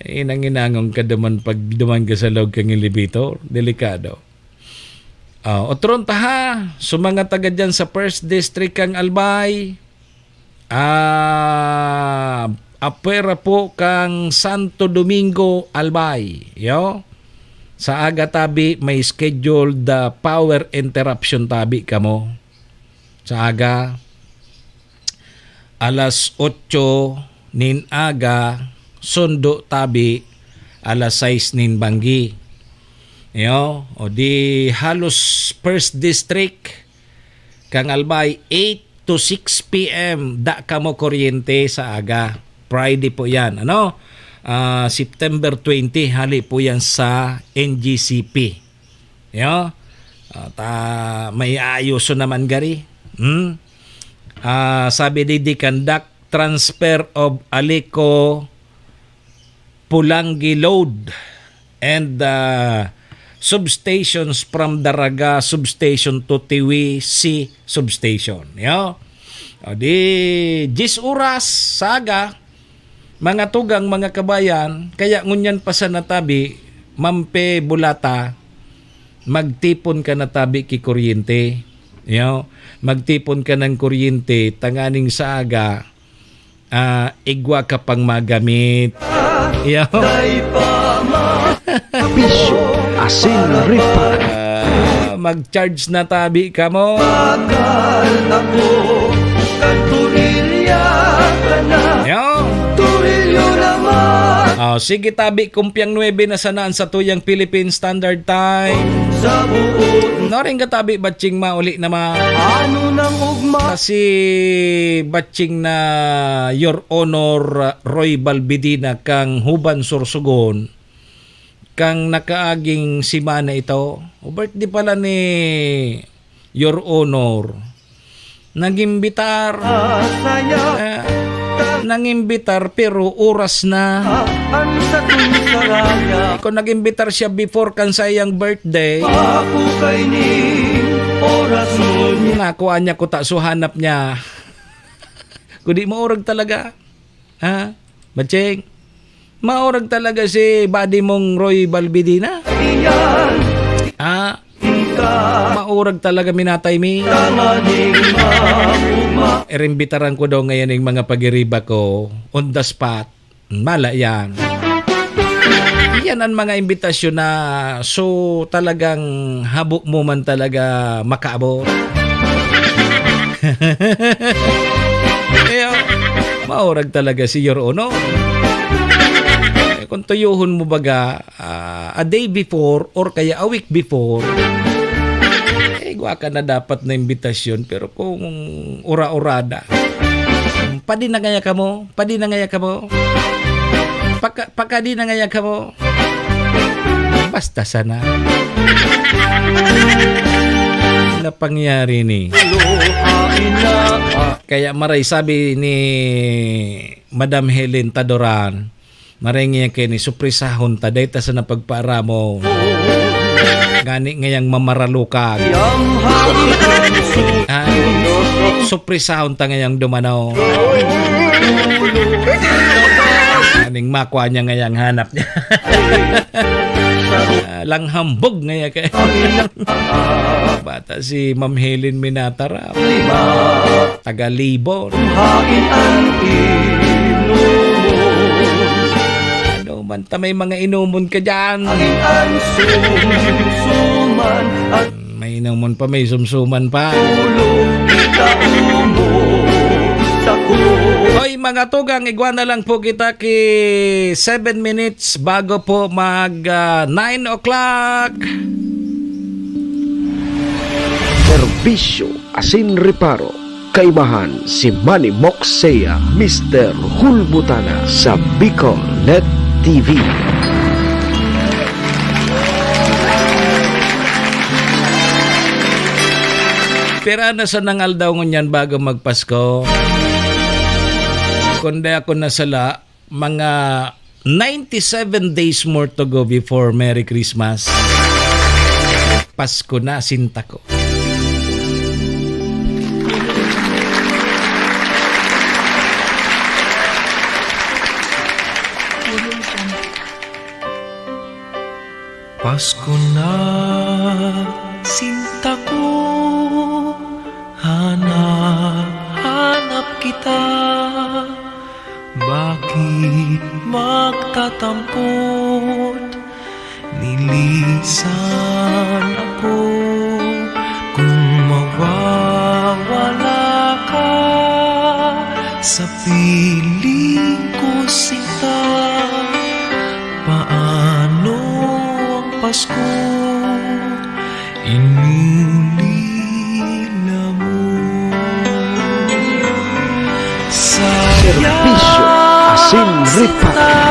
Hinang-hinangon ka daman pag duman ka sa log kang elevator. Delikado. Ah, otron ta ha, sa mga taga dyan sa First District kang Albay, ah, apwera po kang Santo Domingo, Albay, yo. Sa aga tabi, may scheduled, ah, power interruption tabi kamo. Sa aga, alas otso nin aga, sundo tabi, alas sais nin banggi. Yo, o di halos First District, kang Albay, eight to six P M, da kamo kuryente sa aga. Friday po yan, ano? Ah, September twenty, hali po yan sa N G C P. Yo? Ah, ta, may aayoso naman gari. Hmm? Ah, sabi di, di conduct transfer of Alico Pulangi load and, ah, substations from Daraga substation to Tiwi C substation. Yo? O di, diyes oras sa aga, mga tugang, mga kabayan, kaya ngunyan pa sa natabi, Mampe Bulata, magtipon ka natabi ki kuryente. Yo? Magtipon ka ng kuryente, tanganing sa aga, ah, igwa ka pang magamit. Yo. Bisyo, asin, reparo. Ah, mag-charge na tabi ka mo. Yo. Ah, sige, tabi, kumpiang nuebe na sana ang satuyang Philippine Standard Time. Sa buot Noring ka, tabi, Batching, mauli naman. Ano nang ugma? Kasi Batching na Your Honor, uh, Roy Balbidina kang Huban, Sorsogon, kang nakaaging semana ito. O, birthday pala ni Your Honor. Nag-imbitar. Ah, saya. Eh, nang-imbitar, pero oras na. Ah, ang satong saraya. Eh, kung nag-imbitar siya before kan saiyang birthday, Ako kay ni oras mo niya. Nakuha niya kuta, so hanap niya. Kung di mo orag talaga. Ha? Macheng? Maurag talaga si buddy mong Roy Balbidina? Iyan. Ah, Ika. Maurag talaga, minatay mi. Tama ni mauma. Irimbitaran ko daw ngayon yung mga pagiriba ko on the spot. Mala yan. Yan ang mga imbitasyon na so talagang habo mo man talaga makaabot. Kaya, maurag talaga si Your Honor. Eh, kung tuyuhon mo baga, ah, a day before or kaya a week before, eh, igwa ka na dapat na imbitasyon. Pero kung ura-urada, padi na ngaya kamo, padi na ngaya kamo, paka-, pakadi na ngaya kamo, basta sana. Na pangyari ni. Kaya maray sabi ni Madam Helen Tadoran, maray niya kayo ni, supresahon ta, dahil ta sa napagpaaramo. Ngani ngayang mamaralukag. Ha? Supresahon ta ngayang dumanaw. Aning makwa niya ngayang hanap niya. Ah, langhambog ngaya kay. Bata si Ma'am Helen Minataram. Taga Libon. Hain ang inumon. Ano man ta, may mga inumon ka dyan. Hain ang sumsuman at May inumon pa, may sumsuman pa. Ulo, ikaw mo, sako. Hoy, mga tugang, igwa na lang po kita ki seven minutes bago po mag, ah, nine o'clock. Serbisyo asin reparo, kaibahan si Manny Moxea, Mister Hulbutana sa Bicol Net T V. Pira na sanang aldaw ngunyan bago magpasko? Kundi ako nasala, mga ninety-seven days more to go before Merry Christmas. Pasko na, sinta ko. Pasko na, sinta ko, hanap-hanap kita. Bakit magtatampot? Nilisan ako kung mawawala ka sa piling ko, sinta. Paano ang Pasko? Inuli na mo. Serbisyo asin reparo.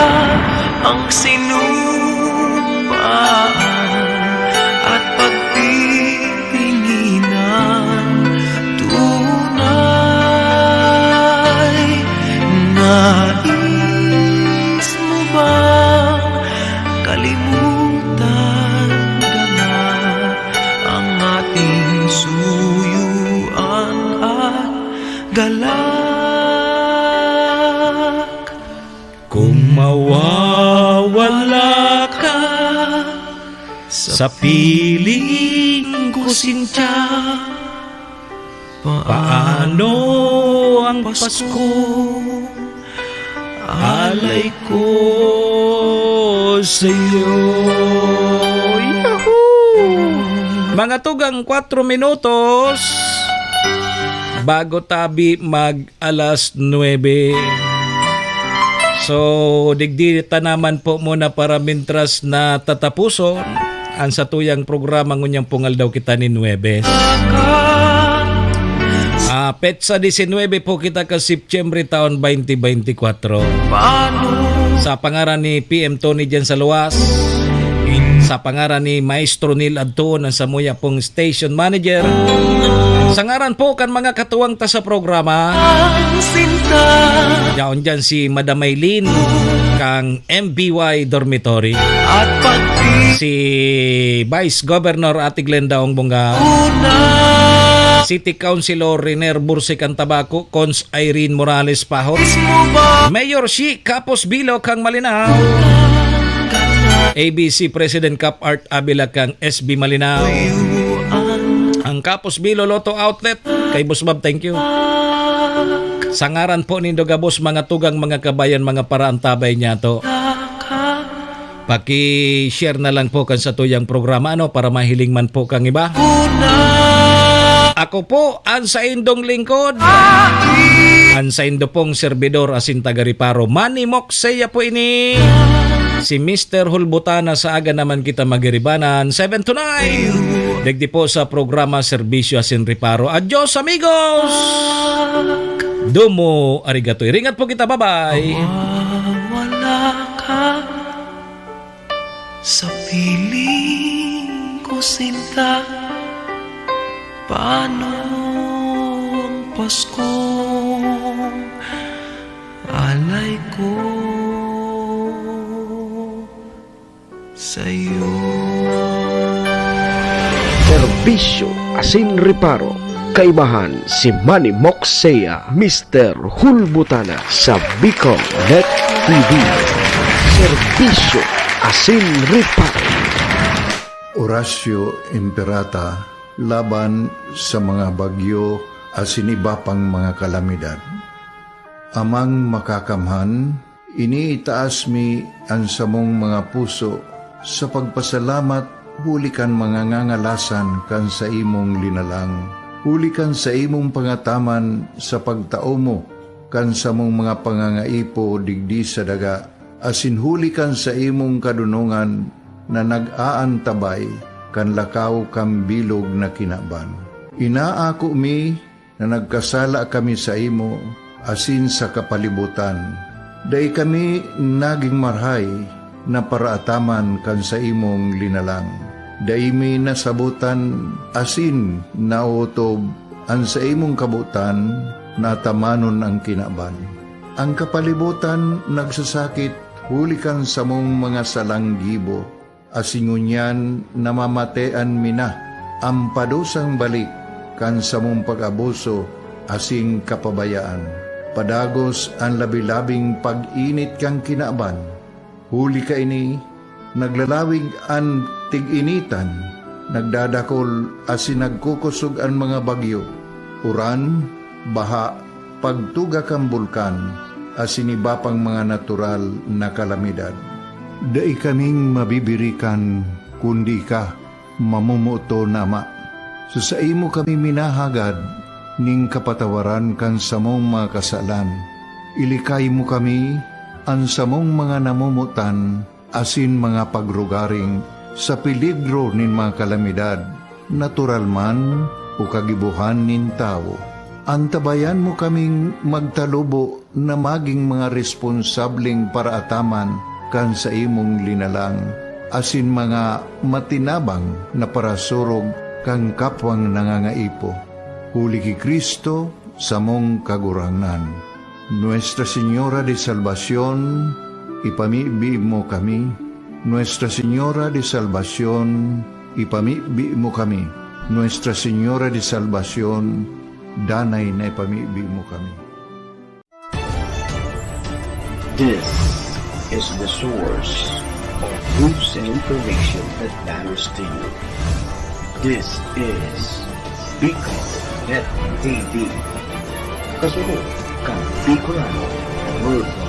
Ang sinumpaan at pagtitinginan, tunay. Nais mo bang kalimutan ka na ang ating suyuan at galak? Kung mawawala ka sa piling ko, sinta, paano ang Pasko? Alay ko sa'yo. Yahoo! Mga tugang, kwatro minutos bago tabi mag alas nuebe. So, digdi ta naman po muna para mintras na tatapuson ang satuyang programa ngunyan pong aldaw kita nin Huwebes. Ah, petsa disinwebe po kita ka Setyembre taon twenty twenty-four. Sa pangaran ni P M Tony dyan sa luwas, sa pangaran ni Maestro Neil Adtuon, ang samuya pong station manager, sa ngaran po kan mga katuwang ta sa programa, yaon dyan si Madam Maylene kang M B Y Dormitory, si Vice Governor Ate Glenda Ongbonga, City Councilor Riner Bursik ang Tabaco, Cons Irene Morales Pahot, Mayor Shi Kapos Bilo kang Malinao, A B C President Cap Art Avila kang S B Malinao, ang Kapos Bilo Lotto Outlet, kay Boss Bob, thank you. Sa ngaran po nindo gabos, mga tugang, mga kabayan, mga paraantabay niyato, paki-share na lang po kan satuyang programa, ano, para mahiling man po kang iba. Ako po ang saindong lingkod, ang saindo pong serbidor asin taga-reparo, Manny Moxeya po ini. Si Mister Hulbutana, sa aga naman kita magiribanan, seven to nine. Digdi po sa programa Serbisyo asin Reparo. Adios, amigos! Domo arigato. Iringat po kita. Bye-bye. Mawawala ka sa piling ko, sinta. Paano ang Paskong alay ko sa'yo? Serbisyo asin reparo. Kaibahan si Manny Moxea, Mister Hulbutana sa Bicol Net T V. Serbisyo asin reparo. Oratio Imperata laban sa mga bagyo asin iba pang mga kalamidad. Amang Makakamhan, iniitaas mi an samong mga puso sa pagpasalamat huli kan mga ngangalasan kan saimong linalang, huli kan saimong pangataman sa pagtao mo kan samong mga pangangaipo digdi sa daga, asin huli kan saimong kadonongan na nag-aantabay kan lakaw kan bilog na kinaban. Inaako mi na nagkasala kami saimo asin sa kapalibotan. Dai kami nagin marahay na paraataman kan saimong linalang. Dai mi nasabotan asin naotob an saimong kabotan na atamanon an kinaban. An kapalibotan nagsasakit huli kan samong mga salang gibo, asin ngunyan namamatean mi na an padusang balik kan samong pag-abuso asin kapabayaan. Padagos an labi-labing pag-init kan kinaban. Huli kaini, naglalawig an tig-initan, nagdadakol asin nagkukosog an mga bagyo, uran, baha, pagtuga kan bulkan, asin iba pang mga natural na kalamidad. Dai kaming mabibirikan kundi ika, mamomoton na Ama. Sa saimo kami minahagad nin kapatawaran kan samong mga kasalan. Ilikay mo kami, an samong mga namomotan, asin mga pagrugaring sa peligro nin mga kalamidad, natural man o kagibohan nin tawo. Antabayan mo kaming magtalubo na magin mga responsableng paraataman kan saimong linalang, asin mga matinabang na parasurog kan kapwang nangangaipo. Huli ki Cristo, samong Kagurangnan. Nuestra Señora de Salvacion, ipamibi mo kami. Nuestra Señora de Salvacion, ipamibi mo kami. Nuestra Señora de Salvacion, danay na ipamibi mo kami. This is the source of news and information that matters to you. This is Bicol Net T V. Kasunod kan Bicolano Worldwide.